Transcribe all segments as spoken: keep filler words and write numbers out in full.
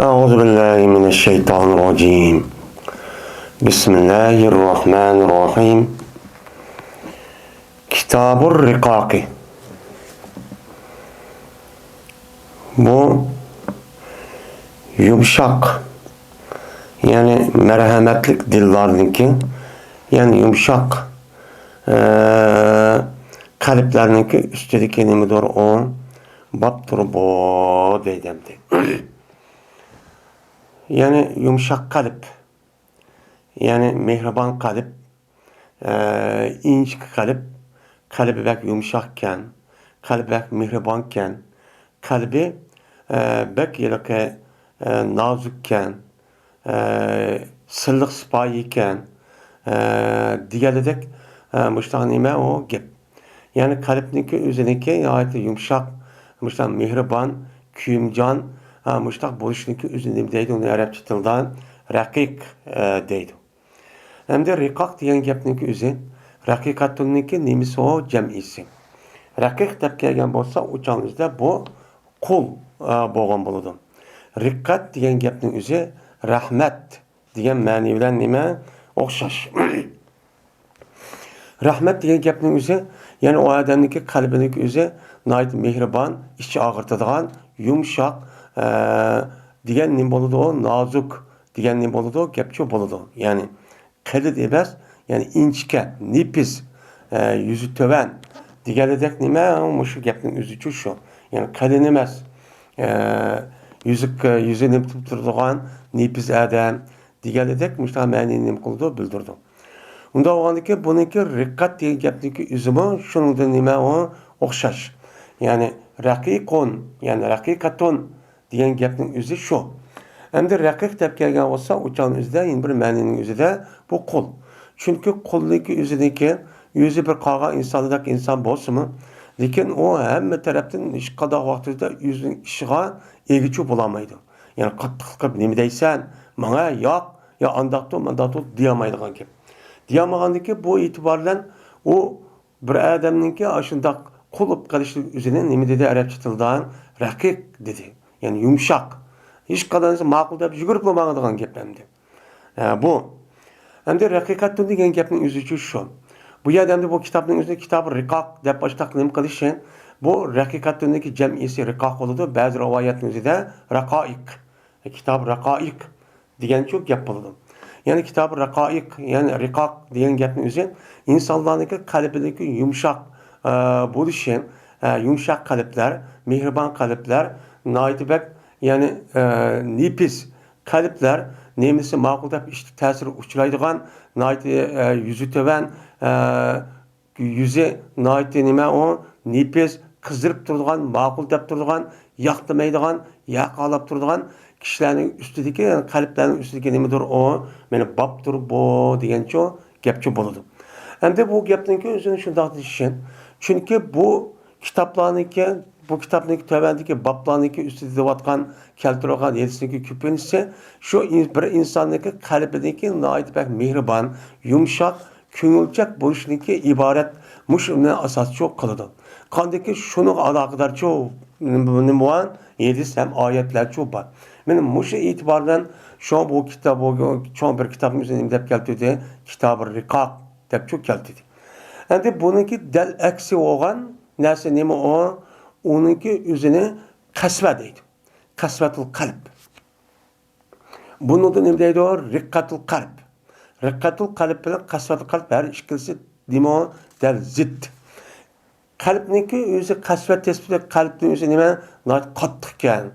أعوذ بالله من الشيطان الرجيم. بسم الله الرحمن الرحيم. كتاب الرقاق. بۇ يۇمشاق، يەنى مەرھەمەتلىك دىللارنىڭكى، يەنى يۇمشاق، ئە، قەلبلەرنىڭكى ئۈستىدىكى نېمىدۇر ئۇ؟ بابتۇر بۇ دەيدۇ ئەمدى. يەنى يۇمشاق قەلب، يەنى مېھرىبان قەلب، ئە، ئىنچىكە قەلب، قەلبى بەك يۇمشاقكەن، قەلبى بەك مېھرىبانكەن، قەلبى، ئە، بەك ھېلىقى، ئە، نازۇككەن، ئە، سىرلىق سىپايىكەن، ئە، دېگەنلىدەك، ئە، مۇشۇنداق نېمە ئۇ گەپ. يەنى قەلبنىڭكى ئۆزىنىڭكى ناھايىتى يۇمشاق، مۇشۇنداق مېھرىبان، كۆيۈمجان، ئە، مۇشۇنداق بولۇشنىڭكى ئۆزىنى نېمە دەيدۇ؟ ئۇنى ئەرەبچە تىلدا رەقىق، ئە، دەيدۇ. ئەمدى رىقاق دېگەن گەپنىڭكى ئۆزى، رەقىقەتۇننىڭكى نېمىسى ئۇ جەمئىسى. رەقىق دەپ كەلگەن بولسا، ئۇ چاغنىڭ ئۆزىدە بۇ قۇل، ئە، بولغان بولىدۇ. رىققەت دېگەن گەپنىڭ ئۆزى رەھمەت دېگەن مەنى بىلەن نېمە؟ ئوخشاش. رەھمەت دېگەن گەپنىڭ ئۆزى، يەنى ئۇ ئادەمنىڭكى قەلبىنىڭكى ئۆزى ناھايىتى مېھرىبان، ئىچى ئاغرىتىدىغان، يۇمشاق، ئە، دېگەن نېمە بولىدۇ؟ نازۇك دېگەن نېمە بولىدۇ؟ گەپچۇ بولىدۇ. يەنى قېلىن ئەمەس، يەنى ئىنچىكە، نېپىز، ئە، يۈزى تۆۋەن دېگەندەك نېمە؟ مۇشۇ گەپنىڭ ئۆزىچۇ شۇ. يەنى قېلىن ئەمەس، ئە، يۈزى، يۈزى نېمە تۇرىدىغان نېپىز ئادەم دېگەندەك مۇشۇنداق مەنىنى نېمە قىلىدۇ؟ بىلدۈرىدۇ. ئۇنداق بولغاندىكىن بۇنىڭكى رىققەت دېگەن گەپنىڭكى ئۆزىمۇ شۇنىڭدىن نېمە ئۇ ئوخشاش. يەنى رەقىقۇن، يەنى رەقىقەتۇن دېگەن گەپنىڭ ئۆزى شۇ. ئەمدى رەقىق دەپ كەلگەن بولسا، ئۇ چاغنىڭ ئۆزىدە يەنە بىر مەنىنىڭ ئۆزىدە بۇ قۇل. چۈنكى قۇلنىڭكى ئۆزىنىڭكى، ئۆزى بىر قالغان ئىنساندەك ئىنسان بولسىمۇ، لېكىن ئۇ ھەممە تەرەپتىن ھېچقانداق ۋاقتىدا ئۆزىنىڭ ئىشىغا ئىگىچى بولالمايدۇ. يەنى قاتتىق قىلىپ نېمە دەيسەن، ماڭا ياق، يا ئانداقتۇ، مانداقتۇ دېيەلمەيدىغان گەپ. دېيەلمىگەندىكىن بۇ ئېتىبار بىلەن ئۇ بىر ئادەمنىڭكى ئاشۇنداق قۇل بولۇپ قېلىشى ئۆزىنى نېمە دېدى ئەرەبچە تىلدا؟ رەقىق دېدى. يەنى يۇمشاق. ھېچقانداق ماقۇل دەپ يۈگۈرۈپلا ماڭىدىغان گەپ ئەمدى. ھە، بۇ. ئەمدى رەقىقەتۇن دېگەن گەپنىڭ ئۆزىچۇ شۇ. بۇ يەردە ئەمدى بۇ كىتابنىڭ ئۆزى كىتابى رىقاق دەپ باشلاپ نېمە قىلىشى؟ بۇ رەقىقەتۇندىكى جەمئىسى رىقاق بولىدۇ. بەزى رىۋايەتنىڭ ئۆزىدە رەقائىق. كىتاب رەقائىق دېگەنچۇ گەپ بولىدۇ. يەنى كىتاب رەقائىق، يەنى رىقاق دېگەن گەپنىڭ ئۆزى ئىنسانلارنىڭكى قەلبىدىكى يۇمشاق، ئە، بولۇشى، ئە، يۇمشاق قەلبلەر، مېھرىبان قەلبلەر، ناھايىتى بەك، يەنى، ئە، نېپىز قەلبلەر، نېمىسى ماقۇل دەپ ئىشتا تەسىرگە ئۇچرايدىغان، ناھايىتى، ئە، يۈزى تۆۋەن، ئە، يۈزى ناھايىتى نېمە ئۇ، نېپىز، قىزىرىپ تۇرىدىغان، ماقۇل دەپ تۇرىدىغان، ياقتۇرمايدىغان، ياقالاپ تۇرىدىغان كىشىلەرنىڭ ئۈستىدىكى، يەنى قەلبلەرنىڭ ئۈستىدىكى نېمىدۇر ئۇ؟ مېنى باپتۇر بۇ دېگەنچۇ گەپچۇ بولىدۇ. ئەمدى بۇ گەپنىڭكى ئۆزىنى شۇنداق دېيىشى. چۈنكى بۇ كىتابلارنىڭكى، بۇ كىتابنىڭكى تۆۋەندىكى بابلارنىڭكى ئۈستىدە دەۋاتقان، كەلتۈرۈلگەن ھەدىسنىڭكى كۆپىنچىسى شۇ ئىن-، بىر ئىنساننىڭكى قەلبىدىكى ناھايىتى بەك مېھرىبان، يۇمشاق، كۆڭۈلچەك بولۇشنىڭكى ئىبارەت مۇشۇ ئىلمىنى ئاساسچۇ قىلىدۇ. قاندىكى شۇنىڭغا ئالاقىدارچۇ نېمە بار؟ ھەدىس ھەم ئايەتلەرچۇ بار. مانا مۇشۇ ئېتىبار بىلەن شۇ بۇ كىتاب، بۇ چوڭ بىر كىتابنى ئۆزى نېمە دەپ كەلتۈردى؟ كىتابى رىقاق دەپچۇ كەلتۈردى. ئەمدى بۇنىڭكى دەل ئەكسى بولغان نەرسە نېمە ئۇ؟ ئۇنىڭكى ئۆزىنى قەسۋە دەيدۇ. قەسۋەتۇل قەلب. بۇنىڭدا نېمە دەيدۇ؟ رىققەتۇل قەلب. رىققەتۇل قەلب بىلەن قەسۋەتۇل قەلب ھەر ئىككىلىسى نېمە؟ دەل زىت. قەلبنىڭكى ئۆزى قەسۋەت تەسۋىرى، قەلبنىڭ ئۆزى نېمە؟ ناھايىتى قاتتىقكەن،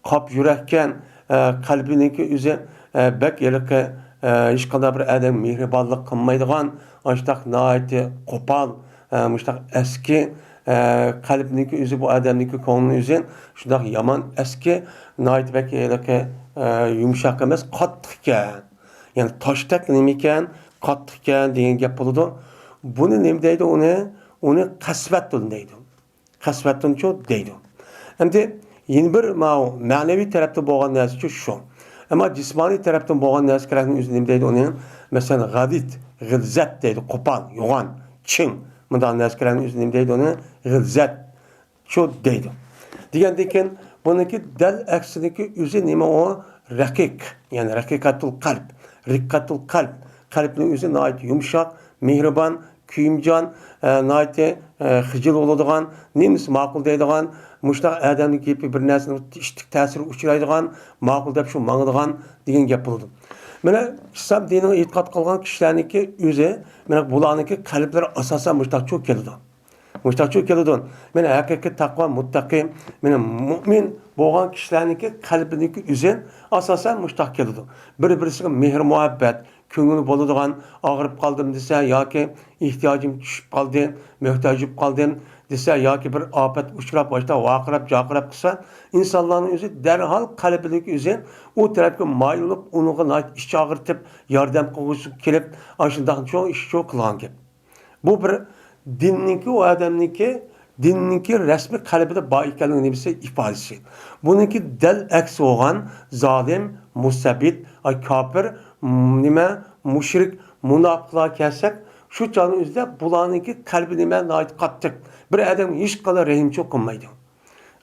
قاپ يۈرەككەن، ئە، قەلبىنىڭكى ئۆزى، ئە، بەك ھېلىقى، ئە، ھېچقانداق بىر ئادەم مېھرىبانلىق قىلمايدىغان، ئاشۇنداق ناھايىتى قوپال، ئە، مۇشۇنداق ئەسكى، ئە، قەلبنىڭكى ئۆزى، بۇ ئادەمنىڭكى كۆڭلىنىڭ ئۆزى شۇنداق يامان ئەسكى، ناھايىتى بەك ھېلىقى، ئە، يۇمشاق ئەمەس، قاتتىقكەن. يەنى تاشتەك نېمىكەن، قاتتىقكەن دېگەن گەپ بولىدۇ. بۇنى نېمە دەيدۇ ئۇنى؟ ئۇنى قەسۋەتۇن دەيدۇ. قەسۋەتۇنچۇ دەيدۇ. ئەمدى يەنە بىر ماۋۇ مەنىۋى تەرەپتىن بولغان نەرسىچۇ شۇ. ئەمما جىسمانىي تەرەپتىن بولغان نەرسە كېرەكنىڭ ئۆزى نېمە دەيدۇ ئۇنى؟ مەسىلەن، غەلىت، غىلزەت دەيدۇ، قوپال، يوغان، چىڭ. مۇنداق نەرسە كېرەكنىڭ ئۆزى نېمە دەيدۇ ئۇنى؟ غىلزەت. شۇ دەيدۇ. دېگەندىن كېيىن بۇنىڭكى دەل ئەكسىنىڭكى ئۆزى نېمە ئۇ؟ رەقىق، يەنى رەقىقەتۇل قەلب، رىققەتۇل قەلب، قەلبنىڭ ئۆزى ناھايىتى يۇمشاق، مېھرىبان، كۆيۈمجان، ئە، ناھايىتى، ئە، خىجىل بولىدىغان، نېمىسى ماقۇل دەيدىغان، مۇشۇنداق ئادەمنىڭ گېپى بىر نەرسىنىڭ ئىشتىك تەسىرىگە ئۇچرايدىغان، ماقۇل دەپ شۇ ماڭىدىغان دېگەن گەپ بولىدۇ. مانا ئىسلام دىنىغا ئېتىقاد قىلغان كىشىلەرنىڭكى ئۆزى، مانا بۇلارنىڭكى قەلبلىرى ئاساسەن مۇشۇنداقچۇ كېلىدۇ. مۇشۇنداقچۇ كېلىدۇ. مانا ھەقىقىي تەقۋا، مۇتتەقىي، مانا مۇئمىن بولغان كىشىلەرنىڭكى قەلبىنىڭكى ئۆزى ئاساسەن مۇشۇنداق كېلىدۇ. بىر-بىرسىگە مېھىر-مۇھەببەت، كۆڭۈل بولىدىغان، ئاغرىپ قالدىم دېسە ياكى ئېھتىياجىم چۈشۈپ قالدى، موھتاج بولۇپ قالدىم دېسە ياكى بىر ئاپەتكە ئۇچراپ، باشتا ۋارقىراپ-جارقىراپ قىلسا، ئىنسانلارنىڭ ئۆزى دەرھال قەلبىدىكى ئۆزى ئۇ تەرەپكە مايىل بولۇپ، ئۇنىڭغا ناھايىتى ئىچ ئاغرىتىپ، ياردەم قىلغۇسى كېلىپ، ئاشۇنداق چوڭ ئىش چوڭ قىلغان گەپ. بۇ بىر دىننىڭكى، ئۇ ئادەمنىڭكى، دىننىڭكى رەسمىي قەلبىدە بار ئىكەنلىكىنىڭ نېمىسى، ئىپادىسى. بۇنىڭكى دەل ئەكسى بولغان زالىم، مۇستەبىت، ئاي، كاپىر، م-، نېمە، مۇشرىك، مۇناپىقلار كەلسەك، شۇ چاغنىڭ ئۆزىدە بۇلارنىڭكى قەلبى نېمە، ناھايىتى قاتتىق. بىر ئادەمگە ھېچقانداق رەھىمچۇ قىلمايدۇ.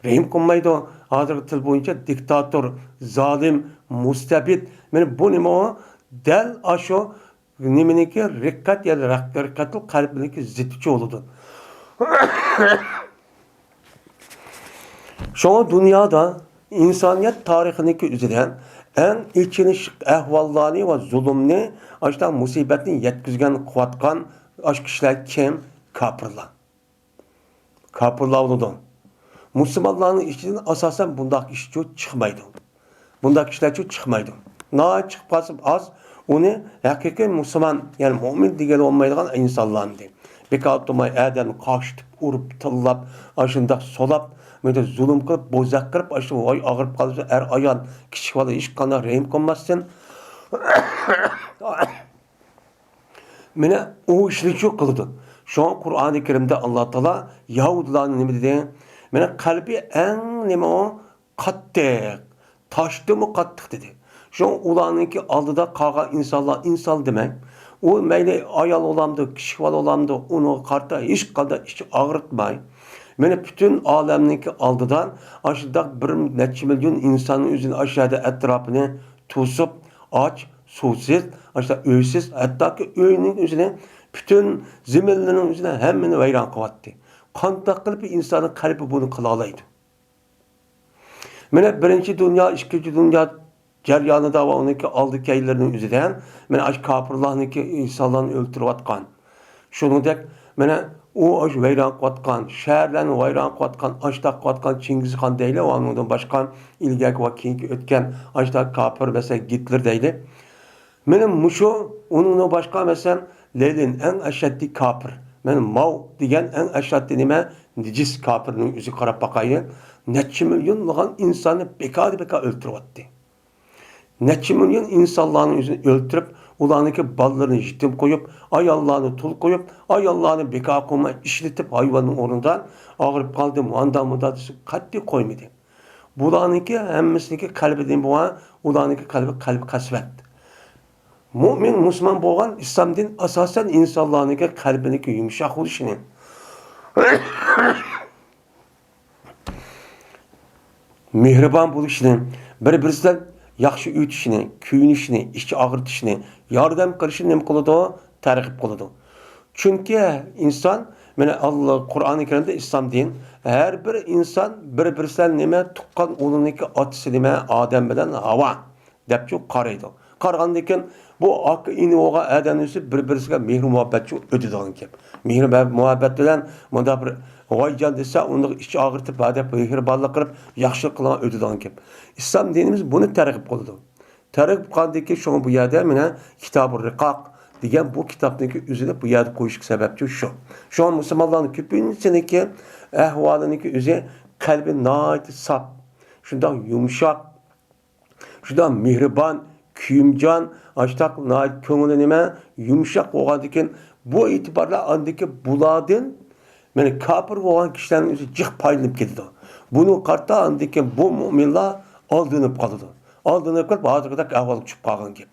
رەھىم قىلمايدۇ. ھازىرقى تىل بويىچە دىكتاتور، زالىم، مۇستەبىت. مانا بۇ نېمە ئۇ؟ دەل ئاشۇ نېمىنىڭكى، رىققەت، يەنى رەق-، رىققەتۇل قەلبنىڭكى زىتىچە بولىدۇ. شۇڭا دۇنيادا ئىنسانىيەت تارىخىنىڭكى ئۆزىدە ئەڭ ئېچىنىشلىق ئەھۋاللارنى ۋە زۇلۇمنى، ئاشۇنداق مۇسىبەتنى يەتكۈزگەن، قىلىۋاتقان ئاشۇ كىشىلەر كىم؟ كاپىرلار. كاپىرلار بولىدۇ. مۇسۇلمانلارنىڭ ئىچىدىن ئاساسەن بۇنداق ئىشچۇ چىقمايدۇ. بۇنداق كىشىلەرچۇ چىقمايدۇ. ناھايىتى چىقىپ قالسا ئاز، ئۇنى ھەقىقىي مۇسۇلمان، يەنى مۇئمىن دېگىلى بولمايدىغان ئىنسانلارنى. بىكار تۇرماي ئادەمنى قاقشىتىپ، ئۇرۇپ، تىللاپ، ئاشۇنداق سولاپ، مۇنداق زۇلۇم قىلىپ، بوزەك قىلىپ، ئاشۇ ۋاي ئاغرىپ قالسا ئەر ئايال، كىچىك بالا ھېچقانداق رەھىم قىلماستىن. مانا ئۇ ئىشنىچۇ قىلىدۇ. شۇڭا قۇرئانى كەرىمدە ئاللا تائالا يەھۇدىيلارنى نېمە دېدى؟ مانا قەلبى ئەڭ نېمە ئۇ؟ قاتتىق. تاشتىنمۇ قاتتىق دېدى. شۇڭا ئۇلارنىڭكى ئالدىدا قالغان ئىنسانلار ئىنسان دېمەي. ئۇ مەيلى ئايال بولامدۇ، كىچىك بالا بولامدۇ، ئۇنىڭغا قارىتا ھېچقانداق ئىچ ئاغرىتماي. مانا پۈتۈن ئالەمنىڭكى ئالدىدا ئاشۇنداق بىر نەچچە مىليون ئىنساننىڭ ئۆزىنى ئاشۇ يەردە ئەتراپىنى توسۇپ، ئاچ، سۇسىز، ئاشۇنداق ئۆيسىز، ھەتتاكى ئۆينىڭ ئۆزىنى، پۈتۈن زېمىنلىرىنىڭ ئۆزىنى ھەممىنى ۋەيران قىلىۋەتتى. قانداق قىلىپ ئىنساننىڭ قەلبى بۇنى قىلالايدۇ؟ مانا بىرىنچى دۇنيا، ئىككىنچى دۇنيا جەريانىدا ۋە ئۇنىڭكى ئالدى كەينىلىرىنىڭ ئۆزىدە مانا ئاشۇ كاپىرلارنىڭكى ئىنسانلارنى ئۆلتۈرۈۋاتقان. شۇنىڭدەك مانا ئۇ ئاشۇ ۋەيران قىلىۋاتقان، شەھەرلەرنى ۋەيران قىلىۋاتقان، ئاشۇنداق قىلىۋاتقان چىڭگىزخان دەيلى ۋە ئۇنىڭدىن باشقا ئىلگەركى ۋە كېيىنكى ئۆتكەن ئاشۇنداق كاپىر، مەسىلەن، گىتلېر دەيلى. مانا مۇشۇ، ئۇنىڭدىن باشقا، مەسىلەن، لېنىن ئەڭ ئەشەددىي كاپىر. مانا ماۋ دېگەن ئەڭ ئەشەددىي نېمە؟ نىجىس كاپىرنىڭ ئۆزىگە قاراپ باقايلى. نەچچە مىليونلىغان ئىنساننى بىكار-بىكار ئۆلتۈرۈۋەتتى. نەچچە مىليون ئىنسانلارنىڭ ئۆزىنى ئۆلتۈرۈپ، ئۇلارنىڭكى بالىلىرىنى يېتىم قويۇپ، ئاياللارنى تۇل قويۇپ، ئاياللارنى بىكار قىلماي ئىشلىتىپ، ھايۋاننىڭ ئورنىدا ئاغرىپ قالدىم، ئاندا-مۇندا دېسە قەتئىي قويمىدى. بۇلارنىڭكى ھەممىسىنىڭكى قەلبىدىن بولغان، ئۇلارنىڭكى قەلبى، قەلبى قەسۋەت. مۇئمىن، مۇسۇلمان بولغان ئىسلام دىن ئاساسەن ئىنسانلارنىڭكى قەلبىنىڭكى يۇمشاق بولۇشىنى، مېھرىبان بولۇشىنى، بىر-بىرسى بىلەن ياخشى ئۆتۈشىنى، كۆيۈنۈشىنى، ئىچ ئاغرىتىشىنى، ياردەم قىلىشىنى نېمە قىلىدۇ؟ تەرغىب قىلىدۇ. چۈنكى ئىنسان، مانا، ئاللا، قۇرئانى كەرىمدە ئىسلام دىن، ھەر بىر ئىنسان بىر-بىرسى بىلەن نېمە، تۇغقان ئۇلىنىڭكى ئاتىسى نېمە، ئادەم بىلەن ھاۋا دەپچۇ قارايدۇ. قارىغاندىن كېيىن بۇ ئاكا ئىنى بولغان ئادەمنىڭ ئۆزى بىر-بىرسىگە مېھرى مۇھەببەتچۇ ئۆتىدىغان گەپ. مېھرى مۇھەببەت بىلەن مۇنداق بىر ۋايجان دېسە، ئۇنىڭ ئىچى ئاغرىتىپ، ھە دەپ مېھرىبانلىق قىلىپ، ياخشىلىق قىلغان ئۆتىدىغان گەپ. ئىسلام دىنىمىز بۇنى تەرغىب قىلىدۇ. تەرغىب قىلغاندىن كېيىن شۇڭا بۇ يەردە مانا كىتابۇ رىقاق دېگەن بۇ كىتابنىڭكى ئۆزىنى بۇ يەردە قويۇشقا سەۋەبچى شۇ. شۇڭا مۇسۇلمانلارنىڭ كۆپىنچىسىنىڭكى ئەھۋالىنىڭكى ئۆزى قەلبى ناھايىتى ساپ، شۇنداق يۇمشاق، شۇنداق مېھرىبان، كۆيۈمجان، ئاشتاق ناھايىتى كۆڭلى نېمە، يۇمشاق بولغاندىكىن، بۇ ئېتىباردا ئاندىكى بۇلاردىن، مانا، كاپىر بولغان كىشىلەرنىڭ ئۆزى جىق پايدىلىنىپ كېتىدۇ. بۇنىڭغا قارىتا ئاندىكى بۇ مۆمىنلار ئالدىنىپ قالىدۇ. ئالدىنىپ قېلىپ، ھازىرقىدەك ئەھۋالغا چۈشۈپ قالغان گەپ.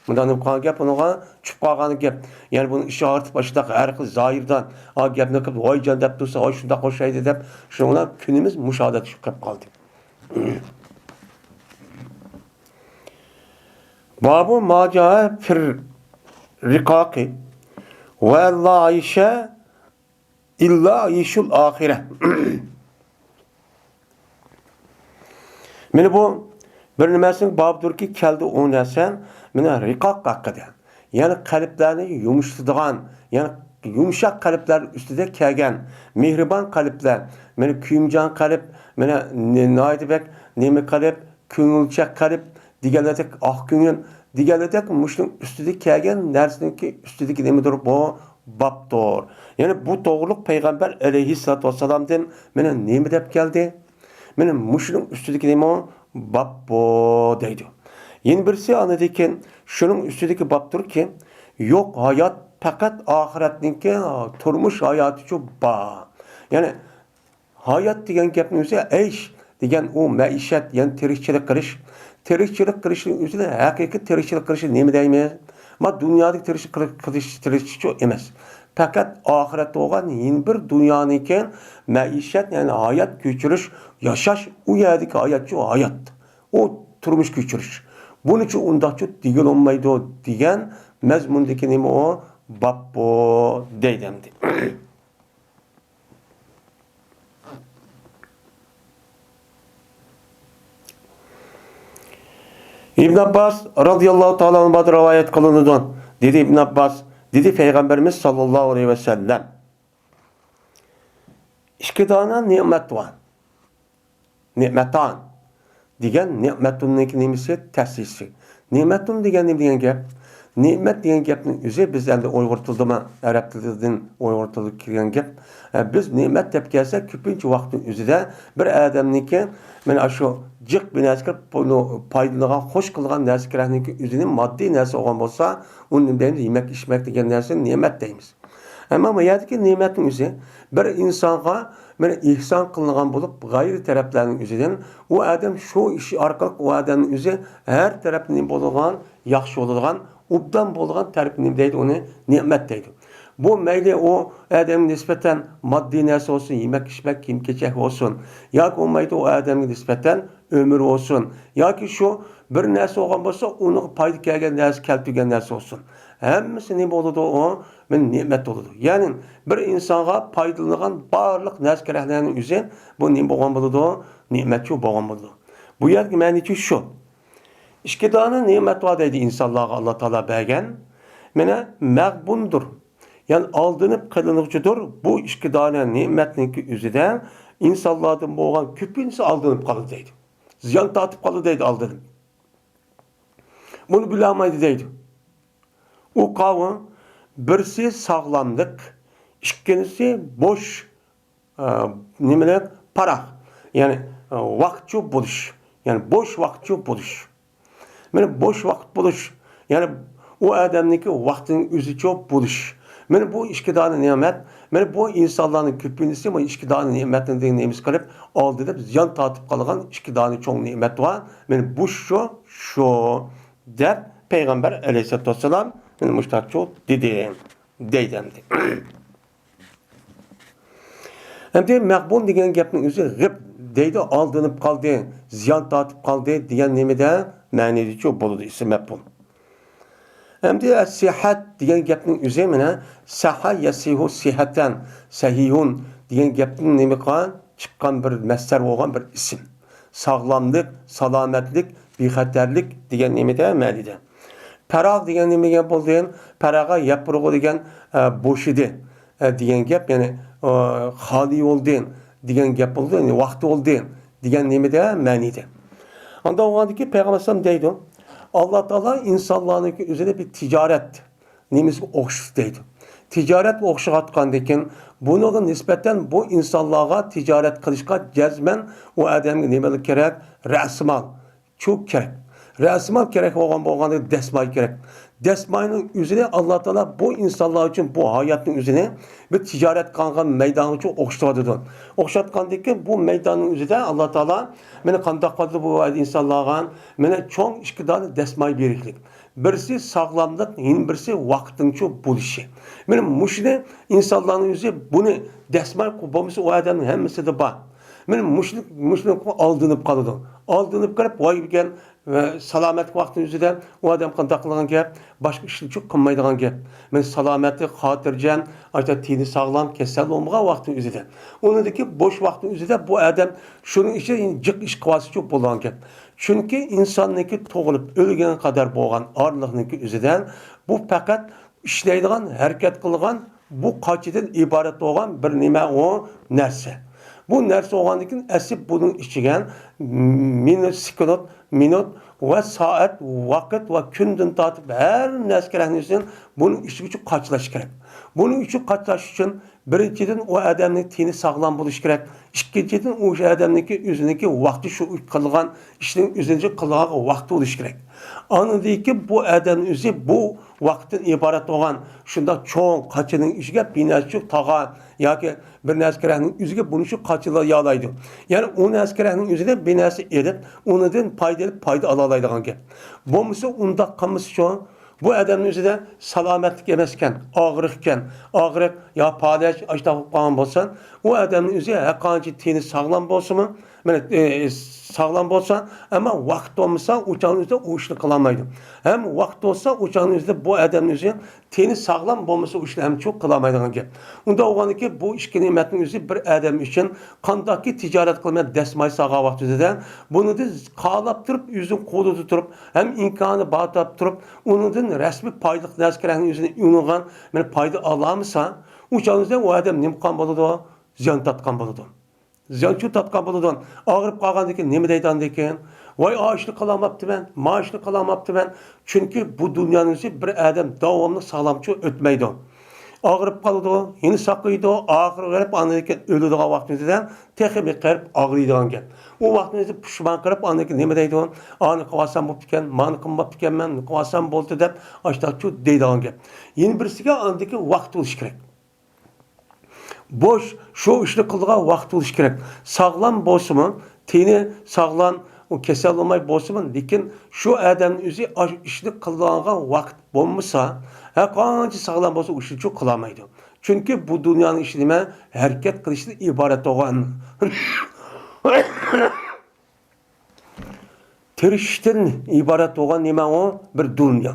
مۇنداق نېمە قىلغان گەپ، ئۇنىڭغا چۈشۈپ قالغان گەپ. يەنى بۇنى ئىچى ئاغرىتىپ، ئاشۇنداق ھەر خىل زاھىرىدان، ئا، گەپنى قىلىپ، ۋايجان دەپ تۇرسا، ۋاي شۇنداق ئوخشايدۇ دەپ، شۇنىڭ بىلەن كۈنىمىز مۇشۇ ھالەتكە چۈشۈپ قېلىپ قالدى. بابۇ ما جاء فىر رىقاقى ۋە لا ئەيشە ئىللا ئەيشۇل ئاخىرە. مانا بۇ بىر نېمىسىنىڭ بابىدۇركى، كەلدى ئۇ نەرسە، مانا رىقاق ھەققىدە. يەنى قەلبلەرنى يۇمشىتىدىغان، يەنى يۇمشاق قەلبلەر ئۈستىدە كەلگەن، مېھرىبان قەلبلەر، مانا كۆيۈمجان قەلب، مانا ناھايىتى بەك نېمە قەلب، كۆڭۈلچەك قەلب دېگەنلەردەك، ئاق كۆڭۈل دېگەنلەردەك، مۇشۇنىڭ ئۈستىدە كەلگەن نەرسىنىڭكى ئۈستىدىكى نېمىدۇر بۇ؟ بابتۇر. يەنى بۇ توغرۇلۇق پەيغەمبەر ئەلەيھىسسالاتۇ ۋەسسالامدىن مانا نېمە دەپ كەلدى؟ مانا مۇشۇنىڭ ئۈستىدىكى نېمە؟ باب بۇ دەيدۇ. يەنە بىرسى ئاندىن كېيىن شۇنىڭ ئۈستىدىكى بابتۇركى، يوق ھايات پەقەت ئاخىرەتنىڭكى تۇرمۇش ھاياتىچۇ بار. يەنى ھايات دېگەن گەپنىڭ ئۆزى، ئەيش دېگەن ئۇ مەئىشەت، يەنى تىرىكچىلىك قىلىش. تىرىكچىلىك قىلىشنىڭ ئۆزىدە ھەقىقىي تىرىكچىلىك قىلىش نېمە دەيمىز؟ ما دۇنيادىكى تىرىكچىلىك قىلىش، قىلىش، تىرىكچىلىكچۇ ئەمەس. پەقەت ئاخىرەتتە بولغان يەنە بىر دۇنيانىڭكى مەئىشەت، يەنى ھايات كۆچۈرۈش، ياشاش، ئۇ يەردىكى ھاياتچۇ ھايات. ئۇ تۇرمۇش كۆچۈرۈش. بۇنىچۇ ئۇنداقچۇ دېگىلى بولمايدۇ دېگەن مەزمۇندىكى نېمە ئۇ؟ باب بۇ دەيدۇ ئەمدى. ئىبن ئابباس رازىياللاھۇ تائالا ئەنھۇدىن رىۋايەت قىلىنىدۇ. دېدى ئىبن ئابباس، دېدى پەيغەمبىرىمىز ساللاللاھۇ ئەلەيھى ۋەسەللەم، ئىككى دانە نېمەت بار. نېمەتان دېگەن نېمەتۇننىڭكى نېمىسى؟ تەسىسى. نېمەتۇن دېگەن نېمە دېگەن گەپ؟ نېمەت دېگەن گەپنىڭ ئۆزى بىز ئەمدى ئۇيغۇر تىلىدىمۇ، ئەرەب تىلىدىن ئۇيغۇر تىلىغا كىرگەن گەپ. ئە، بىز نېمەت دەپ كەلسەك، كۆپىنچە ۋاقىتنىڭ ئۆزىدە بىر ئادەمنىڭكى، مانا شۇ جىق بىر نەرسىگە پايدىلىنىدىغان، خوش قىلىدىغان نەرسە كېرەكنىڭكى ئۆزىنى ماددىي نەرسە بولغان بولسا، ئۇنى نېمە دەيمىز؟ يېمەك، ئىچمەك دېگەن نەرسىنى نېمەت دەيمىز. ئەمما بۇ يەردىكى نېمەتنىڭ ئۆزى بىر ئىنسانغا بىر ئېھسان قىلىنغان بولۇپ، غەيرىي تەرەپلەرنىڭ ئۆزىدىن ئۇ ئادەم شۇ ئىش ئارقىلىق ئۇ ئادەمنىڭ ئۆزى ھەر تەرەپتىن بولىدىغان، ياخشى بولىدىغان، ئوبدان بولىدىغان تەرىپىنى نېمە دەيدۇ؟ ئۇنى نېمەت دەيدۇ. بۇ مەيلى ئۇ ئادەمگە نىسبەتەن ماددىي نەرسە بولسۇن، يېمەك-ئىچمەك، كىيىم-كېچەك بولسۇن، ياكى بولمايدۇ ئۇ ئادەمگە نىسبەتەن ئۆمۈر بولسۇن، ياكى شۇ بىر نەرسە بولغان بولسا، ئۇنىڭغا پايدا كەلگەن نەرسە، كەلتۈرگەن نەرسە بولسۇن. ھەممىسى نېمە بولىدۇ؟ ئۇ بىر نېمەت بولىدۇ. يەنى بىر ئىنسانغا پايدىلىنىدىغان بارلىق نەرسە-كېرەكلەرنىڭ ئۆزى بۇ نېمە بولغان بولىدۇ؟ نېمەتچۇ بولغان بولىدۇ. بۇ يەردىكى مەنىچۇ شۇ. ئىككى دانە نېمەت بار دەيدۇ ئىنسانلارغا ئاللا تائالا بەرگەن. مانا مەغبۇندۇر. يەنى ئالدىنىپ قېلىنغۇچىدۇر. بۇ ئىككى دانە نېمەتنىڭكى ئۆزىدە ئىنسانلاردىن بولغان كۆپىنچىسى ئالدىنىپ قالىدۇ دەيدۇ. زىيان تارتىپ قالىدۇ دەيدۇ ئالدىنىپ. بۇنى بىلەلمەيدۇ دەيدۇ. ئۇ قاۋۇ، بىرسى ساغلاملىق، ئىككىنچىسى بوش، ئە، نېمىلىك؟ پاراغ. يەنى، ئە، ۋاقىتچۇ بولۇش. يەنى بوش ۋاقىتچۇ بولۇش. مانا بوش ۋاقىت بولۇش. يەنى ئۇ ئادەمنىڭكى ۋاقتىنىڭ ئۆزىچۇ بولۇش. مانا بۇ ئىككى دانە نېمەت. مانا بۇ ئىنسانلارنىڭ كۆپىنچىسى بۇ ئىككى دانە نېمەتنىڭ نېمىسى قىلىپ، ئالدىنىپ زىيان تارتىپ قالغان ئىككى دانە چوڭ نېمەت بار. مانا بۇ شۇ، شۇ دەپ پەيغەمبەر ئەلەيھىسسالاتۇ ۋەسسالام مانا مۇشتاقچۇ دېدى. دەيدۇ ئەمدى. ئەمدى مەغبۇن دېگەن گەپنىڭ ئۆزى غىب دەيدۇ، ئالدىنىپ قالدى، زىيان تارتىپ قالدى دېگەن نېمىدە مەنىدىچۇ بولىدۇ ئىسىم مەپئۇل. ئەمدى سىھەت دېگەن گەپنىڭ ئۆزى مانا سەھە يەسىھۇ سىھەتەن سەھىھۇن دېگەن گەپنىڭ نېمە قىلغان؟ چىققان بىر مەسدەر بولغان بىر ئىسىم. ساغلاملىق، سالامەتلىك، بىخەتەرلىك دېگەن نېمىدە؟ مەنىدە. پەراغ دېگەن نېمە دېگەن بولدى؟ پەراغا يەپرىغۇ دېگەن، ئە، بوشىدى، ئە، دېگەن گەپ، يەنى، ئە، خالىي بولدى دېگەن گەپ بولدى، يەنى ۋاقتى بولدى دېگەن نېمىدە؟ مەنىدە. ئاندا بولغاندىكى پەيغەمبەر ئەلەيھىسسالام دەيدۇ، ئاللا تائالا ئىنسانلارنىڭكى ئۆزىنى بىر تىجارەت نېمىسىگە ئوخشىتىدۇ دەيدۇ. تىجارەتكە ئوخشىغاتقاندىكىن، بۇنىڭغا نىسبەتەن بۇ ئىنسانلارغا تىجارەت قىلىشقا جەزمەن ئۇ ئادەمگە نېمىلىك كېرەك؟ رەسىمال. چۇ كېرەك. رەسىمال كېرەك بولغان، بولغاندا دەسماي كېرەك. دەسماينىڭ ئۆزىنى ئاللا تائالا بۇ ئىنسانلار ئۈچۈن بۇ ھاياتنىڭ ئۆزىنى بىر تىجارەت قىلغان مەيدانغىچۇ ئوخشىتىۋاتىدۇ. ئوخشاتقاندىكىن بۇ مەيداننىڭ ئۆزىدە ئاللا تائالا مانا قانداق قىلدى بۇ ئىنسانلارغا؟ مانا چوڭ ئىككى دانە دەسماي بېرىكلىك. بىرسى ساغلاملىق، يەنە بىرسى ۋاقىتنىڭچۇ بولۇشى. مانا مۇشۇنى ئىنسانلارنىڭ ئۆزى بۇنى دەسماي بولمىسا ئۇ ئادەمنىڭ ھەممىسىدە بار. مانا مۇشۇ، مۇشۇنىڭغا ئالدىنىپ قالىدۇ. ئالدىنىپ قېلىپ، ۋاي دېگەن، ۋە سالامەتلىك ۋاقتىنىڭ ئۆزىدە ئۇ ئادەم قانداق قىلغان گەپ، باشقا ئىشنى چۇ قىلمايدىغان گەپ. مانا سالامەتلىك، خاتىرجەم، ئاشۇنداق تېنى ساغلام، كېسەل بولمىغان ۋاقتىنىڭ ئۆزىدە. ئۇنىڭدىكى بوش ۋاقتىنىڭ ئۆزىدە بۇ ئادەم شۇنىڭ ئىچىدە جىق ئىش قىلىۋالسىچۇ بولىدىغان گەپ. چۈنكى ئىنساننىڭكى تۇغۇلۇپ ئۆلگەنگە قەدەر بولغان ئارىلىقنىڭكى ئۆزىدە بۇ پەقەت ئىشلەيدىغان، ھەرىكەت قىلىدىغان بۇ قاچىدىن ئىبارەت بولغان بىر نېمە ئۇ نەرسە. بۇ نەرسە بولغاندىن كېيىن ئەسلى بۇنىڭ ئىچىگە مىنۇت، سېكۇنت، مىنۇت ۋە سائەت، ۋاقىت ۋە كۈندىن تارتىپ ھەر نەرسە كېرەكلىكىنى بۇنىڭ ئىچىگە قاچىلاش كېرەك. بۇنىڭ ئۈچۈن قاچىلاش ئۈچۈن بىرىنچىدىن، ئۇ ئادەمنىڭ تېنى ساغلام بولۇشى كېرەك. ئىككىنچىدىن، ئۇ ئادەمنىڭكى ئۆزىنىڭكى ۋاقتى شۇ قىلغان ئىشنىڭ ئۆزىنىڭ قىلغان ۋاقتى بولۇشى كېرەك. ئاندىن كېيىن بۇ ئادەمنىڭ ئۆزى بۇ ۋاقىتتىن ئىبارەت بولغان شۇنداق چوڭ قاچىنىڭ ئىچىگە بىر نەرسە چۈ تاغا ياكى بىر نەرسە كېرەكنىڭ ئۆزىگە بۇنى شۇ قاچىلايالايدۇ. يەنى ئۇ نەرسە كېرەكنىڭ ئۆزىدە بىر نەرسە ئېلىپ، ئۇنىڭدىن پايدا ئېلىپ، پايدا ئالالايدىغان گەپ. بولمىسا ئۇنداق قىلمىسىچۇ، بۇ ئادەمنىڭ ئۆزىدە سالامەتلىك ئەمەسكەن، ئاغرىقكەن، ئاغرىق يا پالەچ، ئاشۇنداق بولۇپ قالغان بولسا، ئۇ ئادەمنىڭ ئۆزى ھەرقانچە تېنى ساغلام بولسىمۇ، مانا، ئى، ساغلام بولسا، ئەمما ۋاقىت بولمىسا، ئۇ چاغنىڭ ئۆزىدە ئۇ ئىشنى قىلالمايدۇ. ھەم ۋاقىت بولسا، ئۇ چاغنىڭ ئۆزىدە بۇ ئادەمنىڭ ئۆزى تېنى ساغلام بولمىسا، ئۇ ئىشنى ھەم چۇ قىلالمايدىغان گەپ. ئۇنداق بولغاندىكىن، بۇ ئىككى نېمەتنىڭ ئۆزى بىر ئادەم ئۈچۈن قانداقكى تىجارەت قىلىمەن، دەسماي سالغان ۋاقتىدا، بۇنىڭدىن قالاپ تۇرۇپ، ئۆزىنىڭ قولىدا تۇرۇپ، ھەم ئىمكانى بار تاپىپ تۇرۇپ، ئۇنىڭدىن رەسمىي پايدىلىق نەرسە كېرەكنى ئۆزىنى ئۇنىڭغا، مانا، پايدا ئالالمىسا، ئۇ چاغدا ئۇ ئادەم نېمە قىلغان بولىدۇ؟ زىيان تارتقان بولىدۇ. زىيان شۇ تارتقان بولىدۇ. ئاغرىپ قالغاندىن كېيىن نېمە دەيدۇ ئاندىن كېيىن؟ ۋاي، ئاشۇنى قىلالماپتىمەن، ماشۇنى قىلالماپتىمەن. چۈنكى بۇ دۇنيانىڭ ئىچى بىر ئادەم داۋاملىق ساغلامچۇ ئۆتمەيدۇ. ئاغرىپ قالىدۇ، يەنە ساقىيىدۇ، ئاخىرى قېرىپ، ئاندىن كېيىن ئۆلىدىغان ۋاقتىدا تېخىمۇ قېرىپ ئاغرىيدىغان گەپ. ئۇ ۋاقىتنىڭ ئۆزى پۇشمان قىلىپ، ئاندىن كېيىن نېمە دەيدۇ؟ ئانى قىلىۋالسام بوپتىكەن، مانى قىلماپتىكەنمەن، قىلىۋالسام بولدى دەپ، ئاشۇنداقچۇ دەيدىغان گەپ. يەنە بىرسىگە ئاندىن كېيىن ۋاقىت بولۇشى كېرەك. بوش، شۇ ئىشنى قىلىدىغان ۋاقىت بولۇشى كېرەك. ساغلام بولسىمۇ، تېنى ساغلام، ئۇ كېسەل بولماي بولسىمۇ، لېكىن شۇ ئادەمنىڭ ئۆزى ئاشۇ ئىشنى قىلىدىغان ۋاقىت بولمىسا، ھەرقانچە ساغلام بولسا، ئۇ ئىشنى شۇ قىلالمايدۇ. چۈنكى بۇ دۇنيانىڭ ئىشى نېمە؟ ھەرىكەت قىلىشتىن ئىبارەت بولغان. تىرىشىشتىن ئىبارەت بولغان نېمە ئۇ؟ بىر دۇنيا.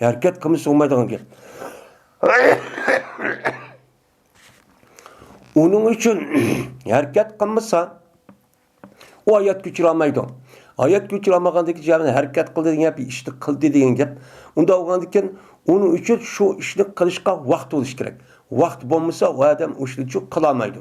ھەرىكەت قىلمىسا بولمايدىغان گەپ. ئۇنىڭ ئۈچۈن ھەرىكەت قىلمىسا، ئۇ ھايات كۆچۈرەلمەيدۇ. ھايات كۆچۈرەلمىگەندىكى جەمەت ھەرىكەت قىلدى دېگەن گەپ، بىر ئىشنى قىلدى دېگەن گەپ. ئۇنداق بولغاندىكىن، ئۇنىڭ ئۈچۈن شۇ ئىشنى قىلىشقا ۋاقىت بولۇشى كېرەك. ۋاقىت بولمىسا، ئۇ ئادەم ئۇ ئىشنى چۈ قىلالمايدۇ.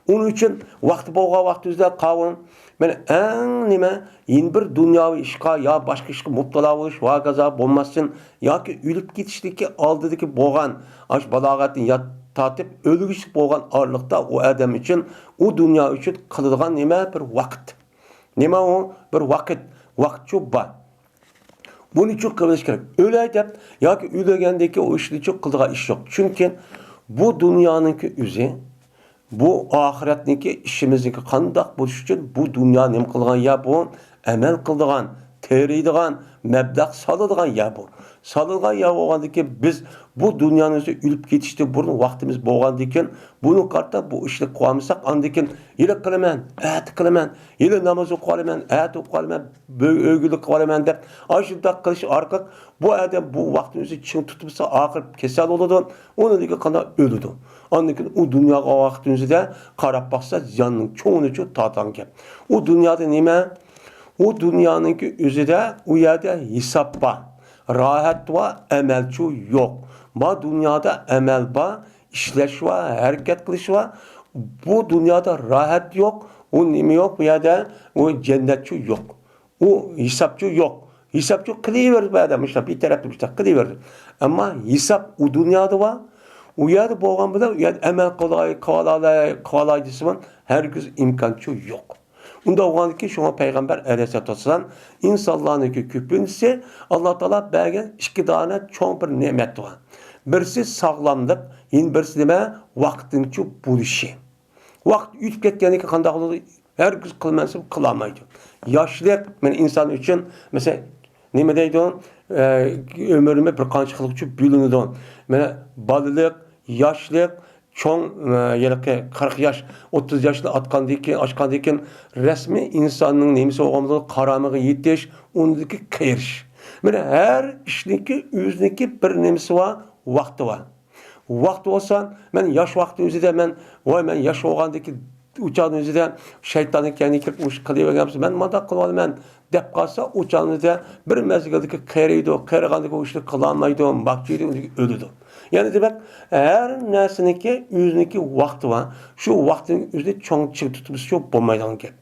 ئۇنىڭ ئۈچۈن ۋاقتى بولغان ۋاقتىمىزدا قاۋۇم، مانا ئەڭ نېمە، يەنە بىر دۇنياۋى ئىشقا يا باشقا ئىشقا مۇپتىلا بولۇش، ۋاكازا بولماستىن ياكى ئۆلۈپ كېتىشتىكى ئالدىدىكى بولغان ئاشۇ بالاغەتتىن يات تارتىپ ئۆلگۈچىلىك بولغان ئارىلىقتا ئۇ ئادەم ئۈچۈن، ئۇ دۇنيا ئۈچۈن قىلىدىغان نېمە بىر ۋاقىت. نېمە ئۇ؟ بىر ۋاقىت. ۋاقىتچۇ بار. بۇنى چۈ قىلىش كېرەك. ئۆلەي دەپ ياكى ئۆلگەندىن كېيىن ئۇ ئىشنى چۈ قىلىدىغان ئىش يوق. چۈنكى بۇ دۇنيانىڭكى ئۆزى، بۇ ئاخىرەتنىڭكى ئىشىمىزنىڭكى قانداق بولۇشى ئۈچۈن بۇ دۇنيا نېمە قىلىدىغان يەر بۇ؟ ئەمەل قىلىدىغان، تېرىيدىغان، مەبلەغ سالىدىغان يەر بۇ. سالىدىغان يەر بولغاندىن كېيىن بىز بۇ دۇنيانىڭ ئۆزى ئۆلۈپ كېتىشتىن بۇرۇن ۋاقتىمىز بولغاندىن كېيىن بۇنىڭغا قارىتا بۇ ئىشنى قىلالمىساق، ئاندىن كېيىن ھېلى قىلىمەن، ئەتە قىلىمەن، ھېلى ناماز ئوقۇۋالىمەن، ئەتە ئوقۇۋالىمەن، بۈ-، ئۆگۈنلۈك قىلىۋالىمەن دەپ، ئاشۇنداق قىلىش ئارقىلىق بۇ ئادەم بۇ ۋاقىتنى ئۆزى چىڭ تۇتمىسا، ئاخىر كېسەل بولىدۇ، ئۇنىڭدىن كېيىن قانداق ئۆلىدۇ. ئاندىن كېيىن ئۇ دۇنياغا ۋاقىتنى ئۆزىدە قاراپ باقسا، زىياننىڭ چوڭىنى چۇ تارتىدىغان گەپ. ئۇ دۇنيادا نېمە؟ ئۇ دۇنيانىڭكى ئۆزىدە، ئۇ يەردە ھېساب بار، راھەت بار، ئەمەلچۇ يوق. ما دۇنيادا ئەمەل بار، ئىشلەش بار، ھەرىكەت قىلىش بار. بۇ دۇنيادا راھەت يوق، ئۇ نېمە يوق، بۇ يەردە ئۇ جەننەتچۇ يوق. ئۇ ھېسابچۇ يوق. ھېسابچۇ قىلىۋېرىدۇ بۇ ئادەم، مۇشۇنداق بىر تەرەپتە مۇشۇنداق قىلىۋېرىدۇ. ئەمما ھېساب ئۇ دۇنيادا بار. ئۇ يەردە بولغان بىلەن ئۇ يەردە ئەمەل قىلاي، قىلالاي، قىلالاي دېسىمۇ، ھەرگىز ئىمكانچۇ يوق. ئۇنداق بولغاندىكىن، شۇڭا پەيغەمبەر ئەلەيھىسسالاتۇ ۋەسسالام ئىنسانلارنىڭكى كۆپىنچىسى ئاللا تائالا بەرگەن ئىككى دانە چوڭ بىر نېمەت بار. بىرسى ساغلاملىق، يەنە بىرسى نېمە؟ ۋاقىتنىڭچۇ بولۇشى. ۋاقىت ئۆتۈپ كەتكەندىن كېيىن قانداق بولىدۇ؟ ھەرگىز قىلمايسەن، قىلالمايدۇ. ياشلىق، مانا، ئىنسان ئۈچۈن، مەسىلەن، نېمە دەيدۇ؟ ئە، ئۆمرىمىز بىر قانچە خىلغىچە بۆلۈنىدۇ. مانا، بالىلىق، ياشلىق، چوڭ، ئە، ھېلىقى قىرىق ياش، ئوتتۇز ياشنى ئاتقاندىن كېيىن، ئاشقاندىن كېيىن رەسمىي ئىنساننىڭ نېمىسى بولغان بولىدۇ؟ قارامىغا يېتىش، ئۇنىڭدىكى قېرىش. مانا ھەر ئىشنىڭكى ئۆزىنىڭكى بىر نېمىسى بار، ۋاقتى بار. ۋاقتى بولسا، مەن ياش ۋاقتى ئۆزىدە مەن، ۋاي، مەن ياش بولغاندىكى ئۇ چاغنىڭ ئۆزىدە شەيتاننىڭ كەينىگە كىرىپ ئۇ ئىشنى قىلىۋەرگەن بولسا، مەن مانداق قىلىۋالىمەن دەپ قالسا، ئۇ چاغنىڭ ئۆزىدە بىر مەزگىلدىكى قېرىيدۇ، قېرىغاندىكى ئۇ ئىشنى قىلالمايدۇ، ماقچىيدۇ، ئۆلىدۇ. يەنى دېمەك، ھەر نەرسىنىڭكى ئۆزىنىڭكى ۋاقتى بار. شۇ ۋاقتىنىڭ ئۆزىدە چوڭ چىڭ تۇتۇپ بولمايدىغان گەپ.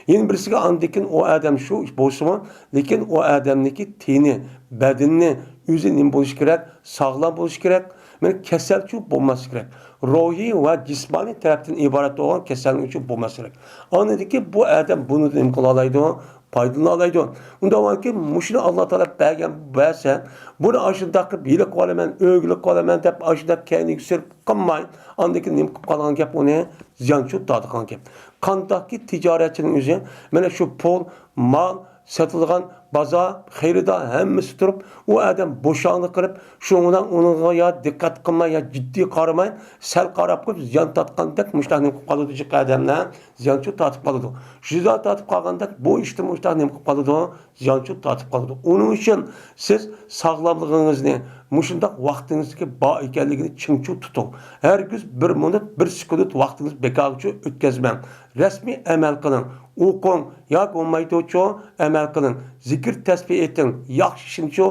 يەنە بىرسىگە ئاندىن كېيىن ئۇ ئادەم شۇ ئىش بولسىمۇ، لېكىن ئۇ ئادەمنىڭكى تېنى، بەدىنىنى ئۆزى نېمە بولۇشى كېرەك؟ ساغلام بولۇشى كېرەك. مانا كېسەلچۇ بولماسلىقى كېرەك. روھىي ۋە جىسمانىي تەرەپتىن ئىبارەت بولغان كېسەلنىڭ ئۈچۈن بولماسلىقى كېرەك. ئاندىن كېيىن بۇ ئادەم بۇنى نېمە قىلالايدۇ؟ پايدىلىنالايدۇ. ئۇنداق بولغاندىكىن مۇشۇنى ئاللا تائالا بەرگەن بەرسە، بۇنى ئاشۇنداق قىلىپ ھىيلە قىلىۋالىمەن، ئۆگىلىك قىلىۋالىمەن دەپ ئاشۇنداق كەينىگە سۈرۈپ قىلماي، ئاندىن كېيىن نېمە قىلىپ قالغان گەپ ئۇنى؟ زىيان شۇ تارتقان گەپ. قانداقكى تىجارەتچىنىڭ ئۆزى، مانا شۇ پۇل، مال، سېتىلغان بازار، خېرىدار ھەممىسى تۇرۇپ، ئۇ ئادەم بوشاڭلىق قىلىپ، شۇنىڭ بىلەن ئۇنىڭغا يا دىققەت قىلماي، يا جىددىي قارىماي، سەل قاراپ قويۇپ، زىيان تارتقاندەك مۇشۇنداق نېمە قىلىپ قالىدۇ جىق ئادەملەر، زىيان شۇ تارتىپ قالىدۇ. شۇ زىيان تارتىپ قالغاندەك بۇ ئىشتا مۇشۇنداق نېمە قىلىپ قالىدۇ؟ زىيان شۇ تارتىپ قالىدۇ. ئۇنىڭ ئۈچۈن سىز ساغلاملىقىڭىزنى، مۇشۇنداق ۋاقتىڭىزدىكى بار ئىكەنلىكىنى چىڭ چۇ تۇتۇڭ. ھەرگىز بىر مىنۇت، بىر سېكۇنت ۋاقتىڭىزنى بىكارغىچۇ ئۆتكۈزمەڭ. رەسمىي ئەمەل قىلىڭ. ئوقۇڭ ياكى بولمايدۇچۇ ئەمەل قىلىڭ. زىكىر تەسبىھ ئېيتىڭ. ياخشى ئىشنىچۇ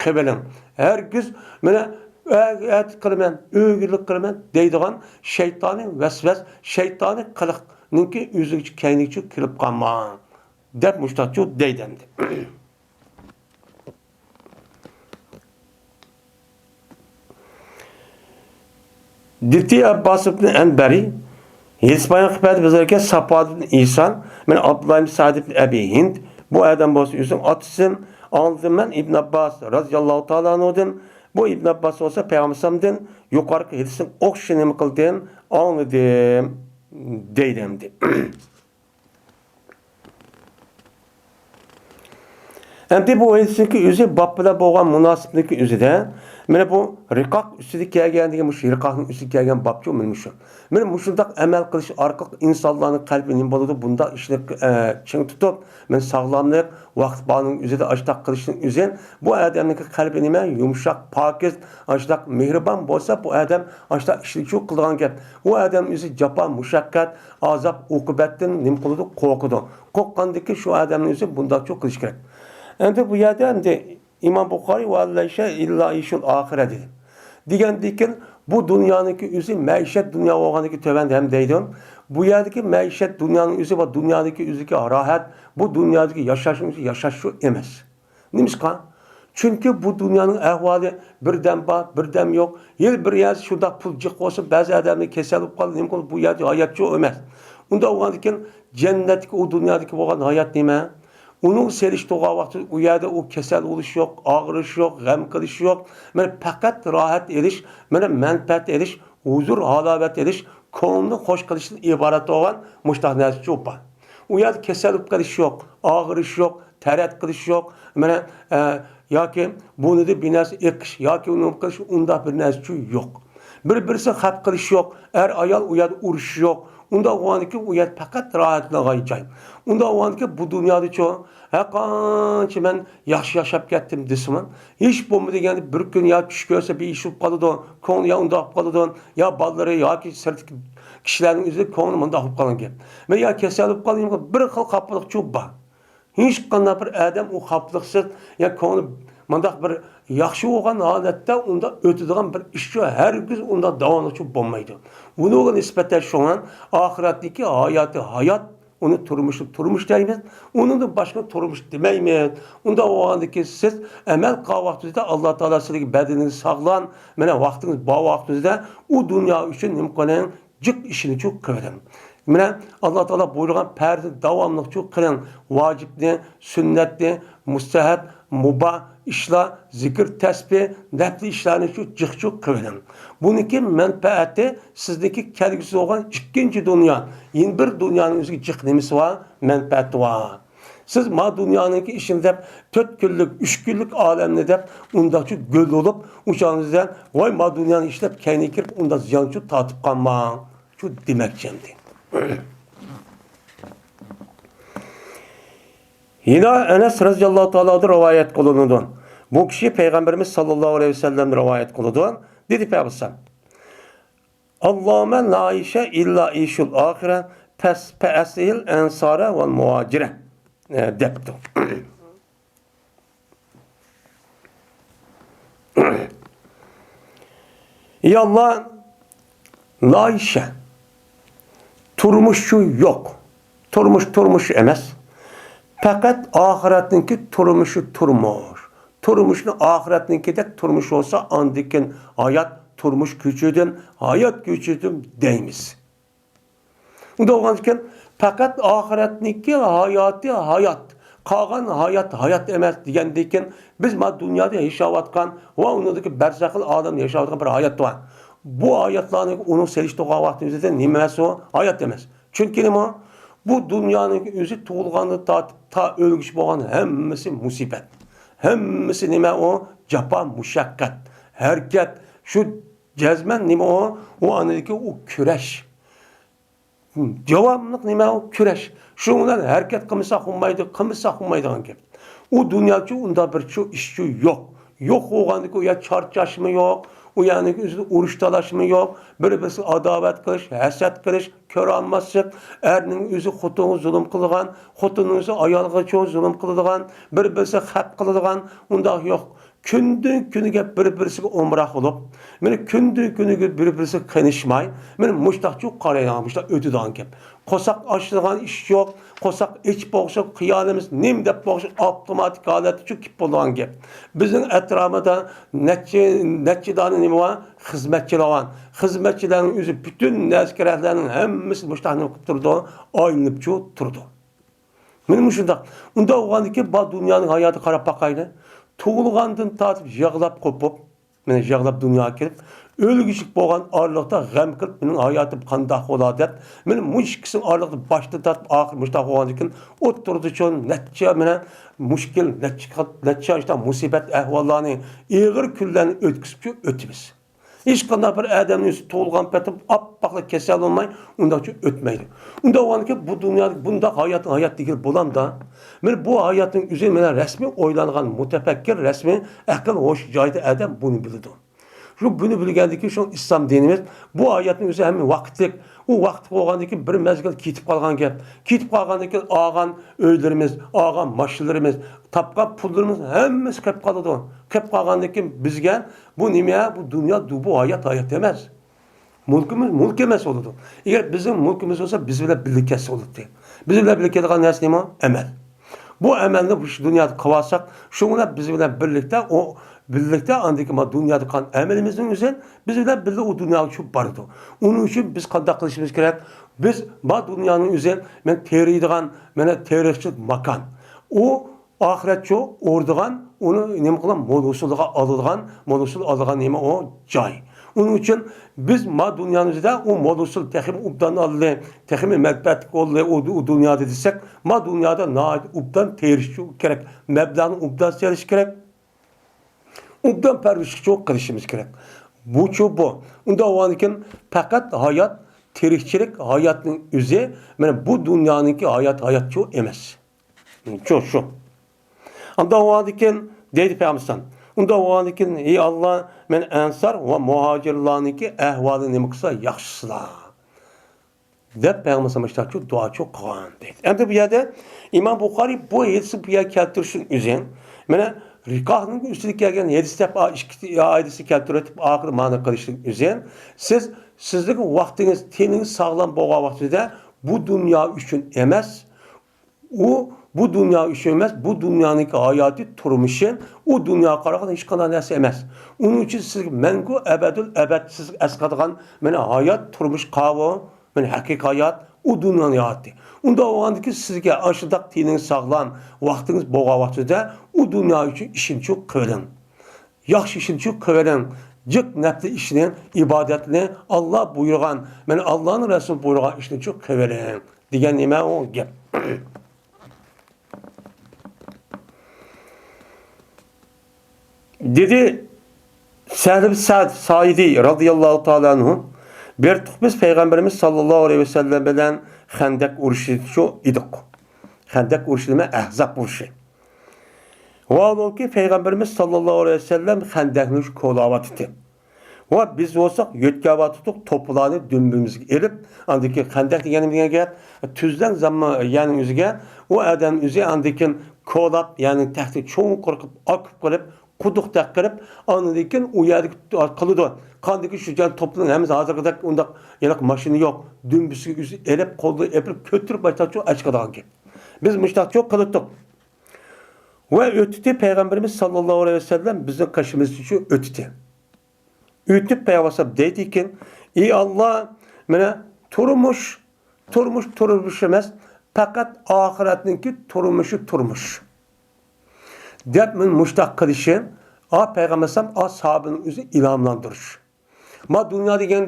قىلىۋېلىڭ. ھەرگىز مانا ئەتە قىلىمەن، ئۆگۈنلۈك قىلىمەن دەيدىغان شەيتانىي ۋەسۋەس، شەيتانىي قىلىقنىڭكى ئۆزىگىچە كەينىگىچە كىرىپ قالماڭ دەپ مۇشتاقچۇ دەيدۇ ئەمدى. دېدى ئابباس ئىبن ئەنبەرى، ھېدىس بايان قىلىپ بەردى بىزلەرگە ساپۋان ئىبن ئىسان، مەن ئابدۇللا ئىبن سەئد ئىبن ئەبى ھىند، بۇ ئادەم بولسا ئۆزىنىڭ ئاتىسىدىن ئاڭلىدىم مەن ئىبن ئابباس رازىياللاھۇ تائالا ئەنھۇدىن، بۇ ئىبن ئابباس بولسا پەيغەمبەر ئەلەيھىسسالامدىن يۇقىرىقى ھېدىسنىڭ ئوخشىشىنى نېمە قىلدىم؟ ئاڭلىدىم دەيدۇ ئەمدى. ئەمدى بۇ ھەدىسنىڭكى ئۆزى باب بىلەن بولغان مۇناسىۋىتىنىڭكى ئۆزىدە، مانا بۇ رىقاق ئۈستىدە كەلگەن دېگەن، مۇشۇ رىقاقنىڭ ئۈستىدە كەلگەن بابچۇ مانا مۇشۇ. مانا مۇشۇنداق ئەمەل قىلىش ئارقىلىق ئىنسانلارنىڭ قەلبى نېمە بولىدۇ؟ بۇنداق ئىشنى، ئە، چىڭ تۇتۇپ، مانا ساغلاملىق، ۋاقىت بارنىڭ ئۆزىدە ئاشتاق قىلىشنىڭ ئۆزى، بۇ ئادەمنىڭكى قەلبى نېمە؟ يۇمشاق، پاكىز، ئاشتاق مېھرىبان بولسا، بۇ ئادەم ئاشتاق ئىشنى شۇ قىلىدىغان گەپ. ئۇ ئادەم ئۆزى جاپا، مۇشەققەت، ئازاب، ئوقۇبەتتىن نېمە قىلىدۇ؟ قورقىدۇ. قورققاندىكىن شۇ ئادەمنىڭ ئۆزى بۇنداقچۇ قىلىش كېرەك. ئەمدى بۇ يەردە ئەمدى ئىمام بۇخارىي ۋە لەيسە ئىللا ئىشۇل ئاخىرە دېدى. دېگەندىكىن بۇ دۇنيانىڭكى ئۆزى مەئىشەت دۇنيا بولغاندىكىن تۆۋەندە ھەم دەيدۇ. بۇ يەردىكى مەئىشەت دۇنيانىڭ ئۆزى ۋە دۇنيادىكى ئۆزىدىكى راھەت، بۇ دۇنيادىكى ياشاشنىڭ ئۆزى ياشاش شۇ ئەمەس. نېمىشقا؟ چۈنكى بۇ دۇنيانىڭ ئەھۋالى بىردەم بار، بىردەم يوق. ھېلى بىر يەردە شۇنداق پۇل جىق بولسا، بەزى ئادەملەر كېسەل بولۇپ قالىدۇ، نېمە قىلىدۇ؟ بۇ يەردە ھاياتچۇ ئەمەس. ئۇنداق بولغاندىكىن جەننەتتىكى ئۇ دۇنيادىكى بولغان ھايات نېمە؟ ئۇنىڭغا سېلىشتۇرغان ۋاقتىدا ئۇ يەردە ئۇ كېسەل بولۇش يوق، ئاغرىش يوق، غەم قىلىش يوق. مانا پەقەت راھەت ئېلىش، مانا مەنپەئەت ئېلىش، ھۇزۇر، ھالاۋەت ئېلىش، كۆڭۈلنى خوش قىلىشتىن ئىبارەت بولغان مۇشۇنداق نەرسىچۇ بار. ئۇ يەردە كېسەل بولۇپ قېلىش يوق، ئاغرىش يوق، تەرەت قىلىش يوق، مانا، ئە، ياكى بۇرنىدا بىر نەرسە ئېقىش ياكى ئۇنى قىلىش، ئۇنداق بىر نەرسىچۇ يوق. بىر-بىرسىنى خەپ قىلىش يوق، ئەر-ئايال ئۇ يەردە ئۇرۇشۇش يوق. ئۇنداق بولغاندىكىن ئۇ يەر پەقەت راھەتلەنگەن جاي. ئۇنداق بولغاندىكىن بۇ دۇنيادىچۇ، ھەرقانچە مەن ياخشى ياشاپ كەتتىم دېسىمۇ، ھېچ بولمىدى دېگەندە بىر كۈن يا چۈش كۆرسە بىر ئىش بولۇپ قالىدۇ، كۆڭلى يا ئۇنداق بولۇپ قالىدۇ، يا بالىلىرى ياكى سىرتتىكى كىشىلەرنىڭ ئۆزى كۆڭلى مۇنداق بولۇپ قالغان گەپ. مەن يا كېسەل بولۇپ قالدىم، بىر خىل خاپىلىقچۇ بار. ھېچقانداق بىر ئادەم ئۇ خاپىلىقسىز، يا كۆڭلى مۇنداق بىر ياخشى بولغان ھالەتتە ئۇنداق ئۆتىدىغان بىر ئىشچۇ، ھەرگىز ئۇنداق داۋاملىقچۇ بولمايدۇ. ئۇنىڭغا نىسبەتەن شۇڭا ئاخىرەتتىكى ھاياتى ھايات، ئۇنى تۇرمۇشلۇق تۇرمۇش دەيمىز، ئۇنىڭدىن باشقا تۇرمۇش دېمەيمىز. ئۇنداق بولغاندىكىن سىز ئەمەل قىلغان ۋاقتىڭىزدا ئاللا تائالا سىزگە بەدىنىڭىز ساغلام، مانا ۋاقتىڭىز بار ۋاقتىڭىزدا ئۇ دۇنيا ئۈچۈن نېمە قىلىڭ؟ جىق ئىشنىچۇ قىلىۋېلىڭ. مانا، ئاللا تائالا بۇيرۇغان پەرزنى داۋاملىقچۇ قىلىڭ. ۋاجىپنى، سۈننەتنى، مۇستەھەب، مۇباھ ئىشلار، زىكىر، تەسبىھ، نەپلى ئىشلارنىچۇ جىقچۇ قىلىۋېلىڭ. بۇنىڭكى مەنپەئەتى سىزنىڭكى كەلگۈسى بولغان ئىككىنچى دۇنيا، يەنە بىر دۇنيانىڭ ئۆزىگە جىق نېمىسى بار؟ مەنپەئەتى بار. سىز ما دۇنيانىڭكى ئىشىنى دەپ، تۆت كۈنلۈك، ئۈچ كۈنلۈك ئالەمنى دەپ، ئۇنداقچە گۆل بولۇپ، ئۇ چاغىڭىزدا، ۋاي، ما دۇنيانىڭ ئىشى دەپ، كەينىگە كىرىپ، ئۇنداق زىيانچۇ تارتىپ قالماڭ، شۇ دېمەكچى ئەمدى. يەنە ئەنەس رەزىياللاھۇ تائالا ئانھۇدىن رىۋايەت قىلىنىدۇ. بۇ كىشى پەيغەمبىرىمىز ساللاللاھۇ ئەلەيھى ۋەسەللەمدىن رىۋايەت قىلىدۇ. دېدى پەيغەمبەر، «ئاللاھۇممە لا ئىشە ئىللا ئىشۇل ئاخىرە، پەس-، پەئەسلىھىل ئەنسارە ۋەل مۇھاجىرە.» ئە، دەپتۇ. يا ئاللا، لا ئىشە، تۇرمۇشچۇ يوق. تۇرمۇش تۇرمۇش ئەمەس. پەقەت ئاخىرەتنىڭكى تۇرمۇشى تۇرمۇش. تۇرمۇشنى ئاخىرەتنىڭكىدەك تۇرمۇش بولسا، ئاندىن كېيىن ھايات، تۇرمۇش كۆچۈردۈم، ھايات كۆچۈردۈم دەيمىز. ئۇنداق بولغاندىكىن، پەقەت ئاخىرەتنىڭكى ھاياتى ھايات، قالغان ھايات ھايات ئەمەس دېگەندىكىن، بىز ما دۇنيادا ياشاۋاتقان ۋە ئۇنىڭدىكى بەرزەخىل ئالەمدە ياشاۋاتقان بىر ھايات بار. بۇ ھاياتلارنى ئۇنىڭ سېلىشتۇرغان ۋاقتىمىزدا نېمە ئەمەس ئۇ؟ ھايات ئەمەس. چۈنكى نېمە؟ بۇ دۇنيانىڭ ئۆزى تۇغۇلغاندىن تارتىپ تا ئۆلگۈچە بولغان ھەممىسى مۇسىبەت. ھەممىسى نېمە ئۇ؟ جاپا، مۇشەققەت، ھەرىكەت. شۇ جەزمەن نېمە ئۇ؟ ئۇ ئاندىكى ئۇ كۈرەش. داۋاملىق نېمە ئۇ؟ كۈرەش. شۇنىڭ بىلەن ھەرىكەت قىلمىساق بولمايدۇ، قىلمىساق بولمايدىغان گەپ. ئۇ دۇنياچۇ ئۇنداق بىرچۇ ئىشچۇ يوق. يوق بولغاندىكى ئۇ يا چارچاشمۇ يوق، ئۇ يەرنىڭ ئۆزىدە ئۇرۇش تالاشمۇ يوق، بىر-بىرسىگە ئاداۋەت قىلىش، ھەسەت قىلىش، كۆرەلمەسلىك، ئەرنىڭ ئۆزى خوتۇنغا زۇلۇم قىلىدىغان، خوتۇننىڭ ئۆزى ئايالغىچۇ زۇلۇم قىلىدىغان، بىر-بىرسىگە خەپ قىلىدىغان، ئۇنداق يوق. كۈندىن كۈنگە بىر-بىرسىگە ئومراق بولۇپ، مانا كۈندىن كۈنگە بىر-بىرسىگە قېنىشماي، مانا مۇشتاقچۇ قارايدىغان، مۇشتاق ئۆتىدىغان گەپ. قورساق ئاچىدىغان ئىش يوق، قورساق ئېچىپ بولغۇچە خىيالىمىز نېمە دەپ بولغۇچە ئاپتوماتىك ھالەتتىچۇ كېلىپ بولىدىغان گەپ. بىزنىڭ ئەتراپىدا نەچچە، نەچچە دانە نېمە بار؟ خىزمەتچىلەر بار. خىزمەتچىلەرنىڭ ئۆزى پۈتۈن نەرسە-كېرەكلەرنىڭ ھەممىسى مۇشتاق نېمە قىلىپ تۇرىدۇ؟ ئايلىنىپچۇ تۇرىدۇ. مانا مۇشۇنداق. ئۇنداق بولغاندىكىن بار دۇنيانىڭ ھاياتىغا قاراپ باقايلى. تۇغۇلغاندىن تارتىپ يىغلاپ قوپۇپ، مانا يىغلاپ دۇنياغا كېلىپ، ئۆلگۈچىلىك بولغان ئارىلىقتا غەم قىلىپ، مېنىڭ ھاياتىم قانداق بولا دەپ، مانا مۇشۇ ئىككىسىنىڭ ئارىلىقىدا باشتىن تارتىپ ئاخىر مۇشۇنداق بولغاندىن كېيىن، ئوتتۇرىدىچۇ نەچچە مانا مۇشكىل، نەچچە قات-، نەچچە شۇنداق مۇسىبەت ئەھۋاللارنى، ئېغىر كۈنلەرنى ئۆتكۈزۈپچۇ ئۆتىمىز. ھېچقانداق بىر ئادەمنىڭ ئۆزى تۇغۇلغان پېتى ئاپئاقلا كېسەل بولماي، ئۇنداقچە ئۆتمەيدۇ. ئۇنداق بولغاندىكىن بۇ دۇنيادا بۇنداق ھاياتنى ھايات دېگىلى بولامدا؟ مانا بۇ ھاياتنىڭ ئۆزى مانا رەسمىي ئويلانغان، مۇتەپەككۇر، رەسمىي ئەقىل ھوش جايىدا ئادەم بۇنى بىلىدۇ. شۇ بۇنى بىلگەندىن كېيىن شۇ ئىسلام دىنىمىز بۇ ھاياتنىڭ ئۆزى ھەممە ۋاقىتلىق. ئۇ ۋاقىت بولغاندىن كېيىن بىر مەزگىل كېتىپ قالغان گەپ. كېتىپ قالغاندىن كېيىن ئالغان ئۆيلىرىمىز، ئالغان ماشىنىلىرىمىز، تاپقان پۇللىرىمىز ھەممىسى قېلىپ قالىدۇ. قېلىپ قالغاندىن كېيىن بىزگە بۇ نېمە؟ بۇ دۇنيا، بۇ ھايات، ھايات ئەمەس. مۈلكىمىز مۈلك ئەمەس بولىدۇ. ئەگەر بىزنىڭ مۈلكىمىز بولسا، بىز بىلەن بىللە كەتسە بولاتتى. بىز بىلەن بىللە كېتىدىغان نەرسە نېمە؟ ئەمەل. بۇ ئەمەلنى مۇشۇ دۇنيادا قىلىۋالساق، شۇ بىلەن بىز بىلەن بىرلىكتە، ئۇ بىرلىكتە ئاندىن كېيىن دۇنيادا قىلغان ئەمىلىمىزنىڭ ئۆزى بىز بىلەن بىللە ئۇ دۇنياغا چۈشۈپ بارىدۇ. ئۇنىڭ ئۈچۈن بىز قانداق قىلىشىمىز كېرەك؟ بىز بار دۇنيانىڭ ئۆزى، مەن تېرىيدىغان، مانا تېرىقچىلىق ماكان. ئۇ ئاخىرەتچۇ ئورىدىغان، ئۇنى نېمە قىلغان؟ مول ھوسۇلغا ئالىدىغان، مول ھوسۇل ئالىدىغان نېمە ئۇ؟ جاي. ئۇنىڭ ئۈچۈن بىز ما دۇنيانىڭ ئۆزىدە ئۇ مول ھوسۇل تېخىمۇ ئوبدان ئالدى، تېخىمۇ مەنپەئەتلىك بولدى ئۇ، ئۇ دۇنيادا دېسەك، ما دۇنيادا ناھايىتى ئوبدان تېرىشچۇ كېرەك، مەبلەغنى ئوبدان سېلىش كېرەك. ئوبدان پەرۋىشلىكچۇ قىلىشىمىز كېرەك. بۇچۇ بۇ. ئۇنداق بولغاندىكىن پەقەت ھايات، تىرىكچىلىك ھاياتنىڭ ئۆزى، مانا بۇ دۇنيانىڭكى ھايات ھاياتچۇ ئەمەس. شۇ، شۇ. ئۇنداق بولغاندىكىن دەيدۇ پەيغەمبەر، ئۇنداق بولغاندىكىن، ئەي ئاللا، مەن ئەنسار ۋە مۇھاجىرلارنىڭكى ئەھۋالى نېمە قىلسا ياخشىسىلا؟ دەپ پەيغەمبەر ئەلەيھىسسالام مۇشۇنداقچۇ دۇئاچۇ قىلغان دەيدۇ. ئەمدى بۇ يەردە ئىمام بۇخارىي بۇ ھەدىسنى بۇ يەرگە كەلتۈرۈشنىڭ ئۆزى، مانا، رىقاھنىڭ ئۈستىدە كەلگەن ھەدىس دەپ، ئا، ئىككى ھەدىسنى كەلتۈرۈپ ئاخىرى مانا قىلىشنىڭ ئۆزى، سىز، سىزنىڭ ۋاقتىڭىز، تېنىڭىز ساغلام بولغان ۋاقتىدا بۇ دۇنيا ئۈچۈن ئەمەس، ئۇ بۇ دۇنيا ئۈچۈن ئەمەس، بۇ دۇنيانىڭكى ھاياتى، تۇرمۇشى، ئۇ دۇنياغا قارىغان ھېچقانداق نەرسە ئەمەس. ئۇنىڭ ئۈچۈن سىزگە مەڭگۈ ئەبەدۇل ئەبەد سىزگە ئەسقاتىدىغان مانا ھايات، تۇرمۇش قاۋۇ، مانا ھەقىقىي ھايات، ئۇ دۇنيانىڭ ھاياتى. ئۇنداق بولغاندىكىن سىزگە ئاشۇنداق تېنىڭىز ساغلام، ۋاقتىڭىز بولغان ۋاقتىدا ئۇ دۇنيا ئۈچۈن ئىشنى چوق قىلىۋېلىڭ. ياخشى ئىشنى چوق قىلىۋېلىڭ. جىق نەپلى ئىشنى، ئىبادەتنى، ئاللا بۇيرۇغان، مانا ئاللانىڭ رەسۇلى بۇيرۇغان ئىشنى چوق قىلىۋېلىڭ. دېگەن نېمە ئۇ گەپ؟ دېدى سەھل بىن سەئد سائىدى رەزىياللاھۇ تائالا ئەنھۇ، بىر تۇق بىز پەيغەمبىرىمىز ساللاللاھۇ ئەلەيھى ۋەسەللەم بىلەن خەندەق ئۇرۇشىدىچۇ ئىدۇق. خەندەق ئۇرۇشى نېمە؟ ئەھزاب ئۇرۇشى. ۋاھالۇكى، پەيغەمبىرىمىز ساللاللاھۇ ئەلەيھى ۋەسەللەم خەندەقنى كولاۋاتىدۇ. ۋە بىز بولساق يۆتكەۋاتىدۇق، توپىلارنى دۈمبىمىزگە ئېلىپ، ئاندىن كېيىن خەندەق دېگەن نېمە دېگەن گەپ؟ تۈزلەڭ زامما-، يەرنىڭ ئۆزىگە ئۇ ئادەم ئۆزى ئاندىن كېيىن كولاپ، يەنى تەختە چوڭقۇر قىلىپ، ئاكىپ قىلىپ، قۇدۇقتەك قىلىپ، ئاندىن كېيىن ئۇ يەردىكى قىلىدۇ. قاندىكى شۇ جاي توپىنىڭ ھەممىسى ھازىرقىدەك ئۇنداق ھېلىقى ماشىنا يوق. دۈمبىسىگە ئۆزى ئېلىپ، قولىدا ئېلىپ، كۆتۈرۈپ باشلاپ ئاچىقىدىغان گەپ. بىز مۇشۇنداقچۇ قىلاتتۇق. ۋە ئۆتتى پەيغەمبىرىمىز ساللاللاھۇ ئەلەيھى ۋەسەللەم بىزنىڭ قېشىمىزدىن ئۆتتى. ئۆتۈپ پەيغەمبەر دەيدىكەن، ئى ئاللا، مانا تۇرمۇش، تۇرمۇش، تۇرمۇش ئەمەس، پەقەت ئاخىرەتنىڭكى تۇرمۇشى تۇرمۇش. دەپ مانا مۇشتاق قىلىشى، ئا پەيغەمبەر ئەلەيھىسسالام، ئا ساھابىنىڭ ئۆزى ئىلھاملاندۇرۇش. ما دۇنيا دېگەن،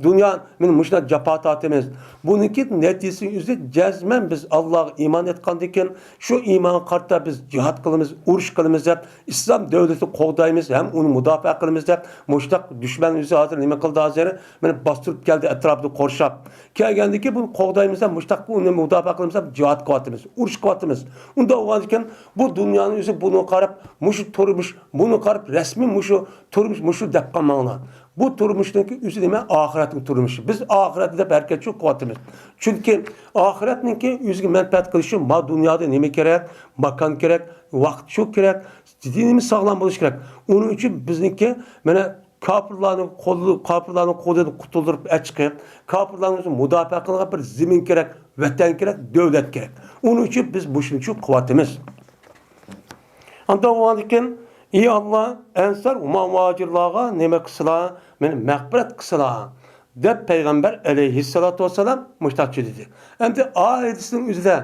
دۇنيا، مانا مۇشۇنداق جاپا تارتىمىز. بۇنىڭكى نەتىجىسى ئۆزى جەزمەن بىز ئاللاغا ئىمان ئېيتقاندىن كېيىن، شۇ ئىمانغا قارىتا بىز جىھاد قىلىمىز، ئۇرۇش قىلىمىز دەپ، ئىسلام دۆلىتىنى قوغدايمىز ھەم ئۇنى مۇداپىئە قىلىمىز دەپ، مۇشتاق دۈشمەن ئۆزى ھازىر نېمە قىلدى ھازىر؟ مانا باستۇرۇپ كەلدى ئەتراپىدا قورشاپ. كەلگەندىن كېيىن بۇنى قوغدايمىز دەپ، مۇشتاق ئۇنى مۇداپىئە قىلىمىز دەپ جىھاد قىلىۋاتىمىز، ئۇرۇش قىلىۋاتىمىز. ئۇنداق بولغاندىكىن بۇ دۇنيانىڭ ئۆزى بۇنىڭغا قاراپ، مۇشۇ تۇرمۇش، بۇنىڭغا قاراپ رەسمىي مۇشۇ تۇرمۇش، مۇشۇ دەپ قالماڭلار. بۇ تۇرمۇشنىڭكى ئۆزى نېمە؟ ئاخىرەتنىڭ تۇرمۇشى. بىز ئاخىرەتنى دەپ ھەرىكەتچۇ قىلىۋاتىمىز. چۈنكى ئاخىرەتنىڭكى ئۆزىگە مەنپەئەت قىلىشى ما دۇنيادا نېمە كېرەك؟ ماكان كېرەك، ۋاقىت شۇ كېرەك، دىنىمىز ساغلام بولۇشى كېرەك. ئۇنىڭ ئۈچۈن بىزنىڭكى مانا كاپىرلارنىڭ قولى، كاپىرلارنىڭ قولىدىن قۇتۇلدۇرۇپ ئەچىقىپ، كاپىرلارنىڭ ئۆزىنى مۇداپىئە قىلىدىغان بىر زېمىن كېرەك، ۋەتەن كېرەك، دۆلەت كېرەك. ئۇنىڭ ئۈچۈن بىز مۇشۇنچە قىلىۋاتىمىز. ئاندىن ئۇنىڭدىن كېيىن، ئى ئاللا، ئەنسار ۋە مۇھاجىرلارغا نېمە قىلسىلا، مېنى مەغپىرەت قىلسىلا، دەپ پەيغەمبەر ئەلەيھىسسالاتۇ ۋەسسالام مۇشتاقچە دېدى. ئەمدى ئا ھەدىسنىڭ ئۆزىدە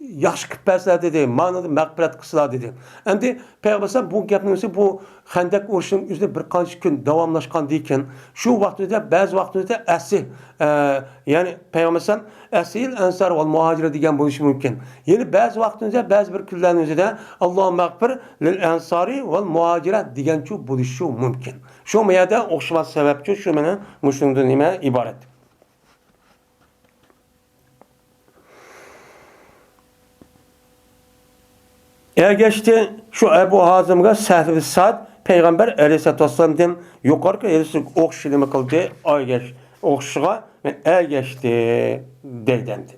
ياخشى قىلىپ بەرسىلە دېدى، مانا مەغپىرەت قىلسىلا دېدى. ئەمدى پەيغەمبەر بۇ گەپنىڭ ئۆزى، بۇ خەندەق ئۇرۇشىنىڭ ئۆزىدە بىر قانچە كۈن داۋاملاشقاندىن كېيىن، شۇ ۋاقتىدا، بەزى ۋاقتىدا ئەسلى، ئە، يەنى پەيغەمبەر ئەسلى ئەنسار ۋەل مۇھاجىرە دېگەن بولۇشى مۇمكىن. يەنى بەزى ۋاقتىدا، بەزى بىر كۈنلەرنىڭ ئۆزىدە، ئاللاھۇممەغفىر لىل ئەنسارى ۋەل مۇھاجىرە دېگەنچۇ بولۇشى مۇمكىن. شۇ يەردە ئوخشىماس سەۋەبچۇ، شۇ مانا مۇشۇنىڭدىن نېمە ئىبارەت. ئەگەشتى شۇ ئەبۇ ھازىمغا سەھلى سەئد پەيغەمبەر ئەلەيھىسسالاتۇ ۋەسسالامدىن يۇقىرىقى ھەدىسكە ئوخشاش نېمە قىلدى؟ ئەگەش، ئوخشىشىغا ئەگەشتى دەيدۇ ئەمدى.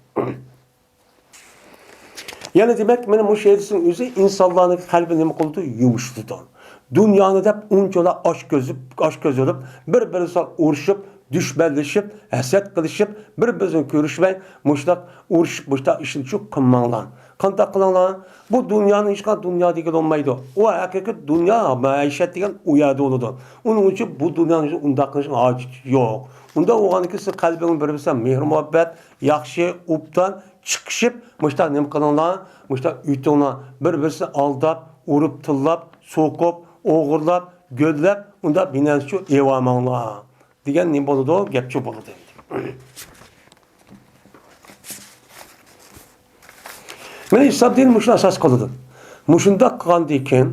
يەنە دېمەك، مانا مۇشۇ ھەدىسنىڭ ئۆزى ئىنسانلارنىڭ قەلبىنى نېمە قىلىدۇ؟ يۇمشىتىدۇ. دۇنيانى دەپ ئۇنچىۋالا ئاچ كۆز، ئاچ كۆز بولۇپ، بىر-بىرى بىلەن ئۇرۇشۇپ، دۈشمەنلىشىپ، ھەسەت قىلىشىپ، بىر-بىرىنى كۆرۈشمەي، مۇشۇنداق ئۇرۇشۇپ، مۇشۇنداق ئىشنى شۇ قىلماڭلار. قانداق قىلىڭلار؟ بۇ دۇنيانى ھېچقانداق دۇنيا دېگىلى بولمايدۇ. ئۇ ھەقىقىي دۇنيا، مەئىشەت دېگەن ئۇ يەردە بولىدۇ. ئۇنىڭ ئۈچۈن بۇ دۇنيانى ئۇنداق قىلىشنىڭ ھاجىتى يوق. ئۇنداق بولغاندىكىن سىز قەلبىڭىز بىر-بىرسىگە مېھىر-مۇھەببەت، ياخشى، ئوبدان چىقىشىپ، مۇشۇنداق نېمە قىلىڭلار، مۇشۇنداق ئۆتۈڭلار. بىر-بىرسىنى ئالداپ، ئۇرۇپ، تىللاپ، سوقۇپ، ئوغرىلاپ، گۆرلەپ، ئۇنداق بىنەنسىچۇ ئېۋالماڭلار دېگەن نېمە بولىدۇ؟ گەپچۇ بولىدۇ. مانا ئىسلام دىنى مۇشۇنى ئاساس قىلىدۇ. مۇشۇنداق قىلغاندىن كېيىن،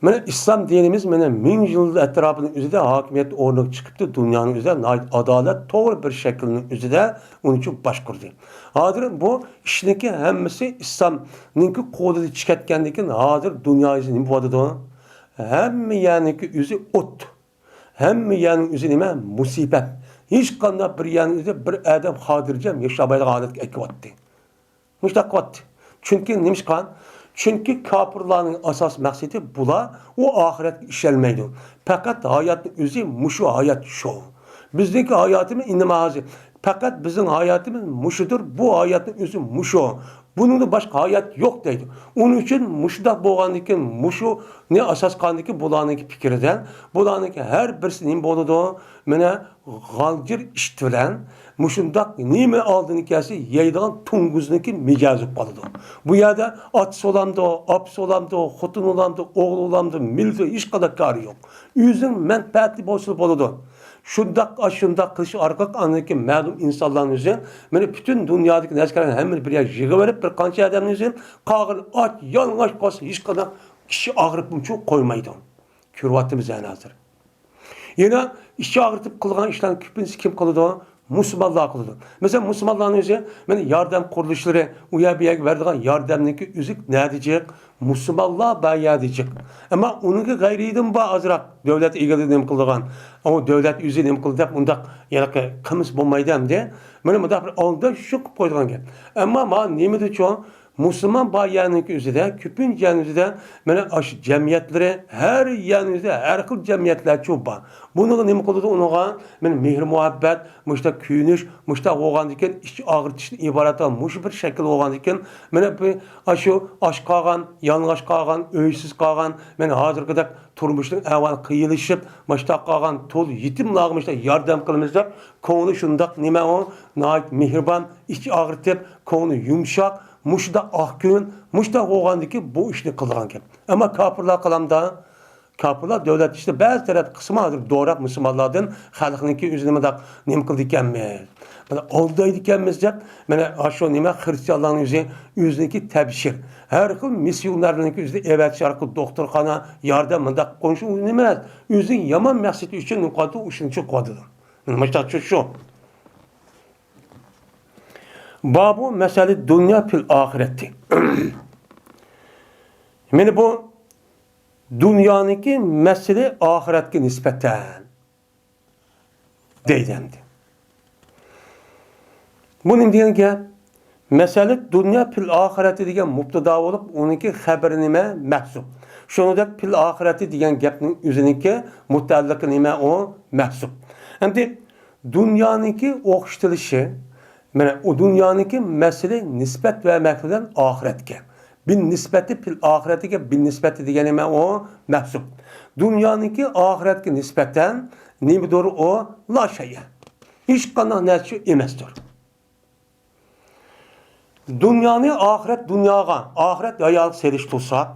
مانا ئىسلام دىنىمىز مانا مىڭ يىل ئەتراپىنىڭ ئۆزىدە ھاكىمىيەت ئورنىغا چىقىپتۇ، دۇنيانىڭ ئۆزىدە ناھايىتى ئادالەت، توغرا بىر شەكىلنىڭ ئۆزىدە ئۇنى باشقۇردى. ھازىر بۇ ئىشنىڭكى ھەممىسى ئىسلامنىڭكى قولىدىن چىقىپ كەتكەندىن كېيىن ھازىر دۇنيا يۈزى نېمە بولىدۇ؟ ھەممە يەرنىڭكى ئۆزى ئوت. ھەممە يەرنىڭ ئۆزى نېمە؟ مۇسىبەت. ھېچقانداق بىر يەرنىڭ ئۆزى بىر ئادەم خاتىرجەم ياشىيالمايدىغان ھالەتكە ئەكىۋاتتى. مۇشۇنداق قىلىۋاتتى. چۈنكى نېمىشقا؟ چۈنكى كاپىرلارنىڭ ئاساسىي مەقسىتى بۇلار ئۇ ئاخىرەتكە ئىشەنمەيدۇ. پەقەت ھاياتنىڭ ئۆزى مۇشۇ ھايات شۇ. بىزنىڭكى ھاياتىمىز ئىنما ھازىر. پەقەت بىزنىڭ ھاياتىمىز مۇشۇدۇر. بۇ ھاياتنىڭ ئۆزى مۇشۇ. بۇنىڭدىن باشقا ھايات يوق دەيدۇ. ئۇنىڭ ئۈچۈن مۇشۇنداق بولغاندىكىن، مۇشۇنى ئاساس قىلغاندىكىن بۇلارنىڭكى پىكرىدە، بۇلارنىڭكى ھەر بىرسى نېمە بولىدۇ؟ مانا غالجىر ئىت بىلەن مۇشۇنداق نېمە ئالدىن كەلسە يەيدىغان توڭگۇزنىڭكى مىجەزى بولىدۇ. بۇ يەردە ئاتىسى بولامدۇ، ئاپىسى بولامدۇ، خوتۇنى بولامدۇ، ئوغلى بولامدۇ، مىللىتى، ھېچقانداق كارى يوق. ئۆزىنىڭ مەنپەئەتى بولسا بولىدۇ. شۇنداق، ئاشۇنداق قىلىش ئارقىلىق ئاندىن كېيىن مەلۇم ئىنسانلارنى ئۆزى، مانا پۈتۈن دۇنيادىكى نەرسىلەرنى ھەممىنى بىر يەرگە يىغىۋېلىپ، بىر قانچە ئادەمنى ئۆزى قالغىنى ئاچ، يالىڭاچ قالسا ھېچقانداق كىشى ئاغرىپمۇچۇ قويمايدۇ. كۆرۈۋاتىمىز يەنە ھازىر. يەنە ئىچ ئاغرىتىپ قىلغان ئىشلارنىڭ كۆپىنچىسى كىم قىلىدۇ؟ مۇسۇلمانلار قىلىدۇ. مەسىلەن، مۇسۇلمانلارنىڭ ئۆزى مانا ياردەم قۇرۇلۇشلىرى، ئۇ يەر بۇ يەرگە بېرىدىغان ياردەمنىڭكى ئۆزى نەدە جىق؟ مۇسۇلمانلار بار يەردە جىق. ئەمما ئۇنىڭكى غەيرىيدىن بار ئازراق دۆلەت ئىگىلىدى نېمە قىلىدىغان. ئۇ دۆلەت ئۆزى نېمە قىلدى دەپ ئۇنداق ھېلىقى قىلمىسا بولمايدۇ ئەمدى. مانا مۇنداق بىر ئالداش شۇ قىلىپ قويىدىغان گەپ. ئەمما مانا نېمىدىچۇ؟ مۇسۇلمان بار يەرنىڭكى ئۆزىدە، كۆپىنچە يەرنىڭ ئۆزىدە، مانا ئاشۇ جەمئىيەتلىرى، ھەر يەرنىڭ ئۆزىدە ھەر خىل جەمئىيەتلەرچۇ بار. بۇنىڭغا نېمە قىلىدۇ ئۇنىڭغا؟ مانا مېھىر-مۇھەببەت، مۇشۇنداق كۆيۈنۈش، مۇشۇنداق بولغاندىكىن، ئىچ ئاغرىتىشتىن ئىبارەت مۇشۇ بىر شەكىل بولغاندىكىن، مانا بۇ، ئاشۇ ئاچ قالغان، يالىڭاچ قالغان، ئۆيسىز قالغان، مانا ھازىرقىدەك تۇرمۇشنىڭ ئەھۋالى قىيىنلىشىپ، مۇشۇنداق قالغان تول يېتىملارغا مۇشۇنداق ياردەم قىلىمىز دەپ، كۆڭلى شۇنداق نېمە ئۇ، ناھايىتى مېھرىبان، ئىچ ئاغرىتىپ، كۆڭلى يۇمشاق، مۇشۇنداق ئاق كۆڭۈل، مۇشۇنداق بولغاندىكىن بۇ ئىشنى قىلىدىغان گەپ. ئەمما كاپىرلار قالامدا، كاپىرلار دۆلەت ئىچىدە بەزى تەرەپ قىسمى ھازىر دوراپ مۇسۇلمانلاردىن خەلقنىڭكى ئۆزىنى مۇنداق نېمە قىلىدىكەنمىز، مانا ئالدايدىكەنمىز دەپ، مانا ئاشۇ نېمە خرىستىيانلارنىڭ ئۆزى ئۆزىنىڭكى تەبشىر، ھەر خىل مىسسىيونېرنىڭكى ئۆزىدە ئەۋەتىش ئارقىلىق دوختۇرخانا، ياردەم مۇنداق قىلىپ قويۇش ئۇ نېمە ئەمەس، ئۆزىنىڭ يامان مەقسىتى ئۈچۈن نېمە قىلىدۇ، ئۇشۇنچە قىلىۋاتىدۇ. مۇشۇنداق شۇ. بابۇ مەسەلە دۇنيا پىل ئاخىرەتتى. مانا بۇ دۇنيانىڭكى مەسىلە ئاخىرەتكە نىسبەتەن دەيدۇ ئەمدى. بۇ نېمە دېگەن گەپ؟ مەسەلە دۇنيا پىل ئاخىرەتى دېگەن مۇپتىدا بولۇپ، ئۇنىڭكى خەبىرى نېمە؟ مەھزۇپ. شۇنىڭدەك پىل ئاخىرەتى دېگەن گەپنىڭ ئۆزىنىڭكى مۇتەئەللىقى نېمە؟ ئۇ مەھزۇپ. ئەمدى دۇنيانىڭكى ئوخشىتىلىشى، مانا ئۇ دۇنيانىڭكى مەسىلە نىسبەت بەرمەك بىلەن ئاخىرەتكە. بىن نىسبەتى پىل ئاخىرەتىگە بىن نىسبەتى دېگەن نېمە؟ ئۇ مەھزۇپ. دۇنيانىڭكى ئاخىرەتكە نىسبەتەن نېمىدۇر ئۇ؟ لا شەيئە. ھېچقانداق نەرسە ئەمەستۇر. دۇنيانى ئاخىرەت دۇنياغا، ئاخىرەت ھاياتىغا سېلىشتۇرساق،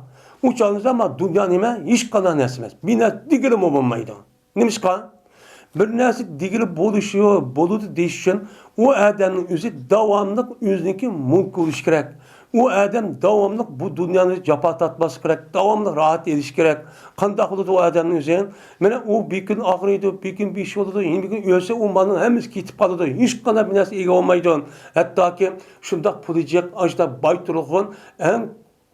ئۇ چاغدا مانا دۇنيا نېمە؟ ھېچقانداق نەرسە ئەمەس. بىر نەرسە دېگىلىمۇ بولمايدۇ. نېمىشقا؟ بىر نەرسە دېگىلى بولۇشى، بولىدۇ دېيىش ئۈچۈن ئۇ ئادەمنىڭ ئۆزى داۋاملىق ئۆزىنىڭكى مۇلكى بولۇشى كېرەك. ئۇ ئادەم داۋاملىق بۇ دۇنيانى جاپا تارتماسلىقى كېرەك، داۋاملىق راھەت ئېلىشى كېرەك. قانداق بولىدۇ ئۇ ئادەمنىڭ ئۆزى؟ مانا ئۇ بىر كۈن ئاغرىيدۇ، بىر كۈن بىر ئىش بولىدۇ، يەنە بىر كۈن ئۆلسە ئۇ مالنىڭ ھەممىسى كېتىپ قالىدۇ. ھېچقانداق بىر نەرسە ئىگە بولمايدۇ. ھەتتاكى شۇنداق پۇلى جىق، ئاشۇنداق باي تۇرغۇن، ئەڭ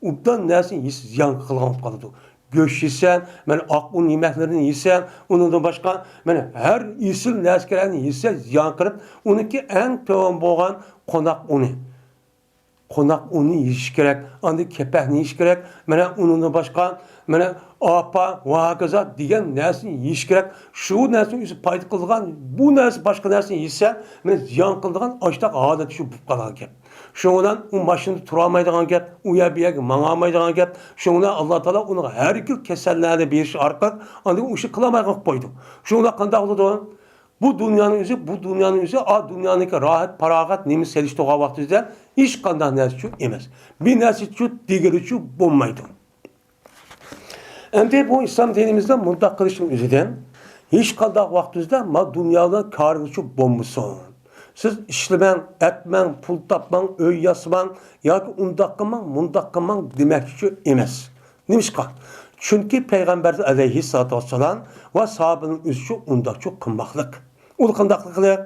ئوبدان نەرسىنى يېسە زىيان قىلغان بولۇپ قالىدۇ. گۆش يېسە، مانا ئاق ئۇن يېمەكلىرىنى يېسە، ئۇنىڭدىن باشقا مانا ھەر ئېسىل نەرسىلەرنى يېسە زىيان قىلىپ، ئۇنىڭكى ئەڭ تۆۋەن بولغان قوناق ئۇنى. قوناق ئۇنى يېيىش كېرەك، ئاندىن كېپەكنى يېيىش كېرەك، مانا ئۇنىڭدىن باشقا مانا ئاپا ۋە ھاكازا دېگەن نەرسىنى يېيىش كېرەك. شۇ نەرسىنى ئۆزى پايدا قىلىدىغان، بۇ نەرسە باشقا نەرسىنى يېسە، مانا زىيان قىلىدىغان ئاشۇنداق ھالەت شۇ بولۇپ قالغان گەپ. شۇنىڭ بىلەن ئۇ ماشىنىدا تۇرالمايدىغان گەپ، ئۇ يەر بۇ يەرگە ماڭالمايدىغان گەپ. شۇنىڭ بىلەن ئاللا تائالا ئۇنىڭغا ھەر خىل كەسەللەرنى بېرىش ئارقىلىق ئاندىن ئۇ ئىشنى قىلالمايدىغان قىلىپ قويىدۇ. شۇنىڭ بىلەن قانداق بولىدۇ؟ بۇ دۇنيانىڭ ئۆزى، بۇ دۇنيانىڭ ئۆزى، ئا دۇنيانىڭكى راھەت، پاراغەت نېمە سېلىشتۇرغان ۋاقتىمىزدا ھېچقانداق نەرسىچۇ ئەمەس. بىر نەرسىچۇ دېگىلىچۇ بولمايدۇ. ئەمدى بۇ ئىسلام دىنىمىزدا مۇنداق قىلىشنىڭ ئۆزىدىن ھېچقانداق ۋاقتىمىزدا ما دۇنيادا كارىڭىزچۇ بولمىسۇن. سىز ئىشلىمەڭ، ئەتمەڭ، پۇل تاپماڭ، ئۆي ياسىماڭ ياكى ئۇنداق قىلماڭ، مۇنداق قىلماڭ دېمەكچىچۇ ئەمەس. نېمىشقا؟ چۈنكى پەيغەمبەر ئەلەيھىسسالاتۇ ۋەسسالام ۋە ساھابىنىڭ ئۆزىچۇ ئۇنداقچۇ قىلماقلىق. ئۇ قانداقلىق قىلىق؟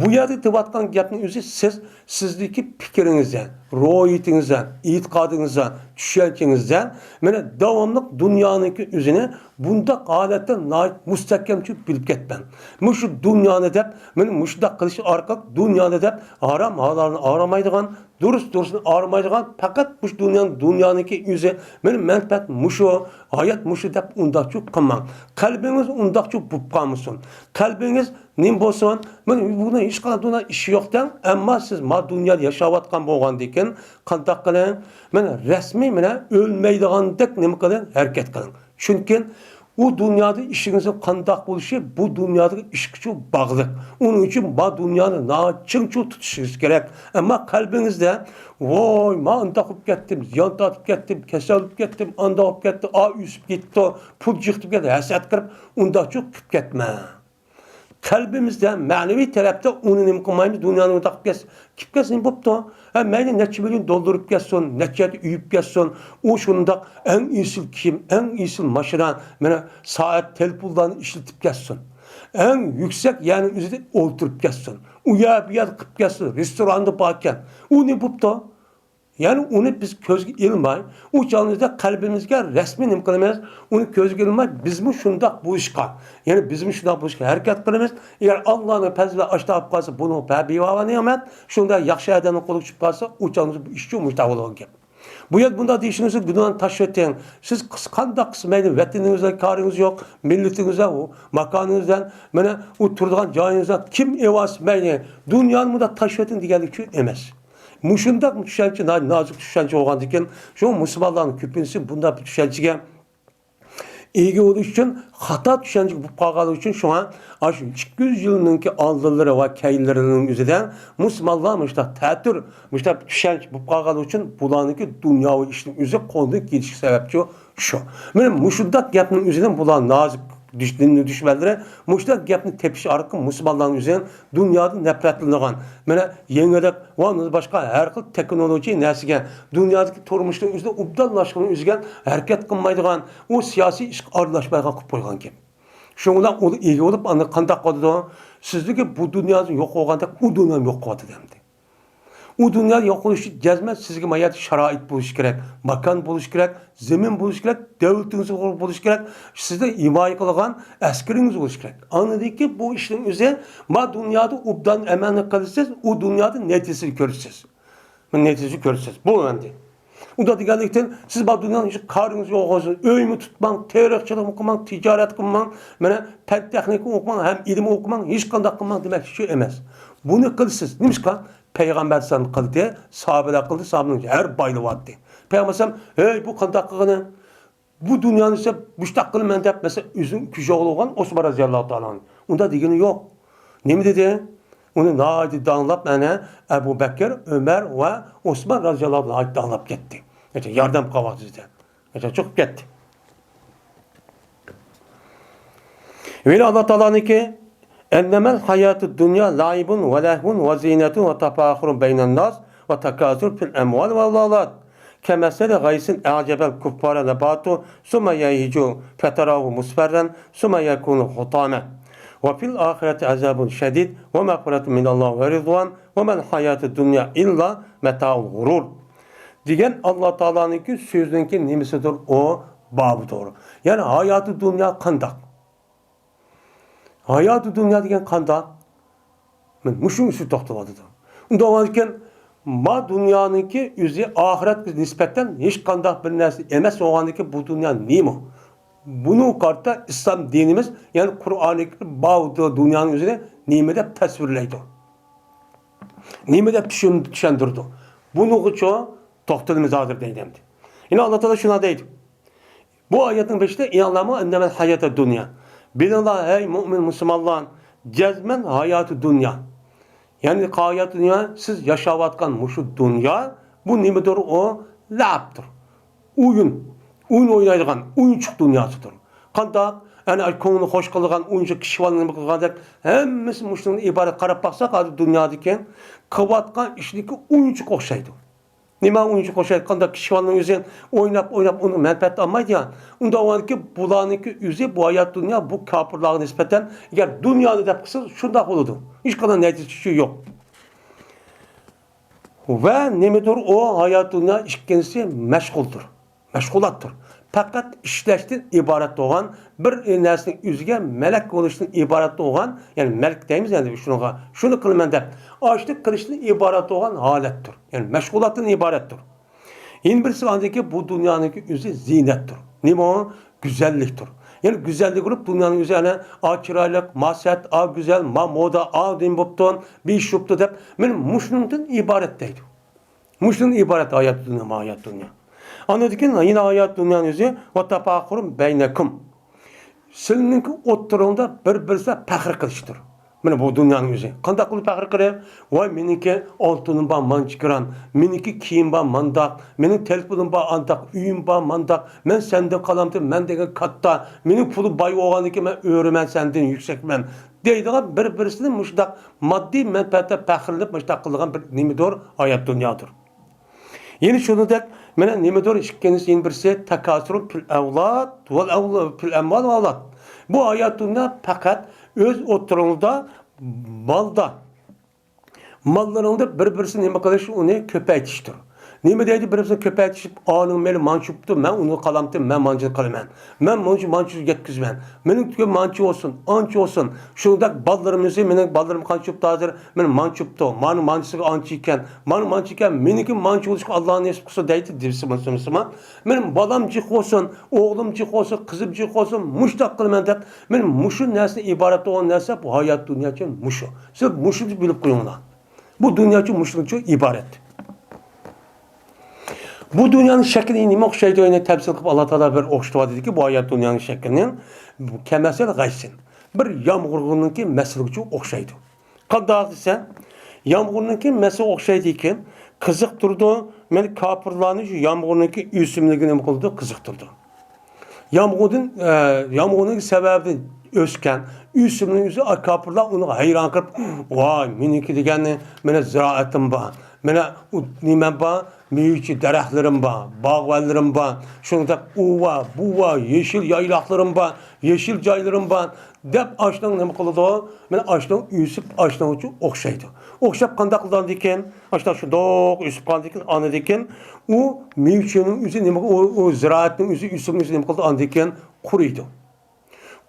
بۇ يەردە دەۋاتقان گەپنىڭ ئۆزى سىز، سىزدىكى پىكرىڭىزدە، روھىيىتىڭىزدە، ئېتىقادىڭىزدا، چۈشەنچىڭىزدە، مانا داۋاملىق دۇنيانىڭكى ئۆزىنى بۇنداق ھالەتتە ناھايىتى مۇستەھكەمچە بىلىپ كەتمەڭ. مۇشۇ دۇنيانى دەپ، مانا مۇشۇنداق قىلىش ئارقىلىق دۇنيانى دەپ ھارام ھالالنى ئاڭلىمايدىغان، دۇرۇس دۇرۇسنى ئايرىمايدىغان، پەقەت مۇشۇ دۇنيانىڭ، دۇنيانىڭكى ئۆزى، مېنىڭ مەنپەئەت مۇشۇ، ھايات مۇشۇ دەپ ئۇنداقچۇ قىلماڭ. قەلبىڭىز ئۇنداقچۇ بولۇپ قالمىسۇن. قەلبىڭىز نېمە بولسۇن؟ مانا بۇنىڭ ھېچقانداق دۇنيا ئىشى يوق دەڭ. ئەمما سىز ما دۇنيادا ياشاۋاتقان بولغاندىكىن قانداق قىلىڭ؟ مانا رەسمىي، مانا ئۆلمەيدىغاندەك نېمە قىلىڭ؟ ھەرىكەت قىلىڭ. چۈنكى ئۇ دۇنيادا ئىشىڭىزنىڭ قانداق بولۇشى بۇ دۇنيادىكى ئىشقىچۇ باغلىق. ئۇنىڭ ئۈچۈن ما دۇنيانى ناچىڭچۇ تۇتۇشىڭىز كېرەك. ئەمما قەلبىڭىزدە، ۋوي، ما ئۇنداق بولۇپ كەتتىم، زىيان تارتىپ كەتتىم، كېسەل بولۇپ كەتتىم، ئانداق بولۇپ كەتتى، ئا ئۆسۈپ كېتىپتۇ، پۇل جىقتىپ كەتتى، ھەسەت قىلىپ، ئۇنداقچۇ قىلىپ كەتمەڭ. قەلبىمىزدە، مەنىۋى تەرەپتە ئۇنى نېمە قىلمايمىز؟ دۇنيانى ئۇنداق كەس-، كېلىپ كەلسە نېمە بوپتۇ؟ ھە، مەيلى نەچچە مىليون دوللار ئۇرۇپ كەتسۇن، نەچچە يەردە ئۆي ئېلىپ كەتسۇن، ئۇ شۇنداق ئەڭ ئېسىل كىيىم، ئەڭ ئېسىل ماشىنا، مانا سائەت، تېلېفونلارنى ئىشلىتىپ كەتسۇن. ئەڭ يۈكسەك يەرنىڭ ئۆزىدە ئولتۇرۇپ كەتسۇن. ئۇ يەر، بۇ يەر قىلىپ كەتسۇن، رېستوراندا باركەن. ئۇ نېمە بوپتۇ؟ يەنى ئۇنى بىز كۆزگە ئىلماي، ئۇ چاغنىڭدا قەلبىمىزگە رەسمىي نېمە قىلىمىز؟ ئۇنى كۆزگە ئىلماي، بىزمۇ شۇنداق بولۇشقا، يەنى بىزمۇ شۇنداق بولۇشقا ھەرىكەت قىلىمىز. ئەگەر ئاللانىڭ پەزلى ئاشتا ئاپ قالسا، بۇنىڭ بىۋاۋا نېمەت، شۇنداق ياخشى ئادەمنىڭ قولىغا چۈشۈپ قالسا، ئۇ چاغنىڭدا بۇ ئىشچۇ مۇشتاق بولغان گەپ. بۇ يەردە بۇنداق دېيىشىڭىزنى گۇناھنى تاشلىۋېتىڭ. سىز قىس-، قانداق قىلسا مەيلى، ۋەتىنىڭىزدە كارىڭىز يوق، مىللىتىڭىزدە، ماكانىڭىزدە، مانا ئۇ تۇرىدىغان جايىڭىزدا كىم ئېۋالسا مەيلى، دۇنيانى مۇنداق تاشلىۋېتىڭ دېگەنلىك ئۈچۈن ئەمەس. مۇشۇنداق چۈشەنچە، نا-، نازۇك چۈشەنچە بولغاندىكىن، شۇ مۇسۇلمانلارنىڭ كۆپىنچىسى بۇنداق بىر چۈشەنچىگە ئىگە بولۇش ئۈچۈن، خاتا چۈشەنچىگە بولۇپ قالغانلىقى ئۈچۈن، شۇڭا ئاشۇ ئىككى يۈز يىلنىڭكى ئالدىلىرى ۋە كەينىلىرىنىڭ ئۆزىدە مۇسۇلمانلار مۇشۇنداق تەتۈر، مۇشۇنداق چۈشەنچە بولۇپ قالغانلىقى ئۈچۈن، بۇلارنىڭكى دۇنياۋى ئىشنىڭ ئۆزى قولدىن كېتىشكە سەۋەبچى شۇ. مانا مۇشۇنداق گەپنىڭ ئۆزىدىن بۇلار نازۇك دۈش-، دىننىڭ دۈشمەنلىرى مۇشۇنداق گەپنى تېپىش ئارقىلىق مۇسۇلمانلارنىڭ ئۆزىنى دۇنيادىن نەپرەتلىنىدىغان، مانا يېڭىلىق ۋە ئۇندىن باشقا ھەر خىل تېخنولوگىيە نەرسىگە، دۇنيادىكى تۇرمۇشنىڭ ئۆزىدە ئوبدانلاشقىنىنىڭ ئۆزىگە ھەرىكەت قىلمايدىغان، ئۇ سىياسىي ئىشقا ئارىلاشمايدىغان قىلىپ قويغان گەپ. شۇنىڭ بىلەن ئۇ ئىگە بولۇپ، ئاندىن قانداق قىلىدۇ؟ سىزدىكى بۇ دۇنيا يوق بولغاندەك، ئۇ دۇنيا يوق بولۇۋاتىدۇ ئەمدى. ئۇ دۇنيا يوق بولۇشى جەزمەن سىزگە ما يەردە شارائىت بولۇشى كېرەك، ماكان بولۇشى كېرەك، زېمىن بولۇشى كېرەك، دۆلىتىڭىز بولۇشى كېرەك، سىزنى ھىمايە قىلىدىغان ئەسكىرىڭىز بولۇشى كېرەك. ئاندىن كېيىن بۇ ئىشنىڭ ئۆزى، ما دۇنيادا ئوبدان ئەمەلنى قىلىسىز، ئۇ دۇنيادا نەتىجىسىنى كۆرىسىز. نەتىجىسىنى كۆرىسىز. بۇ ئەمدى. ئۇنداق دېگەنلىكتىن، سىز بار دۇنيانىڭ ھېچ كارىڭىز يوق بولسۇن، ئۆيمۇ تۇتماڭ، تېرىقچىلىقمۇ قىلماڭ، تىجارەت قىلماڭ، مانا پەن تېخنىكا ئوقۇماڭ، ھەم ئىلىم ئوقۇماڭ، ھېچقانداق قىلماڭ دېمەكچى ئەمەس. بۇنى قىلىسىز. نېمىشقا؟ پەيغەمبەر ئەلەيھىسسالام قىلدى، ساھابىلەر قىلدى، ساھابىلەرنىڭ ھەر بايلىۋاتتى. پەيغەمبەر ئەلەيھىسسالام، ھەي، بۇ قانداق قىلغىنى؟ بۇ دۇنيانى سەپ مۇشتاق قىلىمەن دەپ، مەسىلەن، ئۆزىنىڭ ئۈچ ئوغلى بولغان ئوسمان رەزىياللاھۇ تائالا ئانھۇ ئۇنداق دېگىنى يوق. نېمە دېدى؟ ئۇنى ناھايىتى داڭلاپ، مانا ئەبۇ بەكىر، ئۆمەر ۋە ئوسمان رەزىياللاھۇ ناھايىتى داڭلاپ كەتتى. ياردەم قىلىۋاتىدۇ دېدى. چىقىپ كەتتى. ۋەلى ئاللا تائالانىڭكى، إنما الحياة الدنيا لعب ولهو وزينة وتفاخر بين الناس وتكاثر في الأموال والأولاد كمثل غيث أعجب الكفار نباته ثم يهيج فتراه مصفرا ثم يكون حطاما وفي الآخرة عذاب شديد ومغفرة من الله ورضوان وما الحياة الدنيا إلا متاع الغرور. دېگەن ئاللا تائالانىڭكى سۆزىنىڭكى نېمىسىدۇر؟ ئۇ بابىدۇر. يەنى ھاياتى دۇنيا قانداق؟ ھاياتى دۇنيا دېگەن قانداق؟ مانا مۇشۇنىڭ ئۈستىدە توختىلىۋاتىدۇ. ئۇنداق بولغاندىكىن، ما دۇنيانىڭكى ئۆزى ئاخىرەتكە نىسبەتەن ھېچقانداق بىر نەرسە ئەمەس بولغاندىكىن، بۇ دۇنيا نېمە؟ بۇنىڭغا قارىتا ئىسلام دىنىمىز، يەنى قۇرئانى كەرىم ما دۇنيانىڭ ئۆزىنى نېمە دەپ تەسۋىرلەيدۇ؟ نېمە دەپ چۈشەن-، چۈشەندۈرىدۇ؟ بۇنىڭغىچۇ توختىلىمىز ھازىر دەيدۇ ئەمدى. يەنە ئاللا تائالا شۇنداق دەيدۇ. بۇ ئايەتنىڭ بېشىدا، «ئىئلەمۇ ئەننەمەل ھاياتۇد دۇنيا.» بىلىڭلار، ھەي مۇئمىن مۇسۇلمانلار، جەزمەن ھاياتى دۇنيا. يەنى ھاياتى دۇنيا، سىز ياشاۋاتقان مۇشۇ دۇنيا، بۇ نېمىدۇر؟ ئۇ لەئىبتۇر. ئويۇن. ئويۇن ئوينايدىغان ئويۇنچۇق دۇنياسىدۇر. قانداق؟ ئەنە كۆڭلىنى خوش قىلىدىغان ئويۇنچۇق، كىشى بالىنى نېمە قىلغاندەك، ھەممىسى مۇشۇنىڭدىن ئىبارەت. قاراپ باقساق، ھازىر دۇنيادىكى قىلىۋاتقان ئىشنىڭكى ئويۇنچۇقى ئوخشايدۇ. نېمە ئويۇنچۇق ئوخشايدۇ؟ قانداق كىشى بالىنىڭ ئۆزى ئويناپ، ئويناپ، ئۇنىڭ مەنپەئەتىنى ئالمايدۇ يا. ئۇنداق بولغاندىكىن، بۇلارنىڭكى ئۆزى، بۇ ھايات دۇنيا، بۇ كاپىرلارغا نىسبەتەن، ئەگەر دۇنيانى دەپ قىلسا، شۇنداق بولىدۇ. ھېچقانداق نەتىجىسى يوق. ۋە نېمىدۇر ئۇ ھايات دۇنيا؟ ئىككىنچىسى مەشغۇلدۇر، مەشغۇلاتتۇر. پەقەت ئىشلەشتىن ئىبارەت بولغان، بىر نەرسىنىڭ ئۆزىگە مەلەك بولۇشتىن ئىبارەت بولغان، يەنى مەلەك دەيمىز ئەمدى شۇنىڭغا، شۇنى قىلىمەن دەپ، ئاشۇنى قىلىشتىن ئىبارەت بولغان ھالەتتۇر. يەنى مەشغۇلاتتىن ئىبارەتتۇر. يەنە بىرسى ئاندىكى بۇ دۇنيانىڭكى ئۆزى زىينەتتۇر. نېمە ئۇ؟ گۈزەللىكتۇر. يەنى گۈزەللىك بولۇپ، دۇنيانىڭ ئۆزى ئەنە، ئا چىرايلىق، ما سەت، ئا گۈزەل، ما مودا، ئا نېمە بوپتۇ، بېشى بوپتۇ دەپ، مانا مۇشۇنىڭدىن ئىبارەت دەيدۇ. مۇشۇنىڭدىن ئىبارەت ھايات دۇنيا، ما ھايات دۇنيا. ئاندىن كېيىن يەنە ھايات دۇنيانىڭ ئۆزى، ۋە تەپاخۇرۇن بەينەكۇم. سىلىنىڭكى ئوتتۇرىڭدا بىر-بىرسىگە پەخىر قىلىشتۇر. مانا بۇ دۇنيانىڭ ئۆزى. قانداق قىلىپ پەخىر قىلىپ، ۋاي، مېنىڭكى ئالتۇنۇم بار مانچە گرام، مېنىڭكى كىيىم بار مانداق، مېنىڭ تېلېفونۇم بار ئانداق، ئۆيۈم بار مانداق، مەن سەندىن قالامتىم، مەن دېگەن كاتتا، مېنىڭ پۇلۇم باي بولغاندىكىن مەن ئۆرىمەن، سەندىن يۈكسەكمەن دەيدىغان بىر-بىرسىدىن مۇشۇنداق ماددىي مەنپەئەتتە پەخىرلىنىپ مۇشۇنداق قىلىدىغان بىر نېمىدۇر ھايات دۇنيادۇر. يەنە شۇنىڭدەك، مانا نېمىدۇر ئىككىنچىسى، يەنە بىرسى تاكاسۇر پىل ئەۋلاد ۋەل ئەۋلا-، پىل ئەمۋال ۋەل ئەۋلاد. بۇ ھايات دۇنيا پەقەت ئۆز ئوتتۇرىڭىزدا مالدا، ماللىرىڭدا بىر-بىرسىنى نېمە قىلىش، ئۇنى كۆپەيتىشتۇر. نېمە دەيدۇ، بىر-بىرسىنى كۆپەيتىشىپ، ئانىڭ مېلى مانچە بوپتۇ، مەن ئۇنى قالامتىم، مەن مانچىنى قالىمەن. مەن مۇنچە مانچە يەتكۈزىمەن. مېنىڭ تۈگۈن مانچە بولسۇن، ئانچە بولسۇن. شۇنداق بالىلىرىمىزنى، مېنىڭ بالىلىرىم قانچە بوپتۇ ھازىر؟ مېنىڭ مانچە بوپتۇ. مانا مانچىسىغا ئانچە ئىكەن. مانا مانچە ئىكەن. مېنىڭكى مانچە بولۇشقا ئاللا نېسىپ قىلسۇن دەيدۇ دېسىمۇ، مېنىڭ بالام جىق بولسۇن، ئوغلۇم جىق بولسۇن، قىزىم جىق بولسۇن، مۇشۇنداق قىلىمەن دەپ، مېنىڭ مۇشۇ نەرسىدىن ئىبارەت بولغان نەرسە بۇ ھايات دۇنيا ئۈچۈن مۇشۇ. سىز مۇشۇنى بىلىپ قويۇڭلار. بۇ دۇنيا ئۈچۈن مۇشۇنىڭ ئۈچۈن ئىبارەت. بۇ دۇنيانىڭ شەكلى نېمە ئوخشايدۇ؟ يەنە تەمسىل قىلىپ ئاللا تائالا بىر ئوخشىتىۋاتىدىكى، بۇ ھايات دۇنيانىڭ شەكلىنى كەمەسەل غەيسىن. بىر يامغۇرنىڭكى مەسىلىگە ئوخشايدۇ. قانداق دېسە، يامغۇرنىڭكى مەسىلىگە ئوخشايدىكەن، قىزىقتۇرىدۇ. مەن كاپىرلارنى شۇ يامغۇرنىڭكى ئۆسۈملۈكى نېمە قىلىدۇ؟ قىزىقتۇرىدۇ. يامغۇردىن، ئە، يامغۇرنىڭ سەۋەبىدىن ئۆسكەن ئۆسۈمنىڭ ئۆزى، ئا، كاپىرلار ئۇنىڭغا ھەيران قېلىپ، ۋاي، مېنىڭكى دېگەننى، مانا زىرائىتىم بار، مانا ئۇ نېمەم بار، مېۋىچى دەرەخلىرىم بار، باغۋەنلىرىم بار، شۇنىڭدەك ئۇ بار، بۇ بار، يېشىل يايلاقلىرىم بار، يېشىل جايلىرىم بار، دەپ ئاشۇنىڭ نېمە قىلىدۇ؟ مانا ئاشۇنىڭ ئۆسۈپ، ئاشۇنىڭ ئۈچۈن ئوخشايدۇ. ئوخشاپ قانداق قىلىدىكەن؟ ئاشۇنداق شۇنداق ئۆسۈپ قالدىكەن، ئاندىكىن ئۇ مېۋىچىنىڭ ئۆزى نېمە، ئۇ، ئۇ زىرائەتنىڭ ئۆزى، ئۆسۈمنىڭ ئۆزى نېمە قىلىدۇ؟ ئاندىكىن قۇرۇيدۇ.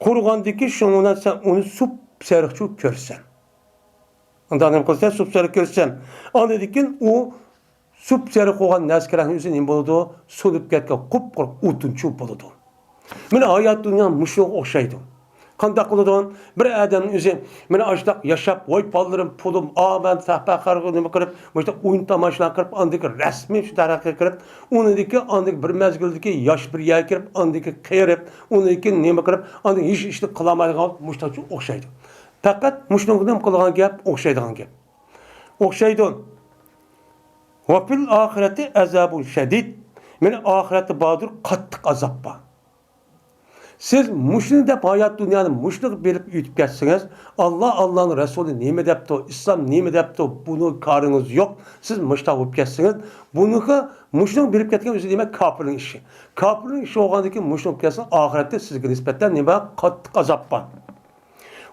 قۇرۇغاندىكىن شۇنىڭ بىلەن سەن ئۇنى سۇپسېرىقچۇ كۆرىسەن. ئۇنداق نېمە قىلىسەن؟ سۇپسېرىق كۆرىسەن. ئاندىن كېيىن ئۇ سۇپسېرىق بولغان نەرسە كېرەكنىڭ ئۆزى نېمە بولىدۇ؟ سۇنۇپ كەتكەن قۇپقۇرۇق ئوتۇنچۇ بولىدۇ. مانا ھايات دۇنيا مۇشۇنىڭغا ئوخشايدۇ. قانداق قىلىدۇ؟ بىر ئادەمنىڭ ئۆزى مانا ئاشۇنداق ياشاپ، ۋاي بالىلىرىم، پۇلۇم، ئا، مەن تەخپەخەرگە نېمە قىلىپ، مۇشۇنداق ئويۇن تاماشىلار قىلىپ، ئاندىكى رەسمىي شۇ تەرەققىي قىلىپ، ئۇنىڭدىكى ئاندىكى بىر مەزگىلدىكى ياش بىر يەرگە كىرىپ، ئاندىكى قېرىپ، ئۇنىڭدىكى نېمە قىلىپ، ئاندىكى ھېچ ئىشنى قىلالمايدىغان مۇشۇنداق ئوخشايدۇ. پەقەت مۇشۇنىڭغا نېمە قىلىدىغان گەپ؟ ئوخشايدىغان گەپ. ئوخشايدۇ. ۋە فىل ئاخىرەتى ئەزابۇن شەدىد. مانا ئاخىرەتتە باردۇر قاتتىق ئازاب بار. سىز مۇشۇنى دەپ ھايات دۇنيانى مۇشۇنى بېرىپ ئۆتۈپ كەتسىڭىز، ئاللا، ئاللانىڭ رەسۇلى نېمە دەپتۇ، ئىسلام نېمە دەپتۇ، بۇنىڭ كارىڭىز يوق. سىز مۇشۇنداق بولۇپ كەتسىڭىز، بۇنىڭغا، مۇشۇنىڭ بېرىپ كەتكەن ئۆزى دېمەك كاپىرنىڭ ئىشى. كاپىرنىڭ ئىشى بولغاندىن كېيىن مۇشۇنى بولۇپ كەتسىڭىز، ئاخىرەتتە سىزگە نىسبەتەن نېمە؟ قاتتىق ئازاب بار.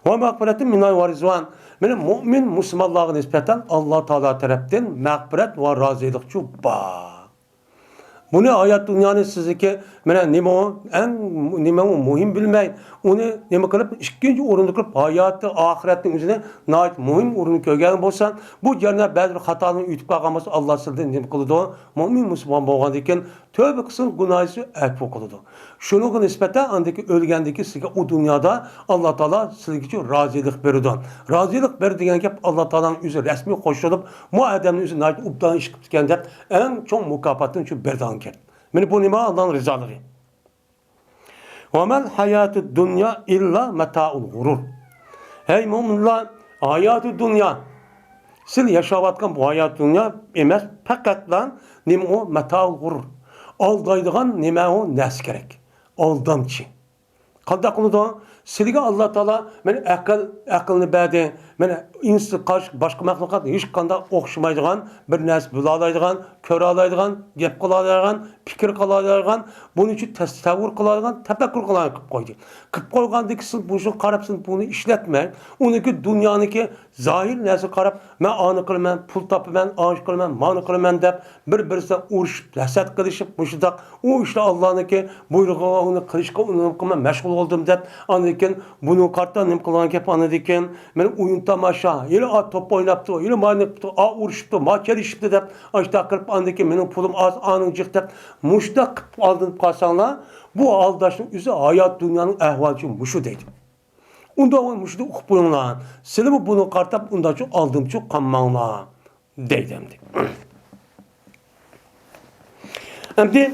ۋە مەغفىرەتۇن مىناللاھى ۋە رىزۋان. مانا مۇئمىن مۇسۇلمانلارغا نىسبەتەن ئاللا تائالا تەرەپتىن مەغپىرەت ۋە رازىلىقچۇ بار. بۇنى ھايات دۇنيانى سىزنىڭكى، مانا نېمە ئۇ؟ ئەڭ نېمە ئۇ مۇھىم بىلمەي، ئۇنى نېمە قىلىپ، ئىككىنچى ئورۇندا قىلىپ، ھاياتى ئاخىرەتنىڭ ئۆزىنى ناھايىتى مۇھىم ئورۇنغا كۆرگەن بولسا، بۇ جەرياندا بەزى بىر خاتالارنى ئۆتۈپ قالغان بولسا، ئاللا سىزدىن نېمە قىلىدۇ؟ مۇئمىن مۇسۇلمان بولغاندىن كېيىن تۆبە قىلسىڭىز، گۇناھىسى ئەپۇ قىلىدۇ. شۇنىڭغا نىسبەتەن ئاندىكى ئۆلگەندىكى سىزگە ئۇ دۇنيادا ئاللا تائالا سىزگىچۇ رازىلىق بېرىدۇ. رازىلىق بېرىدۇ دېگەن گەپ ئاللا تائالانىڭ ئۆزى رەسمىي قوشۇلۇپ، مۇ ئادەمنى ئۆزى ناھايىتى ئوبدان ئىش قىپتىكەن دەپ ئەڭ چوڭ مۇكاپاتنى شۇ بېرىدىغان گەپ. مانا بۇ نېمە؟ ئاللانىڭ رىزالىقى. ۋە مەل ھاياتۇد دۇنيا ئىللا مەتائۇل غۇرۇر. ھەي مۆمىنلار، ھاياتۇد دۇنيا، سىز ياشاۋاتقان بۇ ھايات دۇنيا ئەمەس، پەقەتلا نېمە ئۇ؟ مەتائۇل غۇرۇر. ئالدايدىغان نېمە ئۇ؟ نەرسە كېرەك. ئالدامچى. قانداق قىلىدۇ؟ سىلىگە ئاللا تائالا مانا ئەقىل، ئەقىلنى بەردى. مانا ئىنس، قاش، باشقا مەخلۇقات ھېچقانداق ئوخشىمايدىغان، بىر نەرسە بىلالايدىغان، كۆرالايدىغان، گەپ قىلالايدىغان، پىكىر قىلالايدىغان، بۇنىڭ ئۈچۈن تەسەۋۋۇر قىلالايدىغان، تەپەككۇر قىلالايدىغان قىلىپ قويدى. قىلىپ قويغاندىن كېيىن سىز بۇنى قاراپ، سىز بۇنى ئىشلەتمەي، ئۇنىڭكى دۇنيانىڭكى زاھىر نەرسىگە قاراپ، مەن ئانى قىلىمەن، پۇل تاپىمەن، ئانى قىلىمەن، مانى قىلىمەن دەپ، بىر-بىرسىدە ئۇرۇشۇپ، ھەسەت قىلىشىپ، مۇشۇنداق، ئۇ ئىشتا ئاللانىڭكى بۇيرۇقىغا ئۇنى قىلىشقا ئۇنىمىغا مەشغۇل بولدۇم دەپ، ئاندىن كېيىن بۇنىڭغا قارىتا نېمە قىلغان گەپ، ئاندىن كېيىن مېنى ئويۇن تاماشا، ھېلى ئا توپ ئويناپتۇ، ھېلى ماينىپتۇ، ئا ئۇرۇشۇپتۇ، ما چېلىشىپتۇ دەپ، ئاشۇنداق قىلىپ، ئاندىن كېيىن مېنىڭ پۇلۇم ئاز، ئانىڭ جىق دەپ، مۇشۇنداق قىلىپ ئالدىنىپ قالساڭلار، بۇ ئالداشنىڭ ئۆزى ھايات دۇنيانىڭ ئەھۋالى مۇشۇ دەيدۇ. ئۇنداق مۇشۇنى ئۇقۇپ قويۇڭلار. سىلىمۇ بۇنىڭغا قارىتاپ ئۇنداقچۇ ئالدىمچۇ قالماڭلار، دەيدۇ ئەمدى. ئەمدى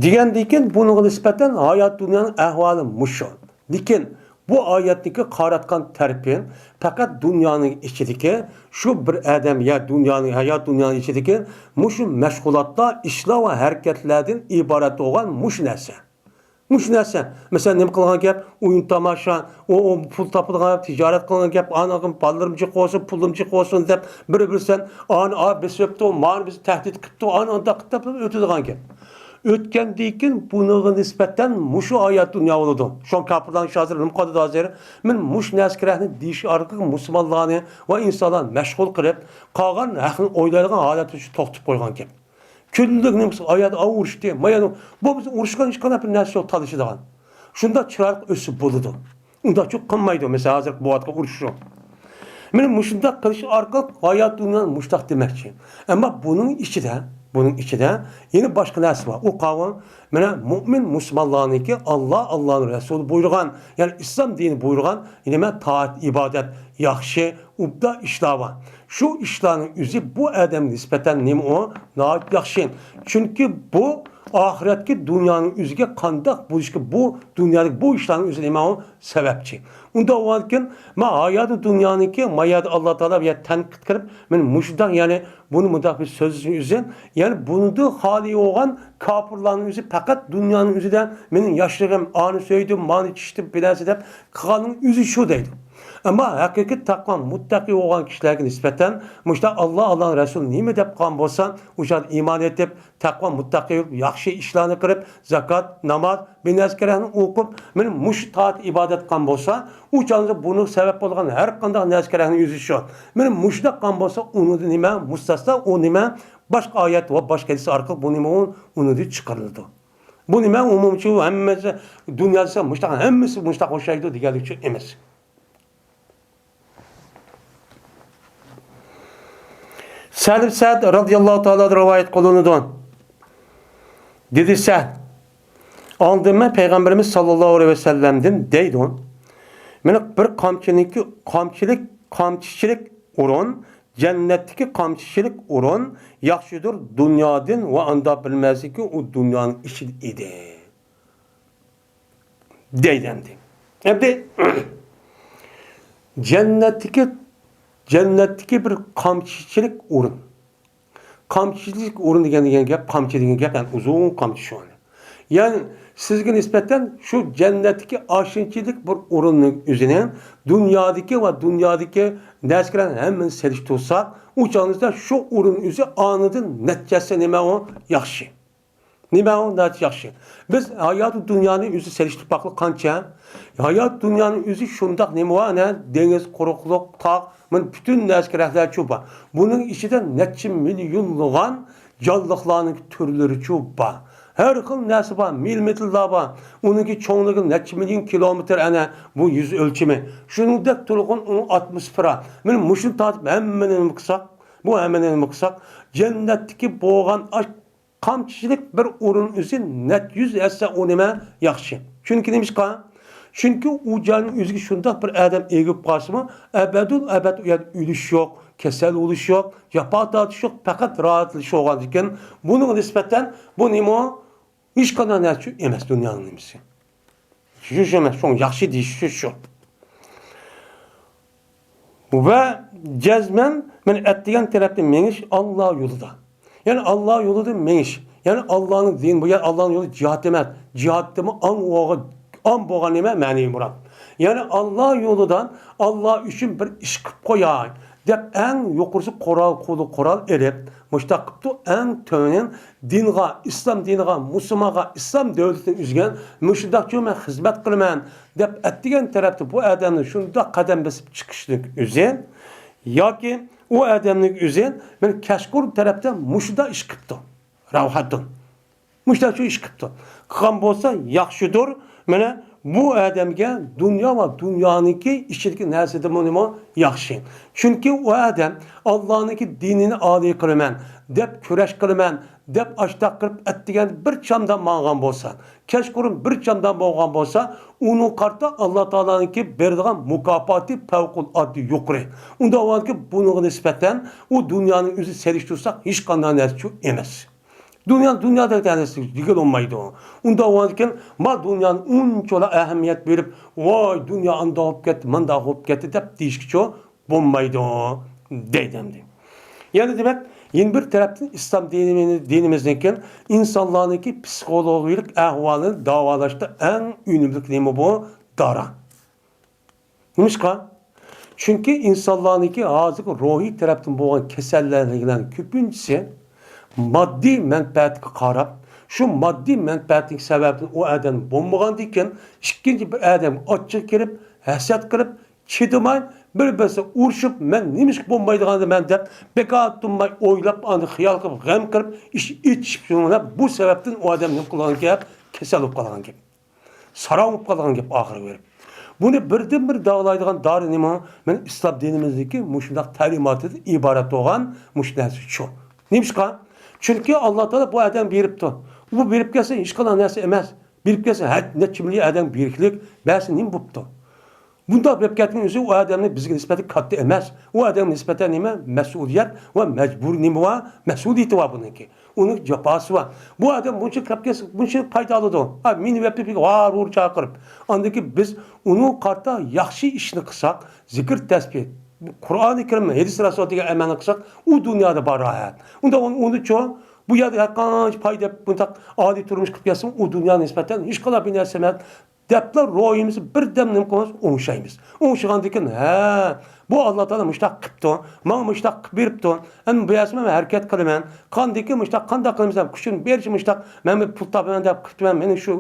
دېگەندىكىن بۇنىڭغا نىسبەتەن ھايات دۇنيانىڭ ئەھۋالى مۇشۇ. لېكىن بۇ ئايەتنىڭكى قاراتقان تەرىپى پەقەت دۇنيانىڭ ئىچىدىكى شۇ بىر ئادەم يا دۇنيانىڭ، ھايات دۇنيانىڭ ئىچىدىكى مۇشۇ مەشغۇلاتلار، ئىشلار ۋە ھەرىكەتلەردىن ئىبارەت بولغان مۇشۇ نەرسە. مۇشۇ نەرسە. مەسىلەن، نېمە قىلغان گەپ؟ ئويۇن تاماشا، ئۇ، ئۇ پۇل تاپىدىغان، تىجارەت قىلغان گەپ، ئانىڭ بالىلىرىم جىق بولسۇن، پۇلۇم جىق بولسۇن دەپ، بىر بىلسەن، ئانى ئا بېسىپتۇ، مانى بىز تەھدىت قىپتۇ، ئانى ئانداق قىپ دەپ ئۆتىدىغان گەپ. ئۆتكەندىن كېيىن بۇنىڭغا نىسبەتەن مۇشۇ ئايەت دۇنيا بولىدۇ. شۇڭا كاپىرلارنىڭ شازىر نېمە قىلدى ھازىر؟ مەن مۇشۇ نەرسە كېرەكنى دېيىش ئارقىلىق مۇسۇلمانلارنى ۋە ئىنسانلارنى مەشغۇل قىلىپ، قالغان ھەقنى ئويلايدىغان ھالەتتە توختىتىپ قويغان گەپ. كۈنلۈك نېمە قىلسا، ئايەت ئاۋۇ ئۇرۇشتى، مايا بۇ بىز ئۇرۇشقان ھېچقانداق بىر نەرسە يوق، تالىشىدىغان. شۇنداق چىرايلىق ئۆتسە بولىدۇ. ئۇنداقچۇ قىلمايدۇ، مەسىلەن، ھازىرقى بولۇۋاتقان ئۇرۇش شۇ. مانا مۇشۇنداق قىلىش ئارقىلىق ھايات دۇنيانى مۇشۇنداق دېمەكچى. ئەمما بۇنىڭ ئىچىدە، بۇنىڭ ئىچىدە يەنە باشقا نەرسە بار. ئۇ قاۋۇل، مانا مۇئمىن مۇسۇلمانلارنىڭكى ئاللا، ئاللانىڭ رەسۇلى بۇيرۇغان، يەنى ئىسلام دىنى بۇيرۇغان نېمە؟ تائەت، ئىبادەت، ياخشى، ئوبدان ئىشلار بار. شۇ ئىشلارنىڭ ئۆزى بۇ ئادەمگە نىسبەتەن نېمە ئۇ؟ ناھايىتى ياخشى. چۈنكى بۇ ئاخىرەتكى دۇنيانىڭ ئۆزىگە قانداق بولۇشقا، بۇ دۇنيادىكى بۇ ئىشلارنىڭ ئۆزى نېمە ئۇ؟ سەۋەبچى. ئۇنداق بولغاندىكىن، ما ھاياتى دۇنيانىڭكى، ما يەردە ئاللا تائالا بۇ يەردە تەنقىد قىلىپ، مەن مۇشۇنداق، يەنى بۇنى مۇنداق بىر سۆزلىشى ئۈزۈن، يەنى بۇنىڭدىن خالىي بولغان كاپىرلارنىڭ ئۆزى پەقەت دۇنيانىڭ ئۆزىدە مېنىڭ ياشلىقىم، ئانى سۆيدۈم، مانى چىشتىم، بىلەرسە دەپ قىلغاننىڭ ئۆزى شۇ دەيدۇ. ئەمما ھەقىقىي تەقۋا مۇتتەقى بولغان كىشىلەرگە نىسبەتەن مۇشۇنداق ئاللا، ئاللانىڭ رەسۇلى نېمە دەپ قىلغان بولسا، ئۇ چاغدا ئىمان ئېيتىپ، تەقۋا مۇتتەقى بولۇپ، ياخشى ئىشلارنى قىلىپ، زاكات، ناماز، بىر نەرسە كېرەكنى ئوقۇپ، مانا مۇشۇ تائەت ئىبادەت قىلغان بولسا، ئۇ چاغدا بۇنىڭ سەۋەب بولغان ھەر قانداق نەرسە كېرەكنىڭ ئۆزى شۇ. مانا مۇشۇنداق قىلغان بولسا، ئۇنىڭدا نېمە؟ مۇستەسنا، ئۇ نېمە؟ باشقا ئايەت ۋە باشقا ھەدىس ئارقىلىق بۇ نېمە؟ ئۇ، ئۇنىڭدىن چىقىرىلىدۇ. بۇ نېمە؟ ئومۇمچۇ ھەممىسى دۇنيا دېسە مۇشۇنداق، ھەممىسى مۇشۇنداق ئوخشايدۇ دېگەنلىكچۇ ئەمەس. سەھل سەئد رەزىياللاھۇ تائالا رىۋايەت قىلىنىدۇ. دېدى سەھل، ئاڭلىدىم مەن پەيغەمبىرىمىز ساللاللاھۇ ئەلەيھى ۋەسەللەمدىن دەيدۇ، مانا بىر قامچىنىڭكى، قامچىلىق، قامچىچىلىك ئورۇن جەننەتتىكى قامچىچىلىك ئورۇن ياخشىدۇر دۇنيادىن ۋە ئاندا بىلمەسلىكى ئۇ دۇنيانىڭ ئىچىدە ئىدى. دەيدۇ ئەمدى. ئەمدى جەننەتتىكى، جەننەتتىكى بىر قامچىچىلىك ئورۇن. قامچىچىلىك ئورۇن دېگەن، دېگەن گەپ، قامچى دېگەن گەپ، يەنى ئۇزۇن قامچى شۇ. يەنى سىزگە نىسبەتەن شۇ جەننەتتىكى ئاشۇنچىلىك بىر ئورۇننىڭ ئۆزىنى دۇنيادىكى ۋە دۇنيادىكى نەرسىلەرنىڭ ھەممىنى سېلىشتۇرساق، ئۇ چاغدا شۇ ئورۇن ئۆزى ئانىدىن نەچچە ھەسسە نېمە ئۇ ياخشى. نېمە ئۇ ناھايىتى ياخشى. بىز ھاياتى دۇنيانى ئۆزى سېلىشتۇرۇپ باقلىق قانچە؟ ھايات دۇنيانىڭ ئۆزى شۇنداق نېمە بار، ئەنە دېڭىز، قۇرۇقلۇق، تاغ، مانا پۈتۈن نەرسە كېرەكلەرچۇ بار. بۇنىڭ ئىچىدە نەچچە مىليونلىغان جانلىقلارنىڭ تۈرلىرىچۇ بار. ھەر خىل نەرسە بار، مىل مېتىللار بار. ئۇنىڭكى چوڭلۇقى نەچچە مىليون كىلومېتىر، ئەنە بۇ يۈز ئۆلچىمى. شۇنىڭدەك تولغان ئۇنىڭ ئاتموسفېرا. مانا مۇشۇنى تارتىپ ھەممىنى نېمە قىلساق، بۇ ھەممىنى نېمە قىلساق، جەننەتتىكى بولغان ئاش قامچىچىلىك بىر ئورۇن ئۆزى نەچچە يۈز ھەسسە ئۇ نېمە ياخشى. چۈنكى نېمىشقا؟ چۈنكى ئۇ جاينىڭ ئۆزىگە شۇنداق بىر ئادەم ئىگە بولۇپ قالسىمۇ، ئەبەدۇل ئەبەد ئۇ يەردە ئۆلۈش يوق، كېسەل بولۇش يوق، جاپا تارتىش يوق، پەقەت راھەتلىنىش بولغاندىكىن، بۇنىڭغا نىسبەتەن بۇ نېمە؟ ھېچقانداق نەرسە ئەمەس دۇنيانىڭ نېمىسى. شۇ، شۇ ئەمەس، شۇڭا ياخشى دېيىش شۇ، شۇ. ۋە جەزمەن مەن ئەتىگەن تەرەپتە مېڭىش ئاللا يولىدا. يەنى ئاللا يولىدا مېڭىش. يەنى ئاللانىڭ دىنى بۇ، يەنى ئاللانىڭ يولى جىھاد ئەمەس. جىھادتىمۇ ئاڭ بولغان، ئاڭ بولغان نېمە؟ مەنىۋى مۇراد. يەنى ئاللا يولىدا، ئاللا ئۈچۈن بىر ئىش قىلىپ قوياي دەپ ئەڭ يۇقىرىسى قورال، قولى قورال ئېلىپ، مۇشتاق قىپتۇ، ئەڭ تۆۋىنى دىنغا، ئىسلام دىنىغا، مۇسۇلمانغا، ئىسلام دۆلىتىنى ئۈزگەن، مۇشۇنداقچۇ مەن خىزمەت قىلىمەن دەپ ئەتىگەن تەرەپتە بۇ ئادەمنىڭ شۇنداق قەدەم بېسىپ چىقىشىنىڭ ئۆزى ياكى ئۇ ئادەمنىڭ ئۆزى مەن كەچقۇرۇن تەرەپتە مۇشۇنداق ئىش قىپتۇ، راۋھەتتىن. مۇشۇنداق شۇ ئىش قىپتۇ. قىلغان بولسا ياخشىدۇر. مانا بۇ ئادەمگە دۇنيا ۋە دۇنيانىڭكى ئىچىدىكى نەرسىدىنمۇ نېمە ياخشى. چۈنكى ئۇ ئادەم ئاللانىڭكى دىنىنى ئالىي قىلىمەن دەپ، كۈرەش قىلىمەن دەپ، ئاشتاق قىلىپ ئەتىگەن بىر چامدا ماڭغان بولسا، كەچقۇرۇن بىر چامدا بولغان بولسا، ئۇنىڭ قارىتا ئاللا تائالانىڭكى بېرىدىغان مۇكاپاتى پەۋقۇلئاددە يۇقىرى. ئۇنداق بولغاندىكىن بۇنىڭغا نىسبەتەن ئۇ دۇنيانىڭ ئۆزى سېلىشتۇرساق ھېچقانداق نەرسىچۇ ئەمەس. دۇنيا، دۇنيا دەيدىغان نەرسە دېگىلى بولمايدۇ. ئۇنداق بولغاندىكىن، ما دۇنيانى ئۇنچىۋالا ئەھمىيەت بېرىپ، ۋاي، دۇنيا ئانداق بولۇپ كەتتى، مانداق بولۇپ كەتتى دەپ دېيىشكىچۇ بولمايدۇ، دەيدۇ ئەمدى. يەنە دېمەك، يەنە بىر تەرەپتىن ئىسلام دىنى، دىنىمىزنىڭكى ئىنسانلارنىڭكى پسىخولوگىيەلىك ئەھۋالىنى داۋالاشتا ئەڭ ئۈنۈملۈك نېمە بۇ؟ دارا. نېمىشقا؟ چۈنكى ئىنسانلارنىڭكى ھازىرقى روھىي تەرەپتىن بولغان كېسەللەرنىڭ كۆپىنچىسى ماددىي مەنپەئەتكە قاراپ، شۇ ماددىي مەنپەئەتنىڭ سەۋەبىدىن ئۇ ئادەم بولمىغاندىكىن، ئىككىنچى بىر ئادەمگە ئاچچىقى كېلىپ، ھەسەت قىلىپ، چىدىماي، بىر-بىرسىگە ئۇرۇشۇپ، مەن نېمىشقا بولمايدىغاندىمەن دەپ، بىكار تۇرماي ئويلاپ، ئاندىن خىيال قىلىپ، غەم قىلىپ، ئىچ-، ئېچىشىپ، شۇنىڭ بىلەن بۇ سەۋەبتىن ئۇ ئادەم نېمە قىلغان گەپ؟ كېسەل بولۇپ قالغان گەپ. ساراڭ بولۇپ قالغان گەپ ئاخىرىغا بېرىپ. بۇنى بىردىنبىر داۋالايدىغان دارى نېمە؟ مانا ئىسلام دىنىمىزدىكى مۇشۇنداق تەلىماتىدىن ئىبارەت بولغان مۇشۇ نەرسە شۇ. نېمىشقا؟ چۈنكى ئاللا تائالا بۇ ئادەمگە بېرىپتۇ. بۇ بېرىپ كەلسە ھېچقانداق نەرسە ئەمەس. بېرىپ كەلسە ھە، نەچچە مىليون ئادەمگە بېرىكلىك بەرسە نېمە بوپتۇ؟ بۇنداق بېرىپ كەتكەن ئۆزى ئۇ ئادەمنىڭ بىزگە نىسبەتەن كاتتا ئەمەس. ئۇ ئادەمگە نىسبەتەن نېمە؟ مەسئۇلىيەت ۋە مەجبۇرىي نېمە بار؟ مەسئۇلىيىتى بار بۇنىڭكى. ئۇنىڭ جاپاسى بار. بۇ ئادەم بۇنچە كىرىپ كەلسە، بۇنچە پايدا ئالىدۇ. ھە، مېنى ۋەپلىپ ھار-ھۇر چاقىرىپ. ئاندىن كېيىن بىز ئۇنىڭغا قارىتا ياخشى ئىشنى قىلساق، زىكىر تەسبىھ، قۇرئانى كەرىم، ھەدىس رەسۇل دېگەن ئەمەلنى قىلساق، ئۇ دۇنيادا بار راھەت. ئۇندا ئۇنى، ئۇنىچۇ، بۇ يەردە ھەرقانچە پايدا، بۇنداق ئالىي تۇرمۇش قىلىپ كەلسىمۇ، ئۇ دۇنيا نىسبەتەن ھېچقانداق بىر نەرسە ئەمەس. دەپلا روھىمىزنى بىردەم نېمە قىلىمىز؟ ئوڭشايمىز. ئوڭشىغاندىن كېيىن، ھە، بۇ ئاللا تائالا مۇشۇنداق قىپتۇ، ماڭا مۇشۇنداق قىلىپ بېرىپتۇ. ئەمدى بۇ يەرسە مەن ھەرىكەت قىلىمەن. قاندىكى مۇشۇنداق قانداق قىلىمىز دەپ كۈچىنى بېرىچە مۇشۇنداق، مەن بىر پۇل تاپىمەن دەپ قىپتىمەن. مېنىڭ شۇ،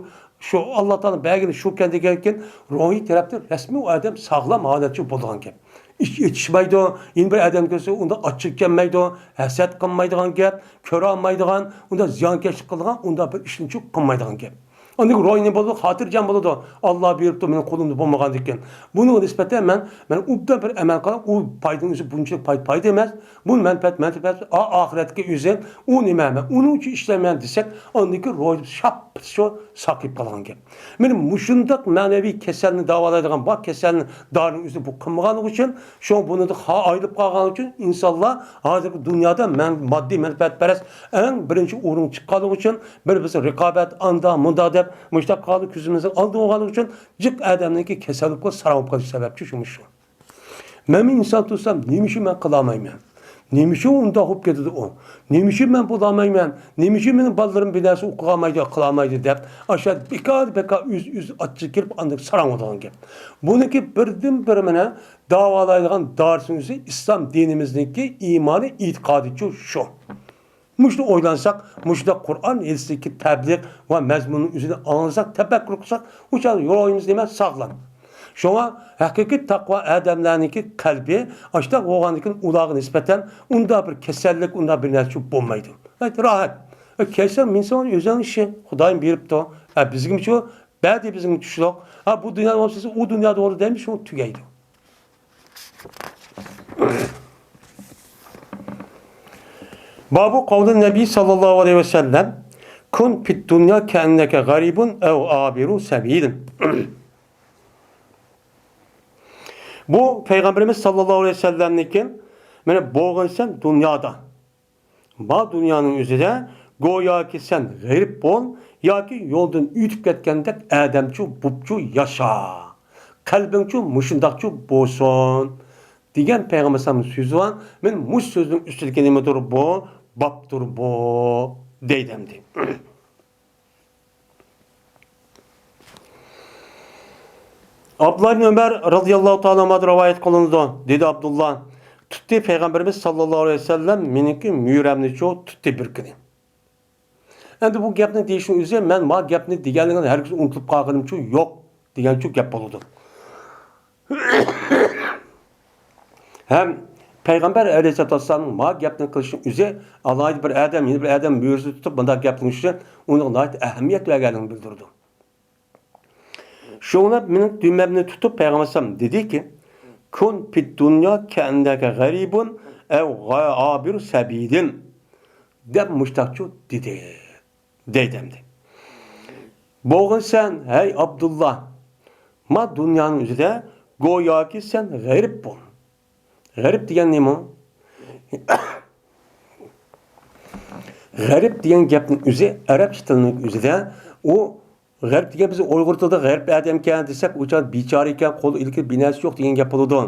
شۇ ئاللا تائالا بەرگىنى شۇكەن دېگەن كېيىن، روھىي تەرەپتىن رەسمىي ئۇ ئادەم ساغلام ھالەتچە بولىدىغان گەپ. ئىچ-، ئېچىشمايدۇ، يەنە بىر ئادەم كۆرسە ئۇندا ئاچچىقى كەلمەيدۇ، ھەسەت قىلمايدىغان گەپ، كۆرەلمەيدىغان، ئۇندا زىيانكەشلىك قىلىدىغان، ئۇنداق بىر ئىشنىچۇ قىلمايدىغان گەپ. ئاندىن روھى نېمە بولىدۇ؟ خاتىرجەم بولىدۇ. ئاللا بۇيرۇپتۇ، مېنىڭ قولۇمدا بولمىغاندىكىن. بۇنىڭغا نىسبەتەن مەن، مەن ئوبدان بىر ئەمەل قىلىپ، ئۇ پايدىنىڭ ئۆزى بۇنچىلىك پاي-، پايدا ئەمەس. بۇ مەنپەئەت، مەنپەئەت، ئا-، ئاخىرەتتىكى ئۆزى، ئۇ نېمە، مەن ئۇنىڭ ئۈچۈن ئىشلەيمەن دېسەك، ئاندىن كېيىن روھى شاپ شۇ ساقىيىپ قالغان گەپ. مانا مۇشۇنداق مەنىۋى كېسەلنى داۋالايدىغان، بار كېسەلنى دارىنىڭ ئۆزى بۇ قىلمىغانلىقى ئۈچۈن، شۇڭا بۇنىڭدىن خا-، ئايرىلىپ قالغانلىقى ئۈچۈن ئىنسانلار ھازىرقى دۇنيادا مەن-، ماددىي مەنپەئەتپەرەس ئەڭ بىرىنچى ئورۇنغا چىققانلىقى ئۈچۈن، بىر-بىرسى رىقابەت، ئاندا، مۇندا دەپ، مۇشۇنداق قالدى كۆزىمىزنىڭ ئالدىدا بولغانلىقى ئۈچۈن، جىق ئادەمنىڭكى كېسەل بولۇپ قېلىش سەۋەبچى شۇمۇ شۇ. مەنمۇ ئىنسان تۇرسام، نېمە ئۈچۈن مەن قىلالمايمەن؟ نېمە ئۈچۈن ئۇنداق بولۇپ كېتىدۇ ئۇ؟ نېمە ئۈچۈن مەن بولالمايمەن؟ نېمە ئۈچۈن مېنىڭ بالىلىرىم بىر نەرسە ئوقۇغالمايدۇ، قىلالمايدۇ دەپ، ئاشۇ بىكار، بىكار ئۆز، ئۆز ئاچچىقى كېلىپ، ئاندىن ساراڭ بولىدىغان گەپ. بۇنىڭكى بىردىنبىر مانا داۋالايدىغان دارىسىنىڭ ئۆزى ئىسلام دىنىمىزنىڭكى ئىمانى، ئېتىقادىچۇ شۇ. مۇشۇنى ئويلانساق، مۇشۇنداق قۇرئان ھەدىستىكى تەبلىغ ۋە مەزمۇننىڭ ئۆزىنى ئاڭلىساق، تەپەككۇر قىلساق، ئۇ چاغدا روھىمىز نېمە؟ ساغلام. شۇڭا ھەقىقىي تەقۋا ئادەملەرنىڭكى قەلبى ئاشۇنداق بولغاندىكىن، ئۇلارغا نىسبەتەن ئۇنداق بىر كېسەللىك، ئۇنداق بىر نەرسە بولمايدۇ. غايەت راھەت. كەلسەڭ، مىنسەڭ، ئۆزۈڭ ئىشى. خۇدايىم بېرىپتۇ. ھە، بىزگىمۇ شۇ بەردى، بىزنىڭ چۈشلۈك. ھە، بۇ دۇنيادا بولسا، ئۇ دۇنيادا بولدى دەيمىز، شۇ تۈگەيدۇ. بابۇ قەۋلى نەبى ساللاللاھۇ ئەلەيھى ۋەسەللەم، كۇن فىد دۇنيا كەئەننەكە غەرىبۇن ئەۋ ئابىرۇ سەبىل. بۇ پەيغەمبىرىمىز ساللاللاھۇ ئەلەيھى ۋەسەللەمنىكىن، مانا، بولغىنسەن دۇنيادا. بار دۇنيانىڭ ئۆزىدە گوياكى سەن غېرىب بول ياكى يولدىن ئۆتۈپ كەتكەندەك ئادەمچۇ بوپچۇ ياشا. قەلبىڭچۇ مۇشۇنداقچۇ بولسۇن. دېگەن پەيغەمبەر ئەلەيھىسسالامنىڭ سۆزى بار. مانا مۇشۇ سۆزنىڭ ئۈستىدىكى نېمىدۇر بۇ؟ بابتۇر بۇ، دەيدۇ ئەمدى. ئابدۇللا ئىبن ئۆمەر رازىياللاھۇ تائالا ئەنھۇدىن رىۋايەت قىلىنىدۇ. دېدى ئابدۇللا، تۇتتى پەيغەمبىرىمىز ساللاللاھۇ ئەلەيھى ۋەسەللەم مېنىڭكى مۈرەمنىچۇ تۇتتى بىر كۈنى. ئەمدى بۇ گەپنى دېيىشنىڭ ئۆزى، مەن ما گەپنى دېگەنلىكىنى ھەرگىز ئۇنتۇلۇپ قالغىنىمچۇ يوق دېگەنچۇ گەپ بولىدۇ. ھەم پەيغەمبەر ئەلەيھىسسالاتۇ ۋەسسالامنىڭ ما گەپنى قىلىشنىڭ ئۆزى، ئالاھىدە بىر ئادەم يەنە بىر ئادەم مۈرىسىنى تۇتۇپ مۇنداق گەپ قىلىشى ئۇنىڭغا ناھايىتى ئەھمىيەت بەرگەنلىكىنى بىلدۈرىدۇ. شۇڭا مېنىڭ دۈمبەمنى تۇتۇپ پەيغەمبەر ئەلەيھىسسالام دېدىكى، كۇن فىد دۇنيا كەئەننەكە غەرىبۇن ئەۋ ئابىرۇ سەبىلىن، دەپ مۇشتاقچۇ دېدى. دەيدۇ ئەمدى. بولغىنسەن، ھەي ئابدۇللا، ما دۇنيانىڭ ئۆزىدە گوياكى سەن غېرىب بول. غېرىب دېگەن نېمە؟ غەرىب دېگەن گەپنىڭ ئۆزى ئەرەبچە تىلنىڭ ئۆزىدە، ئۇ غەرىب دېگەن، بىز ئۇيغۇر تىلىدا غەرىب ئادەمكەن دېسەك، ئۇ چاغ بىچارە ئىكەن، قول ئىلكىدە بىنەسى يوق دېگەن گەپ بولىدۇ.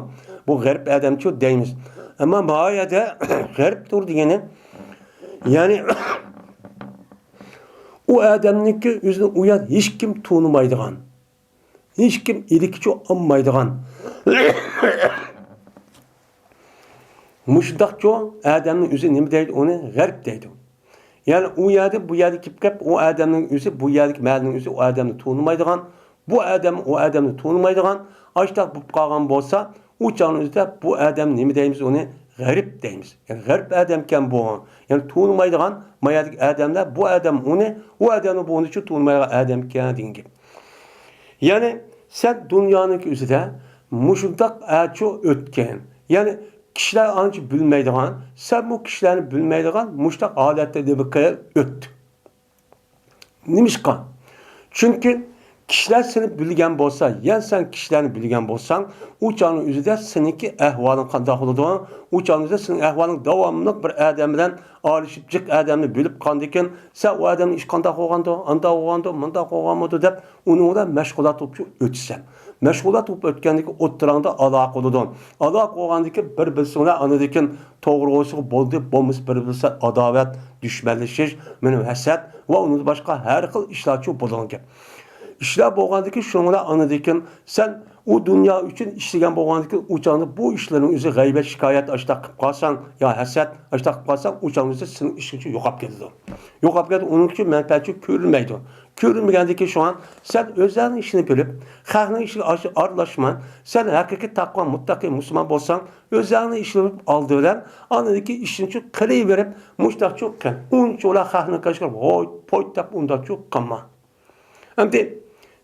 بۇ غەرىب ئادەمچۇ دەيمىز. ئەمما ما يەردە غەرىبتۇر دېگىنى، يەنى ئۇ ئادەمنىڭكى ئۆزىنى ئۇ يەردە ھېچكىم تونۇمايدىغان، ھېچكىم ئىلكىچۇ ئالمايدىغان، مۇشۇنداقچۇ ئادەمنىڭ ئۆزى نېمە دەيدۇ؟ ئۇنى غەرىب دەيدۇ. يەنى ئۇ يەردە، بۇ يەرگە كېلىپ كەپ، ئۇ ئادەمنىڭ ئۆزى، بۇ يەردىكى مەھەللىنىڭ ئۆزى ئۇ ئادەمنى تونۇمايدىغان، بۇ ئادەم ئۇ ئادەمنى تونۇمايدىغان، ئاشتاق بولۇپ قالغان بولسا، ئۇ چاغنىڭ ئۆزىدە بۇ ئادەم نېمە دەيمىز؟ ئۇنى غەرىب دەيمىز. يەنى غەرىب ئادەمكەن بۇ. يەنى تونۇمايدىغان، ما يەردىكى ئادەملەر بۇ ئادەم ئۇنى، ئۇ ئادەمنى بۇنى چۇ تونۇمايدىغان ئادەمكەن دېگەن گەپ. يەنى سەن دۇنيانىڭ ئۆزىدە مۇشۇنداق ئەچۇ ئۆتكەن. يەنى كىشىلەر ئانچە بىلمەيدىغان، سەنمۇ كىشىلەرنى بىلمەيدىغان مۇشۇنداق ھالەتتە نېمە قىل ئۆتتى. نېمىشقا؟ چۈنكى كىشىلەر سېنى بىلگەن بولسا، يەنى سەن كىشىلەرنى بىلگەن بولساڭ، ئۇ چاغنىڭ ئۆزىدە سېنىڭكى ئەھۋالىڭ قانداق بولىدۇ؟ ئۇ چاغنىڭ ئۆزىدە سېنىڭ ئەھۋالىڭ داۋاملىق بىر ئادەم بىلەن ئارىلىشىپ جىق ئادەمنى بىلىپ قالغاندىكىن، سەن ئۇ ئادەمنىڭ ئىشى قانداق بولغاندۇ، ئانداق بولغاندۇ، مۇنداق بولغانمىدۇ دەپ ئۇنىڭ بىلەن مەشغۇلات بولۇپ ئۆتىسەن. مەشغۇلات بولۇپ ئۆتكەندىكى ئوتتۇراڭدا ئالاقە بولىدۇ. ئالاقە بولغاندىكى بىر بىلسىڭلار ئاندىكىن توغرا بولسا بولدى، بولمىسا بىر بىلسە ئاداۋەت، دۈشمەنلىشىش، مېنىڭ ھەسەت ۋە ئۇنىڭدىن باشقا ھەر خىل ئىشلارچۇ بولىدىغان گەپ. ئىشلار بولغاندىكىن شۇنىڭ بىلەن ئاندىكىن سەن ئۇ دۇنيا ئۈچۈن ئىشلىگەن بولغاندىكىن ئۇ چاغدا بۇ ئىشلارنىڭ ئۆزى غەيۋەت، شىكايەت ئاشتاق قىلىپ قالساڭ يا ھەسەت ئاشتاق قىلىپ قالساڭ ئۇ چاغنىڭ ئۆزى سېنىڭ ئىشىڭچۇ يوقاپ كېتىدۇ. يوقاپ كېتىدۇ، ئۇنىڭ ئۈچۈن مەنپەئەتچۇ كۆرۈلمەيدۇ. كۆرۈنمىگەندىكىن شۇڭا سەن ئۆزۈڭنىڭ ئىشىنى بىلىپ، خەقنىڭ ئىشىغا ئاش-، ئارىلاشما. سەن ھەقىقىي تەقۋا، مۇتتەقىي مۇسۇلمان بولساڭ، ئۆزۈڭنىڭ ئىشىنى بىلىپ ئالدى بىلەن ئاندىكى ئىشىنچۇ قىلىۋېرىپ، مۇشتاقچۇ قىل. ئۇنچىۋالا خەقنىڭ قېشىغا ھوي، پوي دەپ ئۇنداقچۇ قىلما. ئەمدى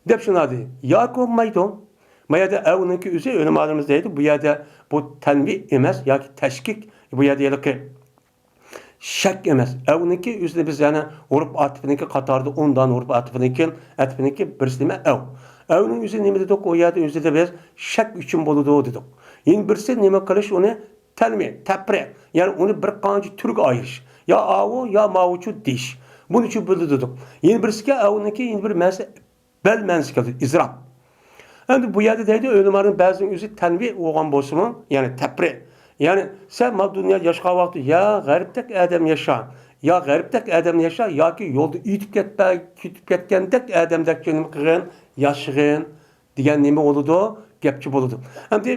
دەپ شۇنداق دېدى. ياكى بولمايدۇ. ما يەردە ئەۋنىڭكى ئۆزى ئۆلىمالىرىمىز دەيدۇ. بۇ يەردە بۇ تەنۋى ئەمەس ياكى تەشكىك. بۇ يەردە ھېلىقى شەك ئەمەس. ئەۋنىڭكى ئۆزىنى بىز يەنە ھۇرۇپ ئاتىپىنىڭكى قاتارىدا ئون دانە ھۇرۇپ ئاتىپىنىڭكى، ئەتىپىنىڭكى بىرسى نېمە؟ ئەۋ. ئەۋنىڭ ئۆزى نېمە دېدۇق؟ ئۇ يەردە ئۆزىدە بىز شەك ئۈچۈن بولىدۇ دېدۇق. يەنە بىرسى نېمە قىلىش ئۇنى؟ تەنۋى، تەپرىق. يەنى ئۇنى بىر قانچە تۈرگە ئايرىش. يا ئاۋۇ، يا ماۋۇچۇ دېيىش. بۇنى چۈ بىلدى دېدۇق. يەنە بىرسىكى ئەۋنىڭكى يەنە بىر مەنىسى بەل مەنىسى كەلدى، ئىزراپ. ئەمدى بۇ يەردە دەيدۇ، ئۆلىمالارنىڭ بەزىنىڭ ئۆزى تەنۋى بولغان بولسىمۇ، يەنى تەپرىق. يەنى سەن مانا دۇنيادا ياشىغان ۋاقتىدا يا غەرىبتەك ئادەم ياشا، يا غەرىبتەك ئادەم ياشا، ياكى يولدا ئۆتۈپ كەتپە-، ئۆتۈپ كەتكەندەك ئادەمدەك نېمە قىلغىن، ياشىغىن دېگەن نېمە بولىدۇ؟ گەپچۇ بولىدۇ. ئەمدى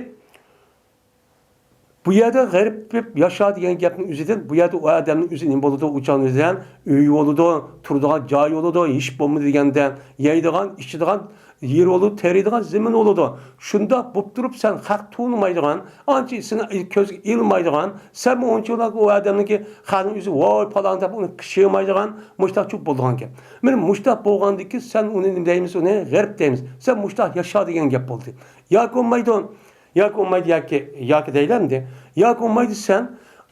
بۇ يەردە غەرىب دەپ ياشا دېگەن گەپنىڭ ئۆزىدىن، بۇ يەردە ئۇ ئادەمنىڭ ئۆزى نېمە بولىدۇ؟ ئۇ چاغنىڭ ئۆزىدىن ئۆيى بولىدۇ، تۇرىدىغان جايى بولىدۇ، ھېچ بولمىدى دېگەندە يەيدىغان، ئىچىدىغان يېرى بولىدۇ، تېرىيدىغان زېمىنى بولىدۇ. شۇنداق بولۇپ تۇرۇپ سەن خەق تونۇمايدىغان، ئانچە سېنى كۆزگە ئىلمايدىغان، سەنمۇ ئۇنچىۋالا ئۇ ئادەمنىڭكى خەقنىڭ ئۆزى ۋاي پالان دەپ ئۇنى قىچىمايدىغان مۇشتاقچۇ بولىدىغان گەپ. مانا مۇشتاق بولغاندىكىن سەن ئۇنى نېمە دەيمىز؟ ئۇنى غەرىب دەيمىز. سەن مۇشتاق ياشا دېگەن گەپ بولدى. ياكى بولمايدۇ. ياكى بولمايدۇ ياكى، ياكى دەيلەمدى. ياكى بولمايدۇ سەن،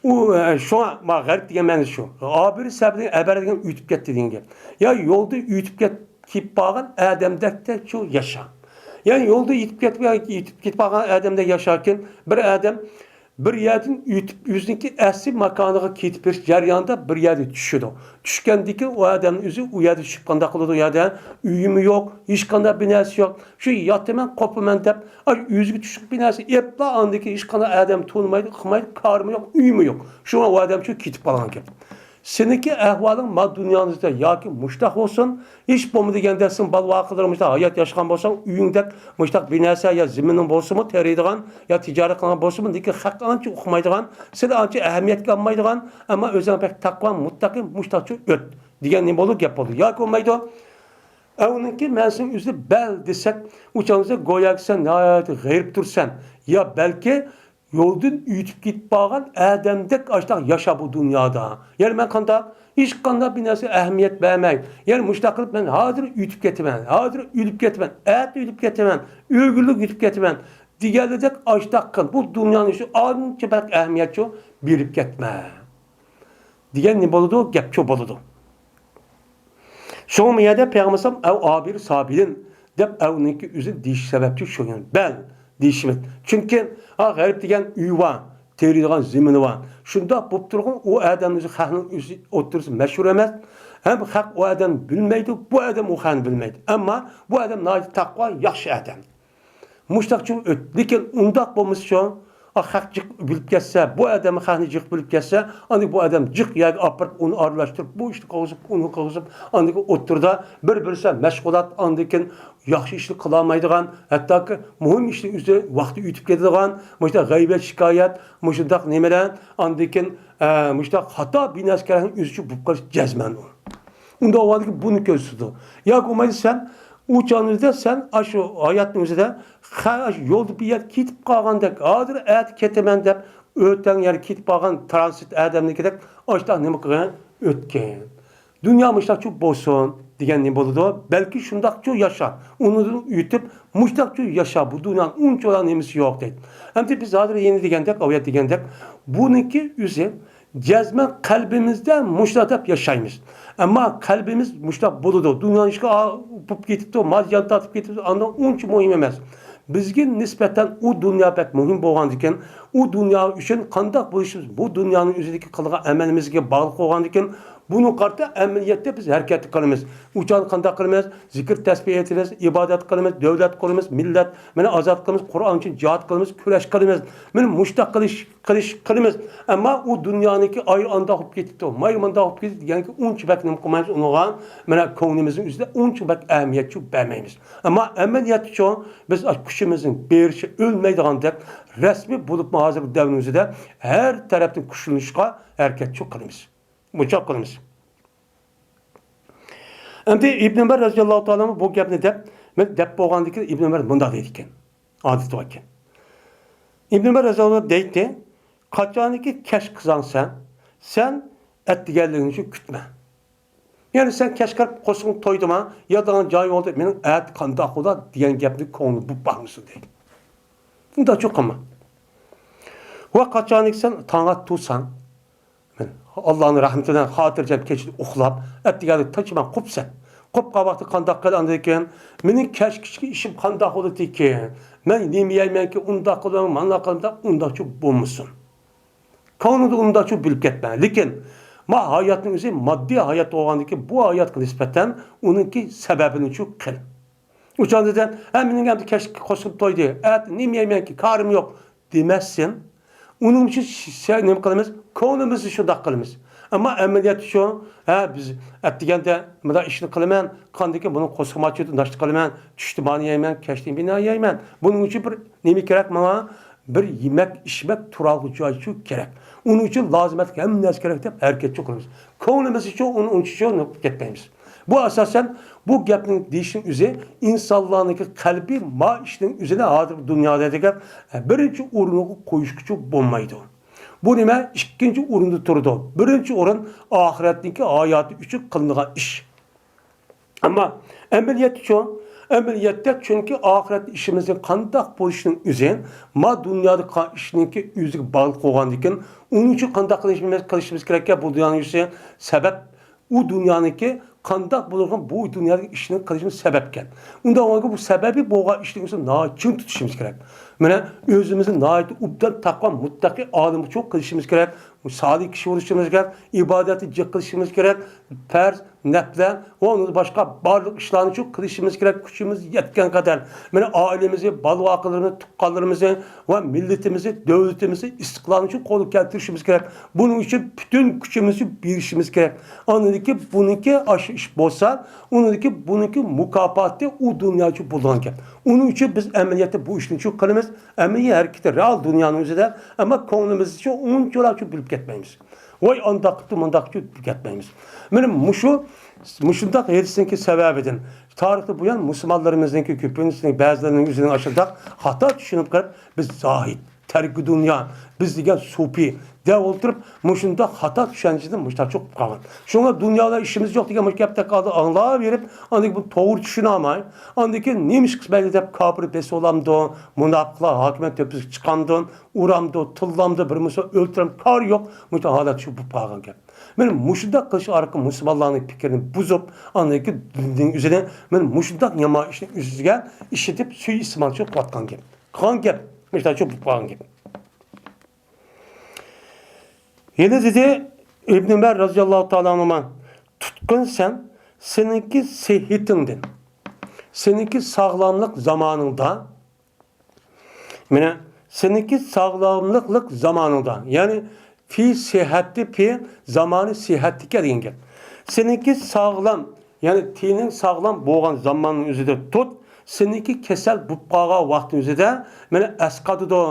ئۇ، ئە، شۇڭا ما غەرىب دېگەن مەنىسى شۇ. ئابىر سەبىدىن ئەبەر دېگەن ئۆتۈپ كەتتى دېگەن گەپ. يا يولدا ئۆتۈپ كەت-، كېتىپ بارغان ئادەمدەكتە شۇ ياشا. يەنى يولدا يېتىپ كەتمە-، يېتىپ كېتىپ بارغان ئادەمدەك ياشاركەن، بىر ئادەم بىر يەردىن ئۆتۈپ، ئۆزىنىڭكى ئەسلى ماكانىغا كېتىپ بېرىش جەريانىدا بىر يەردە چۈشىدۇ. چۈشكەندىكىن ئۇ ئادەمنىڭ ئۆزى ئۇ يەردە چۈشۈپ قانداق قىلىدۇ؟ ئۇ يەردە ئۆيىمۇ يوق، ھېچقانداق بىناسى يوق. شۇ ياتىمەن، قوپىمەن دەپ، ئاشۇ ئۆزىگە چۈشلۈك بىناسى ئېلىپلا ئاندىكى ھېچقانداق ئادەم تونۇمايدۇ، ئۇقمايدۇ، كارىمۇ يوق، ئۆيىمۇ يوق. شۇڭا ئۇ ئادەم شۇ كېتىپ قالغان گەپ. سېنىڭكى ئەھۋالىڭ ما دۇنيانىڭدا ياكى مۇشتاق بولسۇن، ھېچ بولمىدى دېگەندە سەن بالا-ۋاقىلىرىڭ مۇشتاق ھايات ياشىغان بولساڭ، ئۆيۈڭدەك مۇشتاق بىناسە يا زېمىنىڭ بولسىمۇ، تېرىيدىغان يا تىجارەت قىلغان بولسىمۇ، لېكىن خەق ئانچە ئۇقمايدىغان، سېنى ئانچە ئەھمىيەتكە ئالمايدىغان، ئەمما ئۆزۈڭ بەك تەقۋا، مۇتتەقى، مۇشتاقچۇ ئۆت دېگەن نېمە بولىدۇ؟ گەپ بولىدۇ. ياكى بولمايدۇ. ئەۋنىڭكى مەنىسىنىڭ ئۆزى بەل دېسەك، ئۇ چاغدا گوياكى سەن ناھايىتى غېرىبتۇرسەن. يا بەلكى يولدىن ئۆتۈپ كېتىپ بارغان ئادەمدەك ئاشتاق ياشا بۇ دۇنيادا. يەنى مەن قانداق؟ ھېچقانداق بىر نەرسىگە ئەھمىيەت بەرمەي. يەنى مۇشتاق قىلىپ مەن ھازىر ئۆتۈپ كېتىمەن، ھازىر ئۆلۈپ كېتىمەن، ئەتە ئۆلۈپ كېتىمەن، ئۆگۈنلۈك ئۆتۈپ كېتىمەن دېگەنلىدەك ئاشتاق قىل. بۇ دۇنيانىڭ ئىشى ئانچە بەك ئەھمىيەتچۇ بېرىپ كەتمە. دېگەن نېمە بولىدۇ؟ گەپچۇ بولىدۇ. شۇڭا بۇ يەردە پەيغەمبەر ئەۋ ئابىر سابىلىن دەپ ئەۋنىڭكى ئۆزىنى دېيىش سەۋەبچى شۇ يەنى بەل دېيىشىمىز. چۈنكى، ھا، غەرىب دېگەن ئۆي بار، دەيدىغان زېمىنى بار. شۇنداق بولۇپ تۇرغان ئۇ ئادەم ئۆزى خەقنىڭ ئۆزى ئوتتۇرىسى مەشھۇر ئەمەس. ھەم خەق ئۇ ئادەمنى بىلمەيدۇ، بۇ ئادەم ئۇ خەقنى بىلمەيدۇ. ئەمما بۇ ئادەم ناھايىتى تەقۋا، ياخشى ئادەم. مۇشتاق چوڭ ئۆت. لېكىن ئۇنداق بولمىسىچۇ، ئا، خەق جىق بىلىپ كەتسە، بۇ ئادەم خەقنى جىق بىلىپ كەتسە، ئاندىن بۇ ئادەم جىق يەرگە ئاپىرىپ، ئۇنى ئارىلاشتۇرۇپ، بۇ ئىشنى قىلغۇزۇپ، ئۇنى قىلغۇزۇپ، ئاندىن كېيىن ئوتتۇرىدا بىر-بىرسى مەشغۇلات، ئاندىن كېيىن ياخشى ئىشنى قىلالمايدىغان، ھەتتاكى مۇھىم ئىشنىڭ ئۆزى ۋاقتى ئۆتۈپ كېتىدىغان، مۇشۇنداق غەيۋەت، شىكايەت، مۇشۇنداق نېمىلەر، ئاندىن كېيىن، ئە، مۇشۇنداق خاتا بىناسىكارنىڭ ئۆزىچۇ بولۇپ قېلىش جەزمەن ئۇ. ئۇنداق بولغاندىكىن بۇنى كۆرسىتىدۇ. ياكى بولمايدۇ سەن ئۇ چاغنىڭدا سەن ئاشۇ ھاياتنىڭ ئۆزىدە خە-، ئاشۇ يولدا بىر يەر كېتىپ قالغاندەك، ھازىر ئەتە كېتىمەن دەپ ئۆتەڭ يەر كېتىپ قالغان ترانزىت ئادەمنىڭكىدەك ئاشۇنداق نېمە قىلغان ئۆتكەن. دۇنيا مۇشۇنداقچۇ بولسۇن دېگەن نېمە بولىدۇ؟ بەلكى شۇنداقچۇ ياشا، ئۇنىڭدىن ئۆتۈپ مۇشۇنداقچۇ ياشا، بۇ دۇنيانىڭ ئۇنچىۋالا نېمىسى يوق دەيدۇ. ئەمدى بىز ھازىر يەنە دېگەندەك، ئاۋۇ يەردە دېگەندەك، بۇنىڭكى ئۆزى جەزمەن قەلبىمىزدە مۇشۇنداق دەپ ياشايمىز. ئەمما قەلبىمىز مۇشۇنداق بولىدۇ. دۇنيا ئىشقا بولۇپ كېتىپتۇ، مال جان تارتىپ كېتىپتۇ، ئاندىن ئۇنچە مۇھىم ئەمەس. بىزگە نىسبەتەن ئۇ دۇنيا بەك مۇھىم بولغاندىكىن، ئۇ دۇنيا ئۈچۈن قانداق بولۇشىمىز بۇ دۇنيانىڭ ئۆزىدىكى قىلغان ئەمەلىمىزگە باغلىق بولغاندىكىن، بۇنىڭغا قارىتا ئەمەلىيەتتە بىز ھەرىكەت قىلىمىز. ئۇ چاغدا قانداق قىلىمىز؟ زىكىر تەسبىھ ئېيتىمىز، ئىبادەت قىلىمىز، دۆلەت قۇرىمىز، مىللەت، مانا، ئازاد قىلىمىز، قۇرئان ئۈچۈن جىھاد قىلىمىز، كۈرەش قىلىمىز. مانا مۇشۇنداق قىلىش قىلىش قىلىمىز. ئەمما ئۇ دۇنيانىڭكى ئاي ئانداق بولۇپ كېتىپتۇ، ماي مۇنداق بولۇپ كېتىپتۇ دېگەنگە ئۇنچە بەك نېمە قىلمايمىز ئۇنىڭغا. مانا كۆڭلىمىزنىڭ ئۆزىدە ئۇنچە بەك ئەھمىيەتچۇ بەرمەيمىز. ئەمما ئەمەلىيەتتىچۇ بىز كۈچىمىزنىڭ بېرىشى ئۆلمەيدىغاندەك رەسمىي بولۇپمۇ ھازىرقى دەۋرنىڭ ئۆزىدە ھەر تەرەپتىن كۈچلىنىشقا ھەرىكەتچۇ قىلىمىز. مۇشۇنداق قىلىمىز. ئەمدى ئىبن ئۆمەر رەزىياللاھۇ تائالا بۇ گەپنى دەپ، مەن دەپ بولغاندىن كېيىن ئىبن ئۆمەر مۇنداق دەيدىكەن. ئادىتى باركەن. ئىبن ئۆمەر رەزىياللاھۇ دەيتتى، قاچانكى كەچ قىلساڭ سەن، سەن ئەتىگەنلىكىنى كۈتمە. يەنى سەن كەچ قىلىپ قورسىقىڭ تويدىما، ياتىدىغان جايىڭ بولدى، مېنىڭ ئەتە قانداق بولار دېگەن گەپنى كۆڭلۈڭ بولۇپ باقمىسۇن دەيدۇ. ئۇنداقچۇ قىلما. ۋە قاچانكى سەن تاڭ ئاتتى تۇرساڭ، مەن ئاللانىڭ رەھمىتى بىلەن خاتىرجەم كېچىدە ئۇخلاپ، ئەتىگەندە تىنچىمان قوپسەن. قوپقان ۋاقتى قانداق قىل ئاندىن كېيىن، مېنىڭ كەچكىچىكى ئىشىم قانداق بولىدىكىن؟ مەن نېمە يەيمەنكى، ئۇنداق قىلىمەن، مانداق قىلىمەن، ئۇنداقچۇ بولمىسۇن. كۆڭلۈڭدە ئۇنداقچۇ بىلىپ كەتمە. لېكىن، ما ھاياتنىڭ ئۆزى ماددىي ھايات بولغاندىكىن، بۇ ھاياتقا نىسبەتەن ئۇنىڭكى سەۋەبىنىچۇ قىل. ئۇ چاغدا دېسەم، ھە، مېنىڭ ئەمدى كەچلىك قورسىقىم تويدى، ئەتە نېمە يەيمەنكى، كارىم يوق دېمەسسىن. ئۇنىڭ ئۈچۈن ش-، ش-، نېمە قىلىمىز؟ كۆڭلىمىزدە شۇنداق قىلىمىز. ئەمما ئەمەلىيەتتە شۇ، ھە، بىز ئەتىگەندە مۇنداق ئىشنى قىلىمەن، قاندىكىن بۇنىڭ قورسىقىم ئاچىدۇ، ناشتا قىلىمەن، چۈشتە مانا يەيمەن، كەچتە مانا يەيمەن. بۇنىڭ ئۈچۈن بىر نېمە كېرەك ماڭا؟ بىر يېمەك، ئىچمەك، تۇرالغۇ جايچۇ كېرەك. ئۇنىڭ ئۈچۈن لازىمەتلىك ھەممە نەرسە كېرەك دەپ ھەرىكەتچۇ قىلىمىز. كۆڭلىمىزدىچۇ ئۇنى ئۇنچىچۇ نېمە قىلىپ كەتمەيمىز. بۇ ئاساسەن بۇ گەپنىڭ دېيىشنىڭ ئۆزى ئىنسانلارنىڭكى قەلبى ما ئىشنىڭ ئۆزىنى ھازىرقى دۇنيادا دېگەن بىرىنچى ئورۇنغا قويۇشقىچۇ بولمايدۇ. بۇ نېمە؟ ئىككىنچى ئورۇندا تۇرىدۇ. بىرىنچى ئورۇن ئاخىرەتنىڭكى ھاياتى ئۈچۈن قىلىنغان ئىش. ئەمما ئەمەلىيەتتىچۇ؟ ئەمەلىيەتتە چۈنكى ئاخىرەت ئىشىمىزنىڭ قانداق بولۇشىنىڭ ئۆزى ما دۇنيادا قىلغان ئىشنىڭكى ئۆزىگە باغلىق بولغاندىكىن، ئۇنىڭ ئۈچۈن قانداق قىلىشىمىز، قىلىشىمىز كېرەككەن؟ بۇ دۇنيانىڭ ئىشى سەۋەب، ئۇ دۇنيانىڭكى قانداق بولغان بۇ دۇنيادىكى ئىشنى قىلىشىمىز سەۋەبكەن. ئۇنداق بولغاندا بۇ سەۋەبى بولغان ئىشنىڭ ئۆزىنى ناھايىتى چىڭ تۇتۇشىمىز كېرەك. مانا ئۆزىمىزنى ناھايىتى ئوبدان تەقۋا مۇتتەقىي ئالىمغىچۇ قىلىشىمىز كېرەك. سالىھ كىشى بولۇشىمىز كېرەك، ئىبادەتنى جىق قىلىشىمىز كېرەك، پەرز، نەپلەر ۋە ئۇندىن باشقا بارلىق ئىشلارنىچۇ قىلىشىمىز كېرەك، كۈچىمىز يەتكەن قەدەر. مانا ئائىلىمىزنى، بالا-ۋاقىلىرىمىزنى، تۇغقانلىرىمىزنى ۋە مىللىتىمىزنى، دۆلىتىمىزنى، ئىستىقلالنىچۇ قولغا كەلتۈرۈشىمىز كېرەك. بۇنىڭ ئۈچۈن پۈتۈن كۈچىمىزنى بېرىشىمىز كېرەك. ئاندىن كېيىن بۇنىڭكى ئاشۇ ئىش بولسا، ئۇنىڭدىكى بۇنىڭكى مۇكاپاتى ئۇ دۇنياچۇ بولىدىغان گەپ. ئۇنىڭ ئۈچۈن بىز ئەمەلىيەتتە بۇ ئىشنىچۇ قىلىمىز. ئەمەلىي ھەرىكىتى رېئال دۇنيانىڭ ئۆزىدە، ئەمما كۆڭلىمىزدىچۇ ئۇنچىۋالاچۇ بىلىپ كەتمەيمىز. ۋاي ئانداق قىپتۇ، مۇنداق قىپتۇ دەپ كەتمەيمىز. مانا مۇشۇ، مۇشۇنداق ھېرىسنىڭكى سەۋەبىدىن تارىختىن بۇيان مۇسۇلمانلىرىمىزنىڭكى كۆپىنچىسىنىڭ، بەزىلىرىنىڭ ئۆزىنىڭ ئاشۇنداق خاتا چۈشىنىپ قېلىپ، بىز زاھىد، تەركى دۇنيا، بىز دېگەن سۇپى دەپ ئولتۇرۇپ، مۇشۇنداق خاتا چۈشەنچىدىن مۇشۇنداق چوقۇپ قالغان. شۇڭا دۇنيا بىلەن ئىشىمىز يوق دېگەن مۇشۇ گەپتەك ھالدا ئاڭلاۋېرىپ، ئاندىن كېيىن بۇنى توغرا چۈشىنەلمەي، ئاندىن كېيىن نېمە ئىش قىلمايلى دەپ كاپىر بېسىۋالامدۇ، مۇناپىقلار ھاكىمىيەت تۆپىسىگە چىقامدۇ، ئۇرامدۇ، تىللامدۇ، بىر مۇسۇ ئۆلتۈرەم، كارى يوق، مۇشۇ ھالەت شۇ بولۇپ قالغان گەپ. مانا مۇشۇنداق قىلىش ئارقىلىق مۇسۇلمانلارنىڭ پىكرىنى بۇزۇپ، ئاندىن كېيىن دىننىڭ ئۆزىنى، مانا مۇشۇنداق يامان ئىشنى ئۆزىگە ئىشلىتىپ، سۇيىئىستېمالچىلىق قىلىۋاتقان گەپ. قىلغان گەپ. مۇشۇنداق شۇ بولۇپ قالغان گەپ. يەنە دېدى ئىبن ئۆمەر رەزىياللاھۇ تائالا ئەنھۇما، تۇتقىن سەن سېنىڭكى سېھىتىڭدىن، سېنىڭكى ساغلاملىق زامانىڭدا، مانا سېنىڭكى ساغلاملىقلىق زامانىڭدا، يەنى في سېھەتتە، في زامانى سېھەتتىكى دېگەن گەپ. سېنىڭكى ساغلام، يەنى تېنىڭ ساغلام بولغان زاماننىڭ ئۆزىدە تۇت، سېنىڭكى كېسەل بولۇپ قالغان ۋاقىتنىڭ ئۆزىدە مانا ئەسقاتىدۇ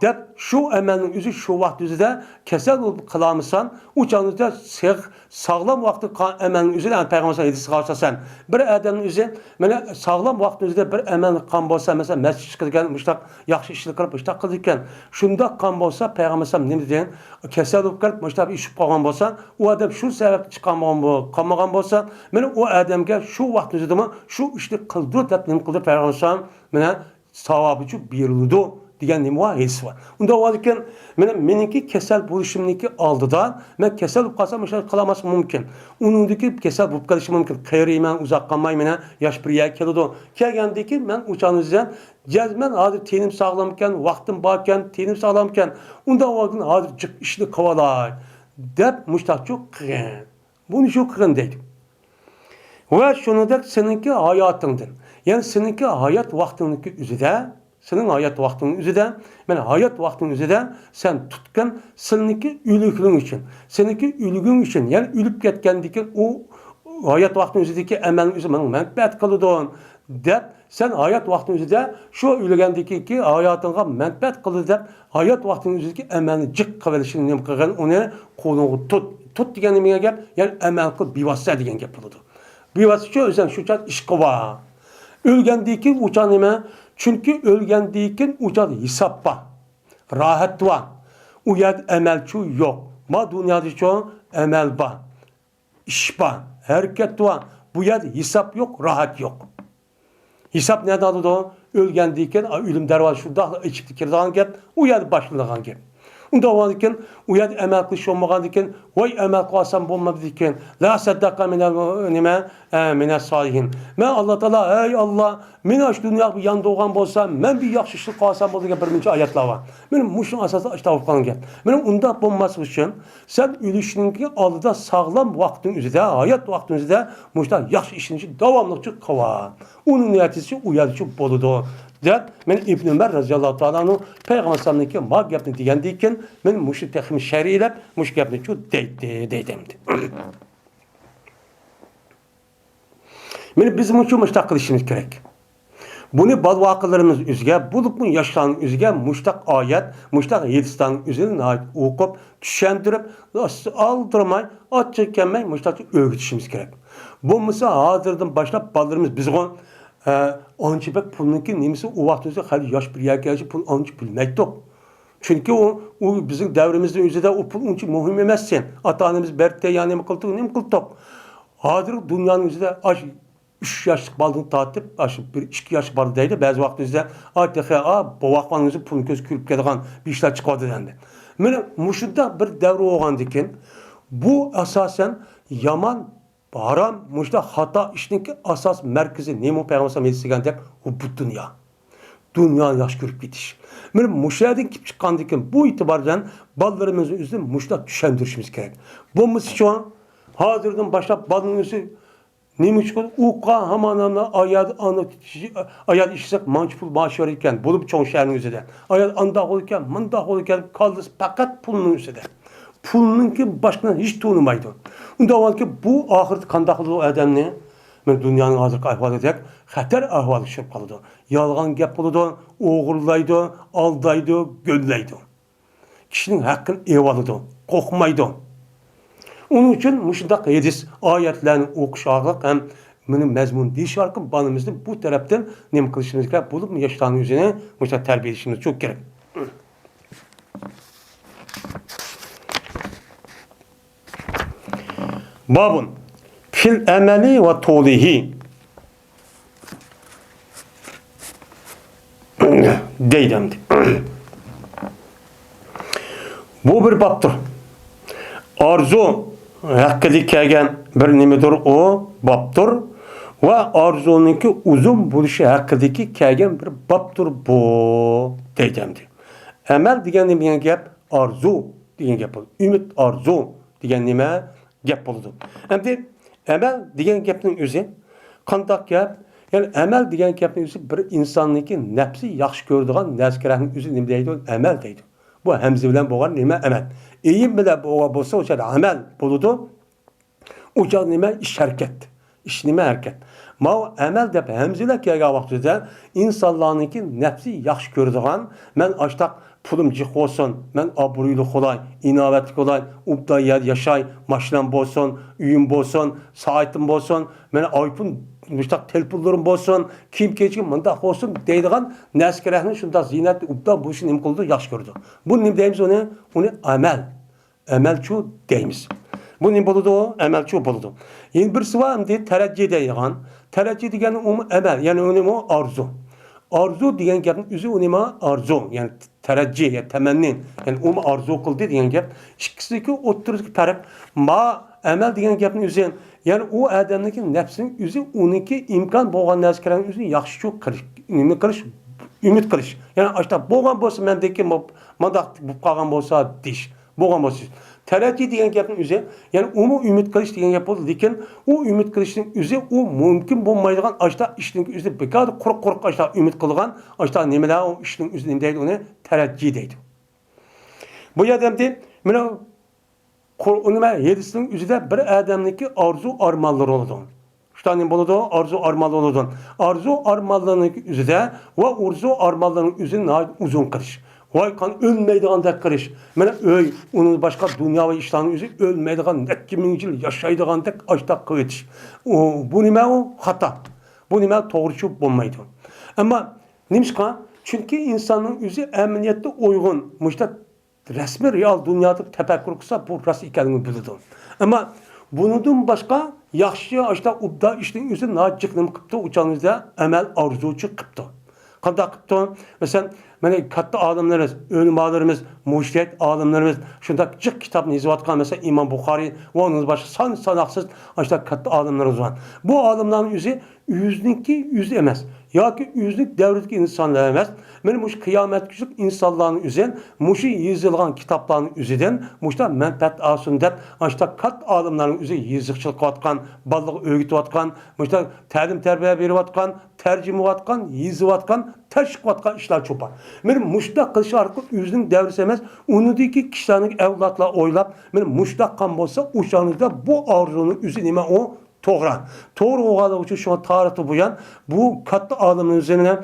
دەپ، شۇ ئەمەلنىڭ ئۆزى شۇ ۋاقىت ئۆزىدە كېسەل بولۇپ قالالمىسان، ئۇ چاغدا سېغ-، ساغلام ۋاقىتتا قىلغان ئەمەلنىڭ ئۆزىدە، يەنى پەيغەمبەر ھەدىسىگە ئاساسەن، بىر ئادەمنىڭ ئۆزى مانا ساغلام ۋاقىتنىڭ ئۆزىدە بىر ئەمەلنى قىلغان بولسا، مەسىلەن، مەسچىتكە چىقىدىكەن، مۇشۇنداق ياخشى ئىشلار قىلىپ، مۇشۇنداق قىلىدىكەن. شۇنداق قىلغان بولسا، پەيغەمبەر ئەلەيھىسسالام نېمە دېگەن؟ كېسەل بولۇپ قېلىپ، مۇشۇنداق ئىش بولۇپ قالغان بولسا، ئۇ ئادەم شۇ سەۋەبتىن چىققان بولغان بول-، قالمىغان بولسا، مانا ئۇ ئادەمگە شۇ ۋاقىتنىڭ ئۆزىدىمۇ شۇ ئىشنى قىلدۇر دەپ نېمە قىلدى پەيغەمبەر ئەلەيھىسسالام؟ مانا ساۋابىچۇ بېرىلىدۇ دېگەن نېمە بار؟ ھەدىس بار. ئۇنداق بولغاندىكىن، مانا مېنىڭكى كېسەل بولۇشۇمنىڭكى ئالدىدا، مەن كېسەل بولۇپ قالسام، مۇشۇنداق قىلالماسلىقىم مۇمكىن. ئۇنىڭدىكى كېسەل بولۇپ قېلىشى مۇمكىن. قېرىيمەن، ئۇزاق قالماي مانا ياش بىر يەرگە كېلىدۇ. كەلگەندىن كېيىن مەن ئۇ چاغنى ئۆزۈم جەزمەن ھازىر تېنىم ساغلامكەن، ۋاقتىم باركەن، تېنىم ساغلامكەن، ئۇنداق بولغاندىكىن ھازىر جىق ئىشنى قىلالاي دەپ مۇشۇنداقچۇ قىلغىن. بۇنى شۇ قىلغىن دەيدۇ. ۋە شۇنىڭدەك سېنىڭكى ھاياتىڭدىن، يەنى سېنىڭكى ھايات ۋاقتىڭنىڭكى ئۆزىدە، سېنىڭ ھايات ۋاقتىڭنىڭ ئۆزىدە، مانا ھايات ۋاقتىڭنىڭ ئۆزىدە سەن تۇتقىن سېنىڭكى ئۆلۈكلۈكۈڭ ئۈچۈن، سېنىڭكى ئۆلۈكۈڭ ئۈچۈن، يەنى ئۆلۈپ كەتكەندىن كېيىن ئۇ ھايات ۋاقتىڭ ئۆزىدىكى ئەمەلنىڭ ئۆزى ماڭا مەنپەئەت قىلىدۇ دەپ، سەن ھايات ۋاقتىڭ ئۆزىدە شۇ ئۆلگەندىن كېيىنكى ھاياتىڭغا مەنپەئەت قىلىدۇ دەپ، ھايات ۋاقتىڭ ئۆزىدىكى ئەمەلنى جىق قىلىۋېلىشنى نېمە قىلغىن، ئۇنى قولۇڭغا تۇت. تۇت دېگەن نېمە دېگەن گەپ؟ يەنى ئەمەل قىل، بىۋاسىتە دېگەن گەپ بولىدۇ. بىۋاسىتە شۇ ئۆزۈڭ شۇ چاغ ئىش قىلىۋال. ئۆلگەندىن كېيىن ئۇ چاغ نېمە؟ چۈنكى ئۆلگەندىن كېيىن ئۇ چاغدا ھېساب بار، راھەت بار. ئۇ يەردە ئەمەلچۇ يوق. ما دۇنيادىچۇ ئەمەل بار، ئىش بار، ھەرىكەت بار. بۇ يەردە ھېساب يوق، راھەت يوق. ھېساب نەدە ئالىدۇ؟ ئۆلگەندىن كېيىن، ئا، ئۆلۈم دەرۋازىسى شۇنداقلا ئېچىپ كىرىدىغان گەپ، ئۇ يەردە باشلىنىدىغان گەپ. ئۇنداق بولغاندىن كېيىن، ئۇ يەردە ئەمەل قىلىش بولمىغاندىن كېيىن، ۋاي ئەمەل قىلالسام بولمىدىكەن، لا سەددەقە مىنەل، نېمە، ئە، مىنەس سالىھىن. مەن ئاللا تائالا، ئەي ئاللا، مېنى ئاشۇ دۇنياغا بىر ياندۇرغان بولسا، مەن بىر ياخشى ئىشلار قىلالسام بولىدىغان بىر نەچچە ئايەتلەر بار. مېنى مۇشۇنىڭ ئاساسىدا ئاشۇنداق بولۇپ قالغان گەپ. مېنى ئۇنداق بولماسلىق ئۈچۈن، سەن ئۆلۈشنىڭكى ئالدىدا ساغلام ۋاقتىڭ ئۆزىدە، ھايات ۋاقتىڭ ئۆزىدە مۇشۇنداق ياخشى ئىشنى داۋاملىقچە قىلىۋال. ئۇنىڭ نەتىجىسى ئۇ يەردىچۇ بولىدۇ، دەپ مەن ئىبن ئۆمەر رەزىياللاھۇ تائالا ئەنھۇ پەيغەمبەر ئەلەيھىسسالامنىڭكى ما گەپنى دېگەندىن كېيىن، مەن مۇشۇ تېخىمۇ شەرھلەپ، مۇشۇ گەپنىچۇ دەيتتى، دەيدۇ ئەمدى. مانا بىز مۇشۇ، مۇشۇنداق قىلىشىمىز كېرەك. بۇنى بالىۋاقىلىرىمىز ئۆزىگە، بولۇپمۇ ياشلارنىڭ ئۆزىگە مۇشۇنداق ئايەت، مۇشۇنداق ھەدىسلەرنىڭ ئۆزىنى ناھايىتى ئوقۇپ، چۈشەندۈرۈپ، ئالدىرىماي، ئاچچىقى كەلمەي مۇشۇنداق ئۆگىتىشىمىز كېرەك. بولمىسا ھازىردىن باشلاپ بالىلىرىمىز بىزغۇ، ئە، ئانچە بەك پۇلنىڭكى نېمىسى، ئۇ ۋاقتىمىزدا خېلى ياش بىر يەرگە كەلگەچ پۇل ئانچە بىلمەيتتۇق. چۈنكى ئۇ، ئۇ بىزنىڭ دەۋرىمىزنىڭ ئۆزىدە ئۇ پۇل ئۇنچە مۇھىم ئەمەس. ئاتا-ئانىمىز بەردى يا نېمە قىلدۇق، نېمە قىلدۇق. ھازىر دۇنيانىڭ ئۆزىدە ئاشۇ ئۈچ ياشلىق بالىدىن تارتىپ، ئاشۇ بىر ئىككى ياشلىق بالا دەيدۇ، بەزى ۋاقىت ئۆزىدە، ئاي، تېخى، ئا، بوۋاقنىڭ ئۆزى پۇلنى كۆرسە كۈلۈپ كېتىدىغان بىر ئىشلار چىقىۋاتىدۇ ئەمدى. مانا مۇشۇنداق بىر دەۋر بولغاندىكىن، بۇ ئاساسەن يامان، ھارام، مۇشۇنداق خاتا ئىشنىڭكى ئاساس مەركىزى نېمە؟ پەيغەمبەر ئەلەيھىسسالام ھەدىس دېگەندەك، ئۇ بۇ دۇنيا. دۇنيانى ياخشى كۆرۈپ كېتىش. مانا مۇشۇ يەردىن كېلىپ چىققاندىكىن، بۇ ئېتىبار بىلەن بالىلىرىمىزنى ئۆزىدىن مۇشۇنداق چۈشەندۈرۈشىمىز كېرەك. بولمىسىچۇ، ھازىردىن باشلاپ بالىنىڭ ئۆزى نېمە ئۈچۈن ئۇقا ھامان ئانا ئايال ئانا ئايال ئىشلىسەك مانچە پۇل مائاش بېرىدىكەن، بولۇپ چوڭ شەھەرنىڭ ئۆزىدە. ئايال ئانداق بولىدىكەن، مۇنداق بولىدىكەن، كاللىسى پەقەت پۇلنىڭ ئۈستىدە. پۇلنىڭكى باشقىنى ھېچ تونۇمايدۇ. ئۇنداق بولغاندىكىن بۇ ئاخىرىدا قانداق قىلىدۇ ئۇ ئادەمنى؟ مانا دۇنيانىڭ ھازىرقى ئەھۋالىدەك خەتەر ئەھۋالغا چۈشۈپ قالىدۇ. يالغان گەپ بولىدۇ، ئوغرىلايدۇ، ئالدايدۇ، گۆللەيدۇ. كىشىنىڭ ھەققىنى ئېلىۋالىدۇ، قورقمايدۇ. ئۇنىڭ ئۈچۈن مۇشۇنداق ھەدىس، ئايەتلەرنى ئوقۇش ئارقىلىق ھەم بۇنى مەزمۇن دېيىش ئارقىلىق بالىمىزنى بۇ تەرەپتىن نېمە قىلىشىمىز كېرەك؟ بولۇپمۇ ياشلارنىڭ ئۆزىنى مۇشۇنداق تەربىيەلىشىمىز چوڭ كېرەك. بابۇن فىل ئەمەلى ۋە تۇلىھى. دەيدۇ ئەمدى. بۇ بىر بابتۇر. ئارزۇ ھەققىدە كەلگەن بىر نېمىدۇر ئۇ بابتۇر. ۋە ئارزۇنىڭكى ئۇزۇن بولۇشى ھەققىدىكى كەلگەن بىر بابتۇر بۇ. دەيدۇ ئەمدى. ئەمەل دېگەن نېمە دېگەن گەپ؟ ئارزۇ. دېگەن گەپ بولىدۇ. ئۈمىد، ئارزۇ دېگەن نېمە گەپ بولىدۇ. ئەمدى ئەمەل دېگەن گەپنىڭ ئۆزى قانداق گەپ؟ يەنى ئەمەل دېگەن گەپنىڭ ئۆزى بىر ئىنساننىڭكى نەپسى ياخشى كۆرىدىغان نەرسە كېرەكنىڭ ئۆزى نېمە دەيدۇ؟ ئەمەل دەيدۇ. بۇ ھەمزە بىلەن بولغان نېمە؟ ئەمەل. ئېيىم بىلەن بولغان بولسا، ئۇ چاغدا ئەمەل بولىدۇ. ئۇ چاغدا نېمە؟ ئىش ھەرىكەت. ئىش نېمە؟ ھەرىكەت. ماۋۇ ئەمەل دەپ ھەمزىلەر كەلگەن ۋاقتىدا ئىنسانلارنىڭكى نەپسى ياخشى كۆرىدىغان، مەن ئاشتاق پۇلۇم جىق بولسۇن، مەن ئابرۇيلۇق بولاي، ئىناۋەتلىك بولاي، ئوبدان يەردە ياشاي، ماشىنام بولسۇن، ئۆيۈم بولسۇن، سائىتىم بولسۇن، مەن ئايفون، مۇشتاق تېلېفونلىرىم بولسۇن، كىيىم-كېچىكىم مۇنداق بولسۇن دەيدىغان نەرسە كېرەكنى شۇنداق زىينەتلىك ئوبدان بولۇشنى نېمە قىلىدۇ؟ ياخشى كۆرىدۇ. بۇنى نېمە دەيمىز ئۇنى؟ ئۇنى ئەمەل. ئەمەلچۇ دەيمىز. بۇ نېمە بولىدۇ؟ ئەمەلچۇ بولىدۇ. يەنە بىرسى بار ئەمدى تەرەججى دەيدىغان. تەرەججى دېگەن ئۇمۇ ئەمەل، يەنى ئۇنىمۇ ئارزۇ. ئارزۇ دېگەن گەپنىڭ ئۆزى ئۇنىمۇ ئارزۇ، يەنى تەرەججى، يەنى تەمەننى، يەنى ئۇمۇ ئارزۇ قىلدى دېگەن گەپ. ئىككىسىدىكى ئوتتۇرىدىكى پەرق، ما ئەمەل دېگەن گەپنىڭ ئۆزى، يەنى ئۇ ئادەمنىڭكى نەپسىنىڭ ئۆزى، ئۇنىڭكى ئىمكان بولغان نەرسە كېرەكنىڭ ئۆزىنى ياخشى شۇ قىلىش، نېمە قىلىش، ئۈمىد قىلىش. يەنى ئاشۇنداق بولغان بولسا مەندىكى مۇ-، مۇنداق بولۇپ قالغان بولسا دېيىش. بولغان بولسا. تەرەججى دېگەن گەپنىڭ ئۆزى، يەنى ئۇمۇ ئۈمىد قىلىش دېگەن گەپ بولىدۇ، لېكىن ئۇ ئۈمىد قىلىشنىڭ ئۆزى ئۇ مۇمكىن بولمايدىغان ئاشتا ئىشنىڭ ئۆزى بىكار قۇرۇق قۇرۇق ئاشتا ئۈمىد قىلغان ئاشتا نېمىلەر ئۇ ئىشنىڭ ئۆزى نېمە دەيدۇ ئۇنى؟ تەرەججى دەيدۇ. بۇ يەردە ئەمدى مانا قۇر-، نېمە، ھەدىسنىڭ ئۆزىدە بىر ئادەمنىڭكى ئارزۇ ئارمانلىرى بولىدۇ. شۇنداق نېمە بولىدۇ؟ ئارزۇ ئارمان بولىدۇ. ئارزۇ ئارمانلىرىنىڭ ئۆزىدە ۋە ئارزۇ ئارمانلىرىنىڭ ئۆزىنى ناھايىتى ئۇزۇن قىلىش. ۋاي قان ئۆلمەيدىغاندەك قىلىش. مانا ئۆي، ئۇنىڭ باشقا دۇنيا ۋە ئىشلارنىڭ ئۆزى ئۆلمەيدىغان، نەچچە مىڭ يىل ياشايدىغاندەك ئاشتاق قىلىۋېتىش. ئۇ، بۇ نېمە ئۇ؟ خاتا. بۇ نېمە؟ توغرا چۈشۈپ بولمايدۇ. ئەمما نېمىشقا؟ چۈنكى ئىنساننىڭ ئۆزى ئەمەلىيەتتە ئويغۇن، مۇشۇنداق رەسمىي رېئال دۇنيادا تەپەككۇر قىلسا، بۇ راست ئىكەنلىكىنى بىلىدۇ. ئەمما بۇنىڭدىن باشقا ياخشى، ئاشتا ئوبدان ئىشنىڭ ئۆزى ناھايىتى جىق نېمە قىپتۇ، ئۇ چاغنىڭىزدا ئەمەل ئارزۇچى قىپتۇ. قانداق قىپتۇ؟ مەسىلەن، مانا كاتتا ئالىملىرىمىز، ئۆلىمالىرىمىز، مۇجتەھىد ئالىملىرىمىز، شۇنداق جىق كىتابنى يېزىۋاتقان، مەسىلەن، ئىمام بۇخارىي ۋە ئۇنىڭدىن باشقا سان ساناقسىز ئاشۇنداق كاتتا ئالىملىرىمىز بار. بۇ ئالىملارنىڭ ئۆزى ئۆزىنىڭكى ئۆزى ئەمەس ياكى ئۆزىنىڭ دەۋرىدىكى ئىنسانلار ئەمەس. مانا مۇشۇ قىيامەتكۈچىلىك ئىنسانلارنىڭ ئۆزى مۇشۇ يېزىلغان كىتابلارنىڭ ئۆزىدىن مۇشۇنداق مەنپەئەت ئالسۇن دەپ، مۇشۇنداق كاتتا ئالىملارنىڭ ئۆزى يېزىقچىلىق قىلىۋاتقان، بالىلارغا ئۆگىتىۋاتقان، مۇشۇنداق تەلىم-تەربىيە بېرىۋاتقان، تەرجىمە قىلىۋاتقان، يېزىۋاتقان، تىرىشىۋاتقان ئىشلار چوپان. مانا مۇشۇنداق قىلىش ئارقىلىق ئۆزىنىڭ دەۋرىسى ئەمەس، ئۇنىڭدىكى كىشىلەرنىڭ ئەۋلادلار ئويلاپ، مانا مۇشۇنداق قىلغان بولسا، ئوشۇڭىزدا بۇ ئارزۇنىڭ ئۆزى نېمە ئۇ؟ توغرا. توغرا بولغانلىقى ئۈچۈن شۇڭا تارىختىن بۇيان بۇ كاتتا ئالىمنىڭ ئۆزى مانا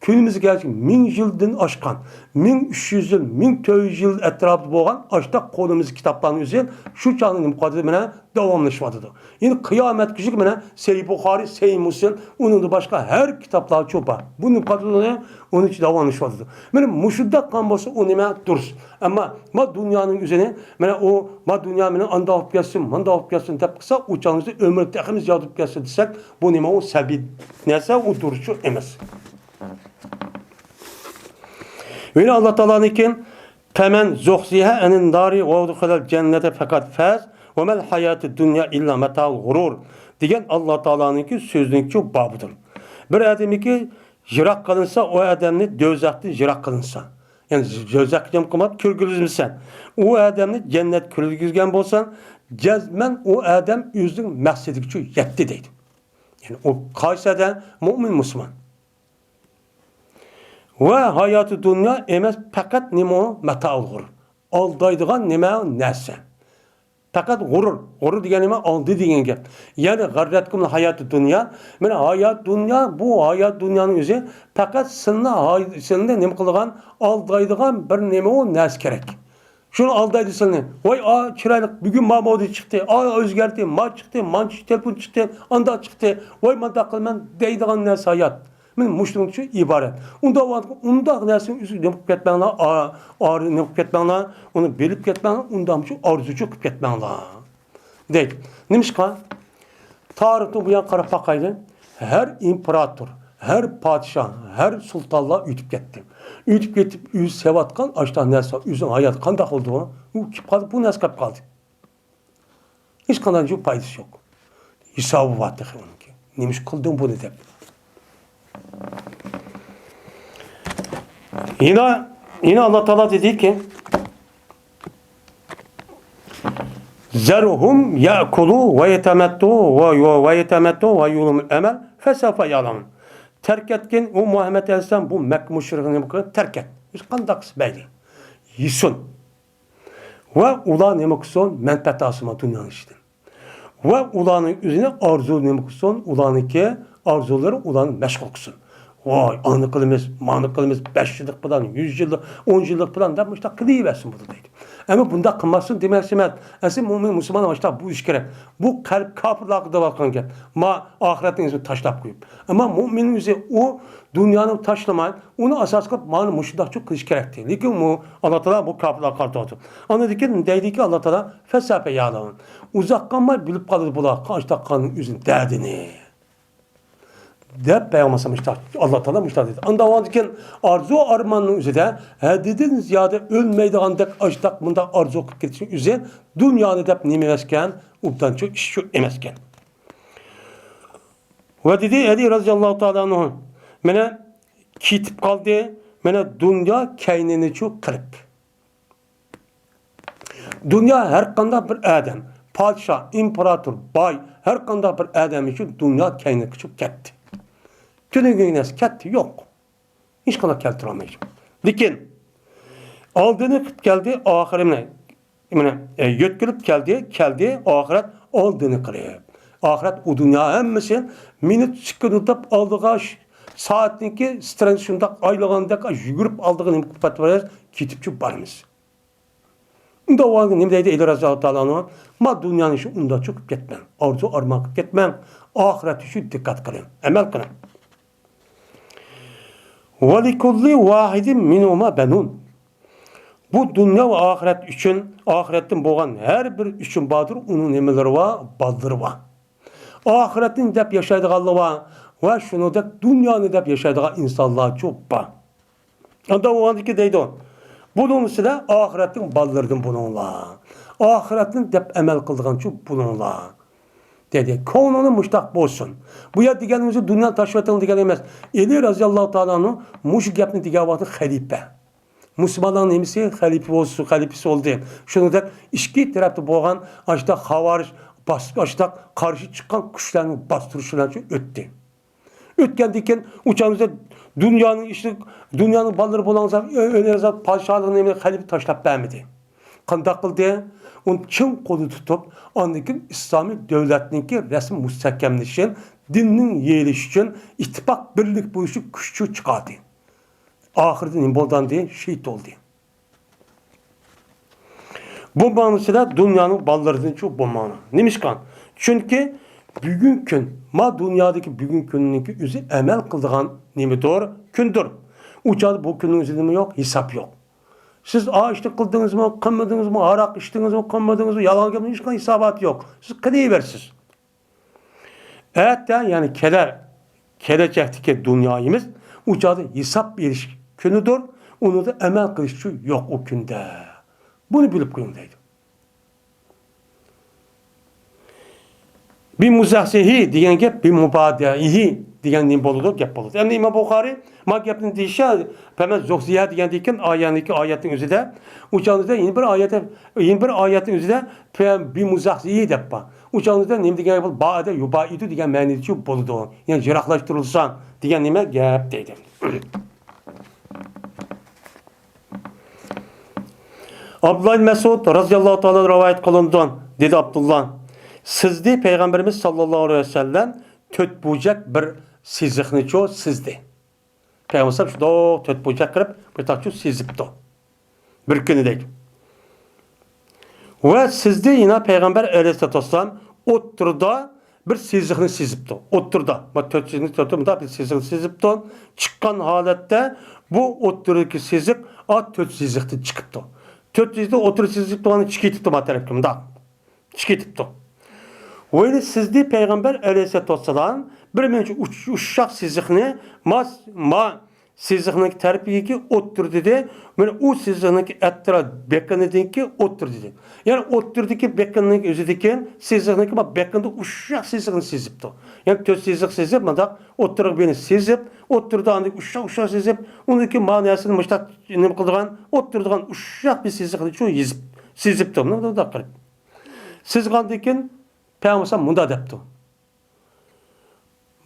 كۈنىمىزگە كەلگەچكە مىڭ يىلدىن ئاشقان، مىڭ ئۈچ يۈز يىل، مىڭ تۆت يۈز يىل ئەتراپىدا بولغان ئاشتاق قولىمىزدىكى كىتابلارنىڭ ئۆزى شۇ چاغدا نېمە قىلىۋاتىدۇ؟ مانا داۋاملىشىۋاتىدۇ. يەنى قىيامەتكۈچە مانا سەھىھ بۇخارىي، سەھىھ مۇسلىم، ئۇنىڭدىن باشقا ھەر كىتابلار چوپان. بۇ نېمە قىلىۋاتىدۇ؟ ئۇنىڭ ئىچىدە داۋاملىشىۋاتىدۇ. مانا مۇشۇنداق قىلغان بولسا ئۇ نېمە؟ دۇرۇس. ئەمما ما دۇنيانىڭ ئۆزىنى، مانا ئۇ، ما دۇنيا مېنى ئانداق بولۇپ كەتسۇن، مۇنداق بولۇپ كەتسۇن دەپ قىلسا، ئۇ چاغنىڭ ئۆزى ئۆمرى تېخىمۇ زىيادە بولۇپ كەتسۇن دېسەك، بۇ نېمە؟ ئۇ سەبىي نەرسە، ئۇ دۇرۇسچۇ ئەمەس. يەنە ئاللا تائالانىڭكى، فمن زحزح عن النار وأدخل الجنة فقد فاز وما الحياة الدنيا إلا متاع الغرور دېگەن ئاللا تائالانىڭكى سۆزىنىڭكى بابىدۇر. بىر ئادەمنىڭكى يىراق قىلىنسا، ئۇ ئادەمنى دوزاختىن يىراق قىلىنسا، يەنى دوزاخقا جەم قىلماپ كىرگۈزمىسەن، ئۇ ئادەمنى جەننەتكە كىرگۈزگەن بولساڭ، جەزمەن ئۇ ئادەم ئۆزىنىڭ مەقسىتىگە يەتتى دەيدۇ. يەنى ئۇ قايسى ئادەم؟ مۆمىن مۇسۇلمان. ۋە ھاياتى دۇنيا ئەمەس، پەقەت نېمە ئۇ؟ مەتائۇل غۇرۇر. ئالدايدىغان نېمە؟ نەرسە. پەقەت غۇرۇر. غۇرۇر دېگەن نېمە؟ ئالدى دېگەن گەپ. يەنى غەررەتكۇمۇل ھاياتۇ دۇنيا. مانا ھايات دۇنيا، بۇ ھايات دۇنيانىڭ ئۆزى پەقەت سىلىنى ھاي-، سىلىنى نېمە قىلىدىغان، ئالدايدىغان بىر نېمە ئۇ نەرسە كېرەك. شۇنى ئالدايدۇ سىلىنى. ۋاي، ئا، چىرايلىق، بۈگۈن ما مودا چىقتى، ئا، ئۆزگەردى، ما چىقتى، مانچە تېلېفون چىقتى، ئانداق چىقتى، ۋاي، مانداق قىلىمەن دەيدىغان نەرسە ھايات. مانا مۇشۇنىڭ ئۈچۈن ئىبارەت. ئۇنداق، ئۇنداق نەرسىنىڭ ئۆزىگە نېمە قىلىپ كەتمەڭلار، ئا-، ئارا نېمە قىلىپ كەتمەڭلار، ئۇنى بىلىپ كەتمەڭلار، ئۇنداق مۇشۇ ئارزۇچۇ قىلىپ كەتمەڭلار. دەيدۇ. نېمىشقا؟ تارىختىن بۇيان قاراپ باقايلى. ھەر ئىمپېراتور، ھەر پادىشاھ، ھەر سۇلتانلار ئۆتۈپ كەتتى. ئۆتۈپ كېتىپ، ئۆزى سېۋەتقان ئاشتا نەرسە، ئۆزىنىڭ ھاياتى قانداق بولدى بۇ؟ ئۇ كېلىپ قالدى، بۇ نەرسە قېلىپ قالدى. ھېچقانداق پايدىسى يوق. ھېسابى بار تېخى ئۇنىڭكى. نېمىش قىلدىڭ بۇنى دەپ. يەنە، يەنە ئاللا تائالا دېدىكى، ذرهم يأكلوا ويتمتعوا و-، و-، ويتمتعوا ويلههم الأمل فسوف يعلمون. تەرك ئەتكىن، ئۇ مۇھەممەد ئەلەيھىسسالام، بۇ مەككە مۇشرىكىنى نېمە قىل؟ تەرك ئەت. ھېچقانداق قىلسا مەيلى. يېسۇن. ۋە ئۇلار نېمە قىلسۇن؟ مەنپەئەت ئالسۇن دۇنيانىڭ ئىچىدىن. ۋە ئۇلارنىڭ ئۆزىنى ئارزۇ نېمە قىلسۇن؟ ئۇلارنىڭكى ئارزۇلىرى ئۇلارنى مەشغۇل قىلسۇن. ۋاي، ئانى قىلىمىز، مانى قىلىمىز، بەش يىللىق پىلان، يۈز يىللىق، ئون يىللىق پىلان دەپ مۇشۇنداق قىلىۋەرسۇن بۇنى دەيدۇ. ئەمما بۇنداق قىلماسسۇن دېمەكچى ئەمەس. ئەسلى مۇئمىن، مۇسۇلمان مۇشۇنداق بولۇشى كېرەك. بۇ قەلب كاپىرلارغا دەۋاتقان گەپ. ما ئاخىرەتنىڭ ئۆزىنى تاشلاپ قويۇپ. ئەمما مۇئمىننىڭ ئۆزى ئۇ دۇنيانى تاشلىماي، ئۇنى ئاساس قىلىپ مانا مۇشۇنداقچۇ قىلىش كېرەكتى. لېكىن ئۇ، ئاللا تائالا بۇ كاپىرلارغا قارىتىۋاتىدۇ. ئاندىن كېيىن دەيدىكى، ئاللا تائالا، فەسەفە يەلەمۇن. ئۇزاق قالماي بىلىپ قالىدۇ بۇلار قاچتاققاننىڭ ئۆزىنى دەردىنى. دەپ پەيغەمبەر ئەلەيھىسسالام مۇشۇنداق، ئاللا تائالا مۇشۇنداق دېدى. ئاندىن كېيىن ئارزۇ ئارماننىڭ ئۆزىدە ھەددىدىن زىيادە ئۆلمەيدىغاندەك ئاشتاق مۇنداق ئارزۇ قىلىپ كېتىشنىڭ ئۆزى دۇنيانى دەپ نېمە ئەمەسكەن، ئوبدانچۇ ئىشچۇ ئەمەسكەن. ۋە دېدى ئەلى رەزىياللاھۇ تائالا ئەنھۇ، مانا كېتىپ قالدى، مانا دۇنيا كەينىنىچۇ قىلىپ. دۇنيا ھەر قانداق بىر ئادەم، پادىشاھ، ئىمپېراتور، باي، ھەر قانداق بىر ئادەم ئۈچۈن دۇنيا كەينىگە كېتىپ كەتتى. تۈنۈگۈن نەرسە كەتتى، يوق. ھېچقانداق كەلتۈرەلمەيدۇ. لېكىن ئالدىنى قىلىپ كەلدى، ئاخىرىنى، مانا، ئە، يۆتكىلىپ كەلدى، كەلدى، ئاخىرەت ئالدىنى قىلىپ. ئاخىرەت ئۇ دۇنيا ھەممىسى مىنۇت سېكۇنت دەپ ئالدىغا ش-، سائەتنىڭكى سترېلكىسى شۇنداق ئايلىغاندەك يۈگۈرۈپ ئالدىغا نېمە قىلىپ كېتىۋاتىمىز؟ كېتىپچۇ بارىمىز. ئۇنداق بولغاندا نېمە دەيدۇ ئەلى رەزىياللاھۇ تائالا ئەنھۇ؟ ما دۇنيانى شۇ ئۇنداقچۇ قىلىپ كەتمەڭ. ئارزۇ ئارمان قىلىپ كەتمەڭ. ئاخىرەت ئۈچۈن دىققەت قىلىڭ، ئەمەل قىلىڭ. ولكل واحد منهما بنون. بۇ دۇنيا ۋە ئاخىرەت ئۈچۈن، ئاخىرەتتىن بولغان ھەر بىر ئۈچۈن باردۇر، ئۇنىڭ نېمىلىرى بار؟ بالىلىرى بار. ئاخىرەتنى دەپ ياشايدىغانلار بار ۋە شۇنىڭدەك دۇنيانى دەپ ياشايدىغان ئىنسانلارچۇ بار. ئانداق بولغاندىكىن دەيدۇ، بۇنىڭ ئىچىدە ئاخىرەتنىڭ بالىلىرىدىن بولۇڭلار. ئاخىرەتنى دەپ ئەمەل قىلىدىغانچۇ بولۇڭلار. دېدى. كۆڭلۈڭلار مۇشتاق بولسۇن. بۇ يەر دېگەنىمىز دۇنيا تاشلىۋېتىڭ دېگەن ئەمەس. ئەلى رەزىياللاھۇ تائالا ئەنھۇ مۇشۇ گەپنى دېگەن ۋاقتى خەلىپە. مۇسۇلمانلارنىڭ نېمىسى؟ خەلىپە بولسۇن، خەلىپىسى بولدى. شۇنىڭدەك ئىككى تەرەپتە بولغان ئاشۇنداق خاۋارىج، باس-، ئاشۇنداق قارشى چىققان كۈچلەرنى باستۇرۇش بىلەن شۇ ئۆتتى. ئۆتكەندىن كېيىن ئۇ چاغدا دۇنيانىڭ ئىشى، دۇنيانىڭ بالىلىرى بولغانسا، ئۆ-، ئۆلەرسە پادىشاھلىقنى خەلىپە تاشلاپ بەرمىدى. قانداق قىلدى؟ ئۇنى چىڭ قولدا تۇتۇپ، ئاندىن كېيىن ئىسلامىي دۆلەتنىڭكى رەسمىي مۇستەھكەملىشىشى، دىننىڭ يېيىلىشى ئۈچۈن، ئىتتىپاق بىرلىك بولۇشى كۈچ چىقاردى. ئاخىرىدا نېمە بولدى ئەمدى؟ شېھىت بولدى. بۇ مەنىسىدە دۇنيانىڭ بالىلىرىدىنچۇ بولماڭلار. نېمىشقا؟ چۈنكى بۈگۈنكى كۈن، ما دۇنيادىكى بۈگۈنكى كۈننىڭكى ئۆزى ئەمەل قىلىدىغان نېمىدۇر؟ كۈندۇر. ئۇ چاغدا بۇ كۈننىڭ ئۆزىدە نېمە يوق؟ ھېساب يوق. سىز ئا ئىشنى قىلدىڭىزمۇ، قىلمىدىڭىزمۇ، ھاراق ئىچتىڭىزمۇ، قىلمىدىڭىزمۇ، يالغان گەپنىڭ ھېچقانداق ھېساباتى يوق. سىز قىلىۋېرىسىز. ئەتە، يەنى كېلەر، كېلەچەكتىكى دۇنيايىمىز ئۇ چاغدا ھېساب بېرىش كۈنىدۇر، ئۇنىڭدا ئەمەل قىلىشچۇ يوق ئۇ كۈندە. بۇنى بىلىپ قويۇڭ دەيدۇ. بىمۇزەخزىھى دېگەن گەپ، بىمۇبادىئىھى دېگەن نېمە بولىدۇ؟ گەپ بولىدۇ. ئەمدى ئىمام بۇخارىي ما گەپنى دېيىشى، پەمەن زۇخزىيە دېگەندىكىن ئايەتنىڭكى، ئايەتنىڭ ئۆزىدە، ئۇ چاغدا يەنە بىر ئايەتتە، يەنە بىر ئايەتنىڭ ئۆزىدە پە-، بىمۇزەخزىھى دەپ بار. ئۇ چاغدا نېمە دېگەن گەپ؟ بائەدە يۇبائىدۇ دېگەن مەنىدىچۇ بولىدۇ. يەنى يىراقلاشتۇرۇلسا دېگەن نېمە گەپ دەيدۇ. ئابدۇللا ئىبن مەسئۇد رەزىياللاھۇ تائالا رىۋايەت قىلىنىدۇ. دېدى ئابدۇللا، سىزدى پەيغەمبىرىمىز ساللاللاھۇ ئەلەيھى ۋەسەللەم تۆت بۇرجەك بىر سىزىقنىچۇ سىزدى. پەيغەمبەر شۇنداق تۆت بۇرجەك قىلىپ، بىر تاقچۇ سىزىپتۇ. بىر كۈنى دەيدۇ. ۋە سىزدى يەنە پەيغەمبەر ئەلەيھىسسالاتۇ ۋەسسالام ئوتتۇرىدا بىر سىزىقنى سىزىپتۇ. ئوتتۇرىدا. ما تۆت سىزىقنى، تۆت مۇنداق بىر سىزىقنى سىزىپتۇ. چىققان ھالەتتە بۇ ئوتتۇرىدىكى سىزىق، ئا، تۆت سىزىقتىن چىقىپتۇ. تۆت سىزىقتىن ئوتتۇرا سىزىق بولغان چىقىپ كېتىپتۇ ما تەرەپكە مۇنداق. چىقىپ كېتىپتۇ. ۋەيلى سىزدى پەيغەمبەر ئەلەيھىسسالاتۇ ۋەسسالام بىر مۇنچە ئۇش-، ئۇششاق سىزىقنى ما، ما سىزىقنىڭ تەرىپىگە ئوتتۇرىدا دېدى، مانا ئۇ سىزىقنىڭكى ئەتراپ بېقىنىدىكى ئوتتۇرىدا دېدى. يەنى ئوتتۇرىدىكى بېقىننىڭ ئۆزىدىكى سىزىقنىڭكى ما بېقىندا ئۇششاق سىزىقنى سىزىپتۇ. يەنى تۆت سىزىق سىزىپ، مۇنداق ئوتتۇرىغا بىرنى سىزىپ، ئوتتۇرىدا ئاندىن ئۇششاق، ئۇششاق سىزىپ، ئۇنىڭكى مانىسىنى مۇشتاق نېمە قىلىدىغان، ئوتتۇرىدىغان ئۇششاق بىر سىزىقنى شۇ يېزىپ، سىزىپتۇ. مۇنداق قىلىپ. سىزغاندىن كېيىن پەيغەمبەر مۇنداق دەپتۇ.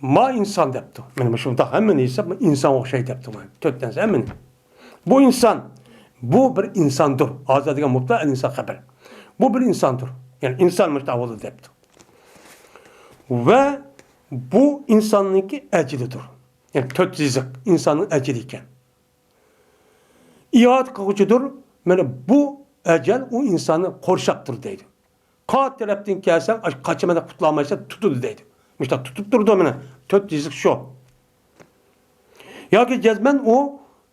ما ئىنسان دەپتۇ. مانا مۇشۇنداق ھەممىنى يېسە، ئىنسان ئوخشايدۇ دەپتۇ. مانا تۆت نەرسە ھەممىنى. بۇ ئىنسان، بۇ بىر ئىنساندۇر. ھازا دېگەن مۇبتەدا، ئەل ئىنسان خەبەر. بۇ بىر ئىنساندۇر. يەنى ئىنسان مۇشۇنداق بولدى دەپتۇ. ۋە بۇ ئىنساننىڭكى ئەجىلىدۇر. يەنى تۆت يېزىق ئىنساننىڭ ئەجىلى ئىكەن. ئىئادە قىلغۇچىدۇر. مانا بۇ ئەجەل ئۇ ئىنساننى قورشاپ تۇر دەيدۇ. قايسى تەرەپتىن كەلسەڭ، ئاش-، قاچىمەن دەپ قۇتۇلالمايسەن، تۇتىدۇ دەيدۇ. مۇشۇنداق تۇتۇپ تۇرىدۇ مانا. تۆت يېزىق شۇ. ياكى جەزمەن ئۇ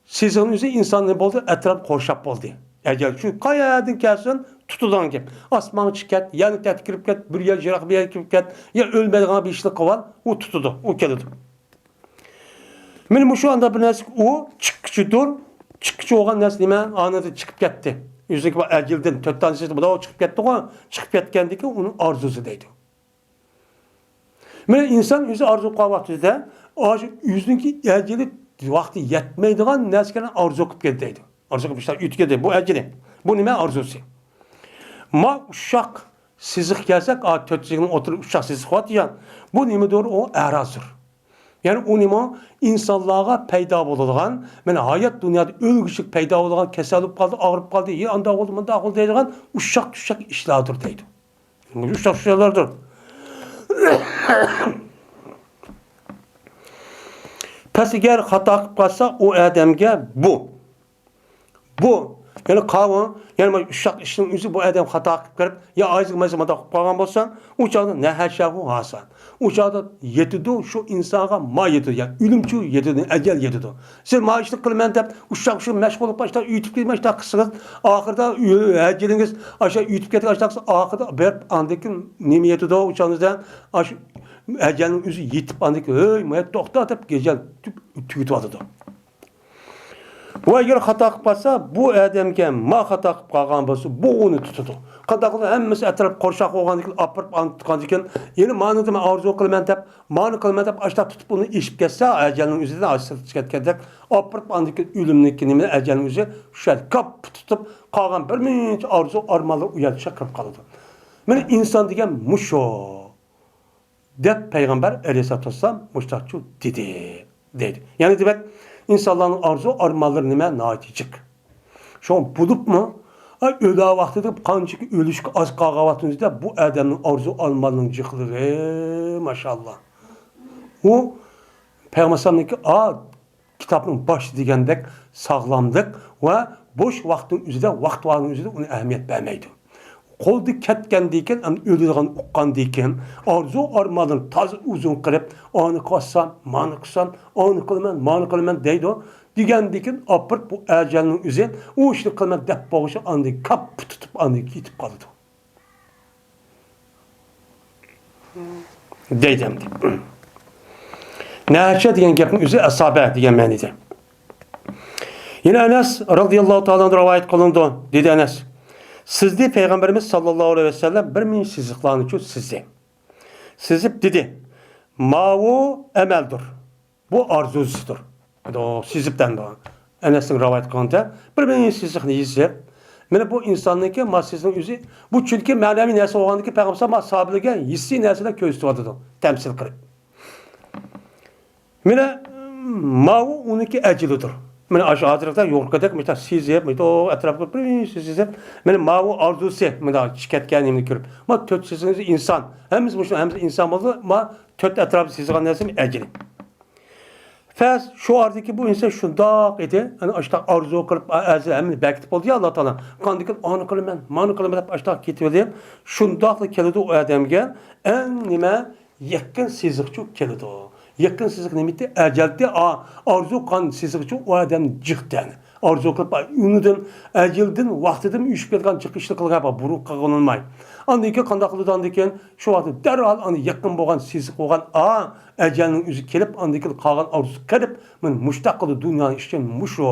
سېزىقنىڭ ئۆزى ئىنساننى بولدى، ئەتراپ قورشاپ بولدى. ئەجەل شۇ قايەردىن كەلسۇن، تۇتىدىغان گەپ. ئاسمانغا چىقىپ كەت، يەرنى تەتكە كىرىپ كەت، بىر يەر يىراق بىر يەرگە كىرىپ كەت، يا ئۆلمەيدىغان بىر ئىشنى قىلىۋال، ئۇ تۇتىدۇ، ئۇ كېلىدۇ. مانا مۇشۇ ئانداق بىر نەرسە ئۇ چىققۇچىدۇر. چىققۇچى بولغان نەرسە نېمە؟ ئانىدىن چىقىپ كەتتى. ئۆزىنىڭكى بۇ ئەجىلدىن تۆت دانە سېزىق بۇلار چىقىپ كەتتىغۇ. چىقىپ كەتكەندىن كېيىن ئۇنىڭ ئارزۇسى دەيدۇ. مانا ئىنسان ئۆزى ئارزۇ قىلغان ۋاقتىدا، ئاشۇ ئۆزىنىڭكى ئەجىلى ۋاقتى يەتمەيدىغان نەرسىلەرنى ئارزۇ قىلىپ كەتتى دەيدۇ. ئارزۇ قىلىپ ئىشلار ئۆتۈپ كەتتى. بۇ ئەجىلى. بۇ نېمە ئارزۇسى؟ ما ئۇششاق سېزىق كەلسەك، ئا، تۆت سېزىقنىڭ ئوتتۇرىدا ئۇششاق سېزىق بارتى يا. بۇ نېمىدۇر؟ ئۇ ئەرازدۇر. يەنى ئۇ نېمە؟ ئىنسانلارغا پەيدا بولىدىغان، مانا ھايات دۇنيادا ئۆلگۈچىلىك پەيدا بولىدىغان، كېسەل بولۇپ قالدى، ئاغرىپ قالدى، يا ئانداق بولدى، مۇنداق بولدى دەيدىغان ئۇششاق-چۈششەك ئىشلاردۇر دەيدۇ. مۇشۇ ئۇششاق-چۈششەكلەردۇر. پەس ئەگەر خاتا قىلىپ قالسا، ئۇ ئادەمگە بۇ. بۇ، يەنى قاۋۇ، يەنى مانا ئۇششاق ئىشنىڭ ئۆزى بۇ ئادەم خاتا قىلىپ كىرىپ، يا ئايزىغا مايزىغا مانداق قىلىپ قالغان بولسا، ئۇ چاغدا نەھەشەھۇ ھاسا. ئۇ چاغدا يېتىدۇ، شۇ ئىنسانغا ما يېتىدۇ، يا ئۆلۈمچۇ يېتىدۇ، ئەجەل يېتىدۇ. سىز ما ئىشنى قىلىمەن دەپ، ئۇششاق شۇ مەشغۇل بولۇپ، ئاشتا ئۆتۈپ كېتىپ، ئاشتا قىلسىڭىز، ئاخىرىدا ئۆ-، ئەجىلىڭىز ئاشتا ئۆتۈپ كەتكەن، ئاشتا قىلسا، ئاخىرىدا بېرىپ ئاندىن كېيىن نېمە يېتىدۇ؟ ئۇ چاغدا ئاشۇ ئەجەلنىڭ ئۆزى يېتىپ، ئاندىن كېيىن، ھۆي، ما توختا دەپ ئەجەل تۈگىتىۋاتىدۇ. ۋە ئەگەر خاتا قىلىپ قالسا، بۇ ئادەمگە ما خاتا قىلىپ قالغان بولسا، بۇ ئۇنى تۇتىدۇ. قانداق قىلىپ ھەممىسى ئەتراپ قورشاق بولغاندىن كېيىن، ئاپىرىپ ئانى تۇتقاندىن كېيىن، يەنە مانىدا مەن ئارزۇ قىلىمەن دەپ، مانى قىلىمەن دەپ، ئاشتا تۇتۇپ ئۇنى ئېشىپ كەتسە، ئەجەلنىڭ ئۆزىدىن ئاشتا كەتكەندەك، ئاپىرىپ ئاندىن كېيىن ئۆلۈمنىڭكى نېمە ئەجەلنىڭ ئۆزى شۇ يەردە كاپپا تۇتۇپ، قالغان بىر مۇنچە ئارزۇ ئارمانلار ئۇ يەردە چىقىپ قالىدۇ. مانا ئىنسان دېگەن مۇشۇ. دەپ پەيغەمبەر ئەلەيھىسسالاتۇ ۋەسسالام مۇشۇنداقچۇ دېدى، دەيدۇ. يەنى دېمەك، ئىنسانلارنىڭ ئارزۇ ئارمانلىرى نېمە؟ ناھايىتى جىق. شۇڭا بولۇپمۇ، ئاي، ئۆلە ۋاقتىدا قانچىكى ئۆلۈشكە ئاز قالغان ۋاقتىمىزدا بۇ ئادەمنىڭ ئارزۇ ئارمانىنىڭ جىقلىقى، ماشائاللا. ئۇ پەيغەمبەر ئەلەيھىسسالامنىڭكى، ئا، كىتابنىڭ باشى دېگەندەك ساغلاملىق ۋە بوش ۋاقىتنىڭ ئۆزىدە، ۋاقىت بارنىڭ ئۆزىدە ئۇنى ئەھمىيەت بەرمەيدۇ. قولدا كەتكەندىن كېيىن، ئەمدى ئۆلىدىغان ئۇققاندىن كېيىن، ئارزۇ ئارمانلىرىنى تازا ئۇزۇن قىلىپ، ئانى قىلسام، مانى قىلسام، ئانى قىلىمەن، مانى قىلىمەن دەيدۇ. دېگەندىن كېيىن، ئاپىرىپ بۇ ئەجەلنىڭ ئۆزى، ئۇ ئىشنى قىلىمەن دەپ بولغۇچە ئاندىن كاپپا تۇتۇپ، ئاندىن كېتىپ قالىدۇ. دەيدۇ ئەمدى. نەھەشە دېگەن گەپنىڭ ئۆزى ئەسابە دېگەن مەنىدە. يەنە ئەنەس رازىياللاھۇ تائالا ئەنھۇ رىۋايەت قىلىنىدۇ. دېدى ئەنەس، سىزنى پەيغەمبىرىمىز ساللاللاھۇ ئەلەيھى ۋەسەللەم بىر مۇنچە سىزىقلارنىچۇ سىزدى. سىزىپ دېدى، ماۋۇ ئەمەلدۇر. بۇ ئارزۇسىدۇر. دو-، سىزىپ دەمدۇ. ئەنەستىن رىۋايەت قىلغاندا، بىر مۇنچە سىزىقنى يېزىپ، مانا بۇ ئىنساننىڭكى ما سىزنىڭ ئۆزى، بۇ چۈنكى مەنىۋى نەرسە بولغاندىكىن پەيغەمبەر ما ساھابىلەرگە ھېسسىي نەرسىلەر كۆرسىتىۋاتىدۇ، تەمسىل قىلىپ. مانا ماۋۇ ئۇنىڭكى ئەجىلىدۇر. مانا ئاشۇ ھازىرقىدەك يۇقىرىقىدەك مۇشۇنداق سىزىپ، مۇشۇنداق ئەتراپقا بىر سىزىپ، مانا ماۋۇ ئارزۇسى، مانا چىقىپ كەتكەن نېمىنى كۆرۈپ. ما تۆت سىزىقنى ئىنسان، ھەممىسى مۇشۇ، ھەممىسى ئىنسان بولسا، ما تۆت ئەتراپى سىزغان نەرسىمۇ ئەجىلى. فەس، شۇ ئارىدىكى بۇ ئىنسان شۇنداق ئىدى، ئەنە ئاشۇنداق ئارزۇ قىلىپ، ئەزىلەر ھەممىنى بەركىتىپ بولدى يا، ئاللا تائالا. قاندىكىن ئانى قىلىمەن، مانى قىلىمەن دەپ ئاشۇنداق كېتىۋېلىپ، شۇنداقلا كېلىدۇ ئۇ ئادەمگە ئەڭ نېمە يېقىن سىزىقچۇ كېلىدۇ. يېقىن سىزىق نېمىتى؟ ئەجەلتى، ئا-، ئارزۇ قان سىزىقچۇ ئۇ ئادەم جىقتەن. ئارزۇ قىلىپ، ئۇنىدىن، ئەجىلدىن، ۋاقتىدىن ئۈشۈپ كەتكەن جىق ئىشنى قىلغان بۇرۇن قىلغىنىلماي. ئاندىن كېيىن قانداق قىلىدۇ؟ ئاندىن كېيىن شۇ ۋاقىتتا دەرھال ئاندىن يېقىن بولغان سىزىق بولغان، ئا، ئەجەلنىڭ ئۆزى كېلىپ، ئاندىن كېيىن قالغان ئارزۇسى قېلىپ، مانا مۇشۇنداق قىلىدۇ دۇنيانىڭ ئىشى مۇشۇ.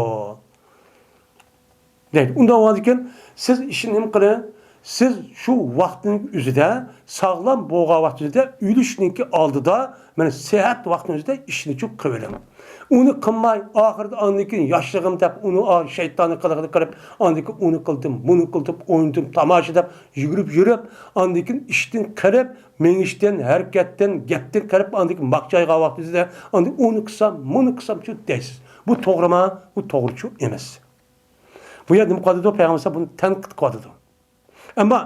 دەيدۇ. ئۇنداق بولغاندىكىن، سىز ئىشنى نېمە قىلىڭ؟ سىز شۇ ۋاقىتنىڭ ئۆزىدە، ساغلام بولغان ۋاقىتنىڭ ئۆزىدە، ئۆلۈشنىڭكى ئالدىدا، مانا سىھەت ۋاقىتنىڭ ئۆزىدە ئىشنى چوق قىلىۋېلىڭ. ئۇنى قىلماي، ئاخىرىدا ئاندىن كېيىن ياشلىقىم دەپ، ئۇنى، ئا، شەيتاننىڭ قىلىقىنى قىلىپ، ئاندىن كېيىن ئۇنى قىلدىم، بۇنى قىلدىم، ئوينىدىم، تاماشا دەپ يۈگۈرۈپ يۈرۈپ، ئاندىن كېيىن ئىشتىن قېلىپ، مېڭىشتىن، ھەرىكەتتىن، گەپتىن قېلىپ، ئاندىن كېيىن ماقچايغان ۋاقتىڭىزدا، ئاندىن ئۇنى قىلسام، مۇنى قىلسامچۇ دەيسىز. بۇ توغرىما؟ بۇ توغرىچۇ ئەمەس. بۇ يەردە نېمە قىلىۋاتىدۇ؟ پەيغەمبەر بۇنى تەنقىد قىلىۋاتىدۇ. ئەمما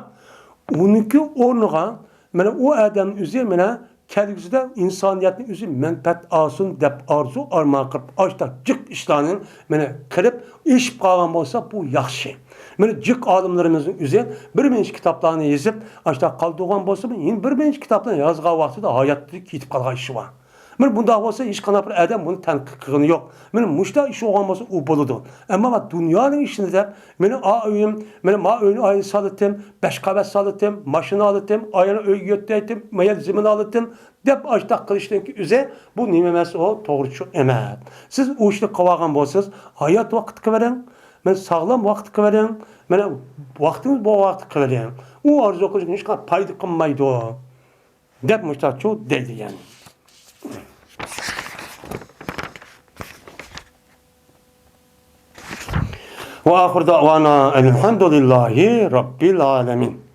ئۇنىڭكى ئورنىغا، مانا، ئۇ ئادەمنىڭ ئۆزى، مانا، كەلگۈسىدە ئىنسانىيەتنىڭ ئۆزى مەنپەئەت ئالسۇن دەپ ئارزۇ ئارمان قىلىپ، ئاشتا جىق ئىشلارنى، مانا، قىلىپ ئېشىپ قالغان بولسا، بۇ ياخشى. مانا، جىق ئالىملىرىمىزنىڭ ئۆزى بىر مۇنچە كىتابلارنى يېزىپ، ئاشتا قالدۇرغان بولسا، يەنە بىر مۇنچە كىتابلارنى يازغان ۋاقتىدا ھاياتىدا كېتىپ قالغان ئىشى بار. مانا بۇنداق بولسا، ھېچقانداق بىر ئادەم بۇنى تەنقىد قىلغىنى يوق. مانا مۇشۇنداق ئىش بولغان بولسا، ئۇ بولىدۇ. ئەمما دۇنيانىڭ ئىشىنى دەپ، مانا ئا ئۆيۈم، مانا ما ئۆينى ئاينى سالىتىم، بەش قەۋەت سالىتىم، ماشىنا ئالىتىم، ئاياغنى ئۆيگە يۆتەيتىم، مايا زېمىن ئالىتىم، دەپ ئاشتاق قىلىشنىڭكى ئۆزى، بۇ نېمە ئەمەس، ئۇ توغرىچۇ ئەمەس. سىز ئۇ ئىشنى قىلىۋالغان بولسىڭىز، ھايات ۋاقىت قىلىۋېرىڭ، مانا ساغلام ۋاقىت قىلىۋېرىڭ، مانا ۋاقتىڭىز بولغان ۋاقىت قىلىۋېرىڭ. ئۇ ئارزۇ قىلىشنىڭ ھېچقانداق پايدا قىلمايدۇ. دەپ مۇشتاقچۇ دەيدۇ يەنى. وآخر دعوانا أن الحمد لله رب العالمين.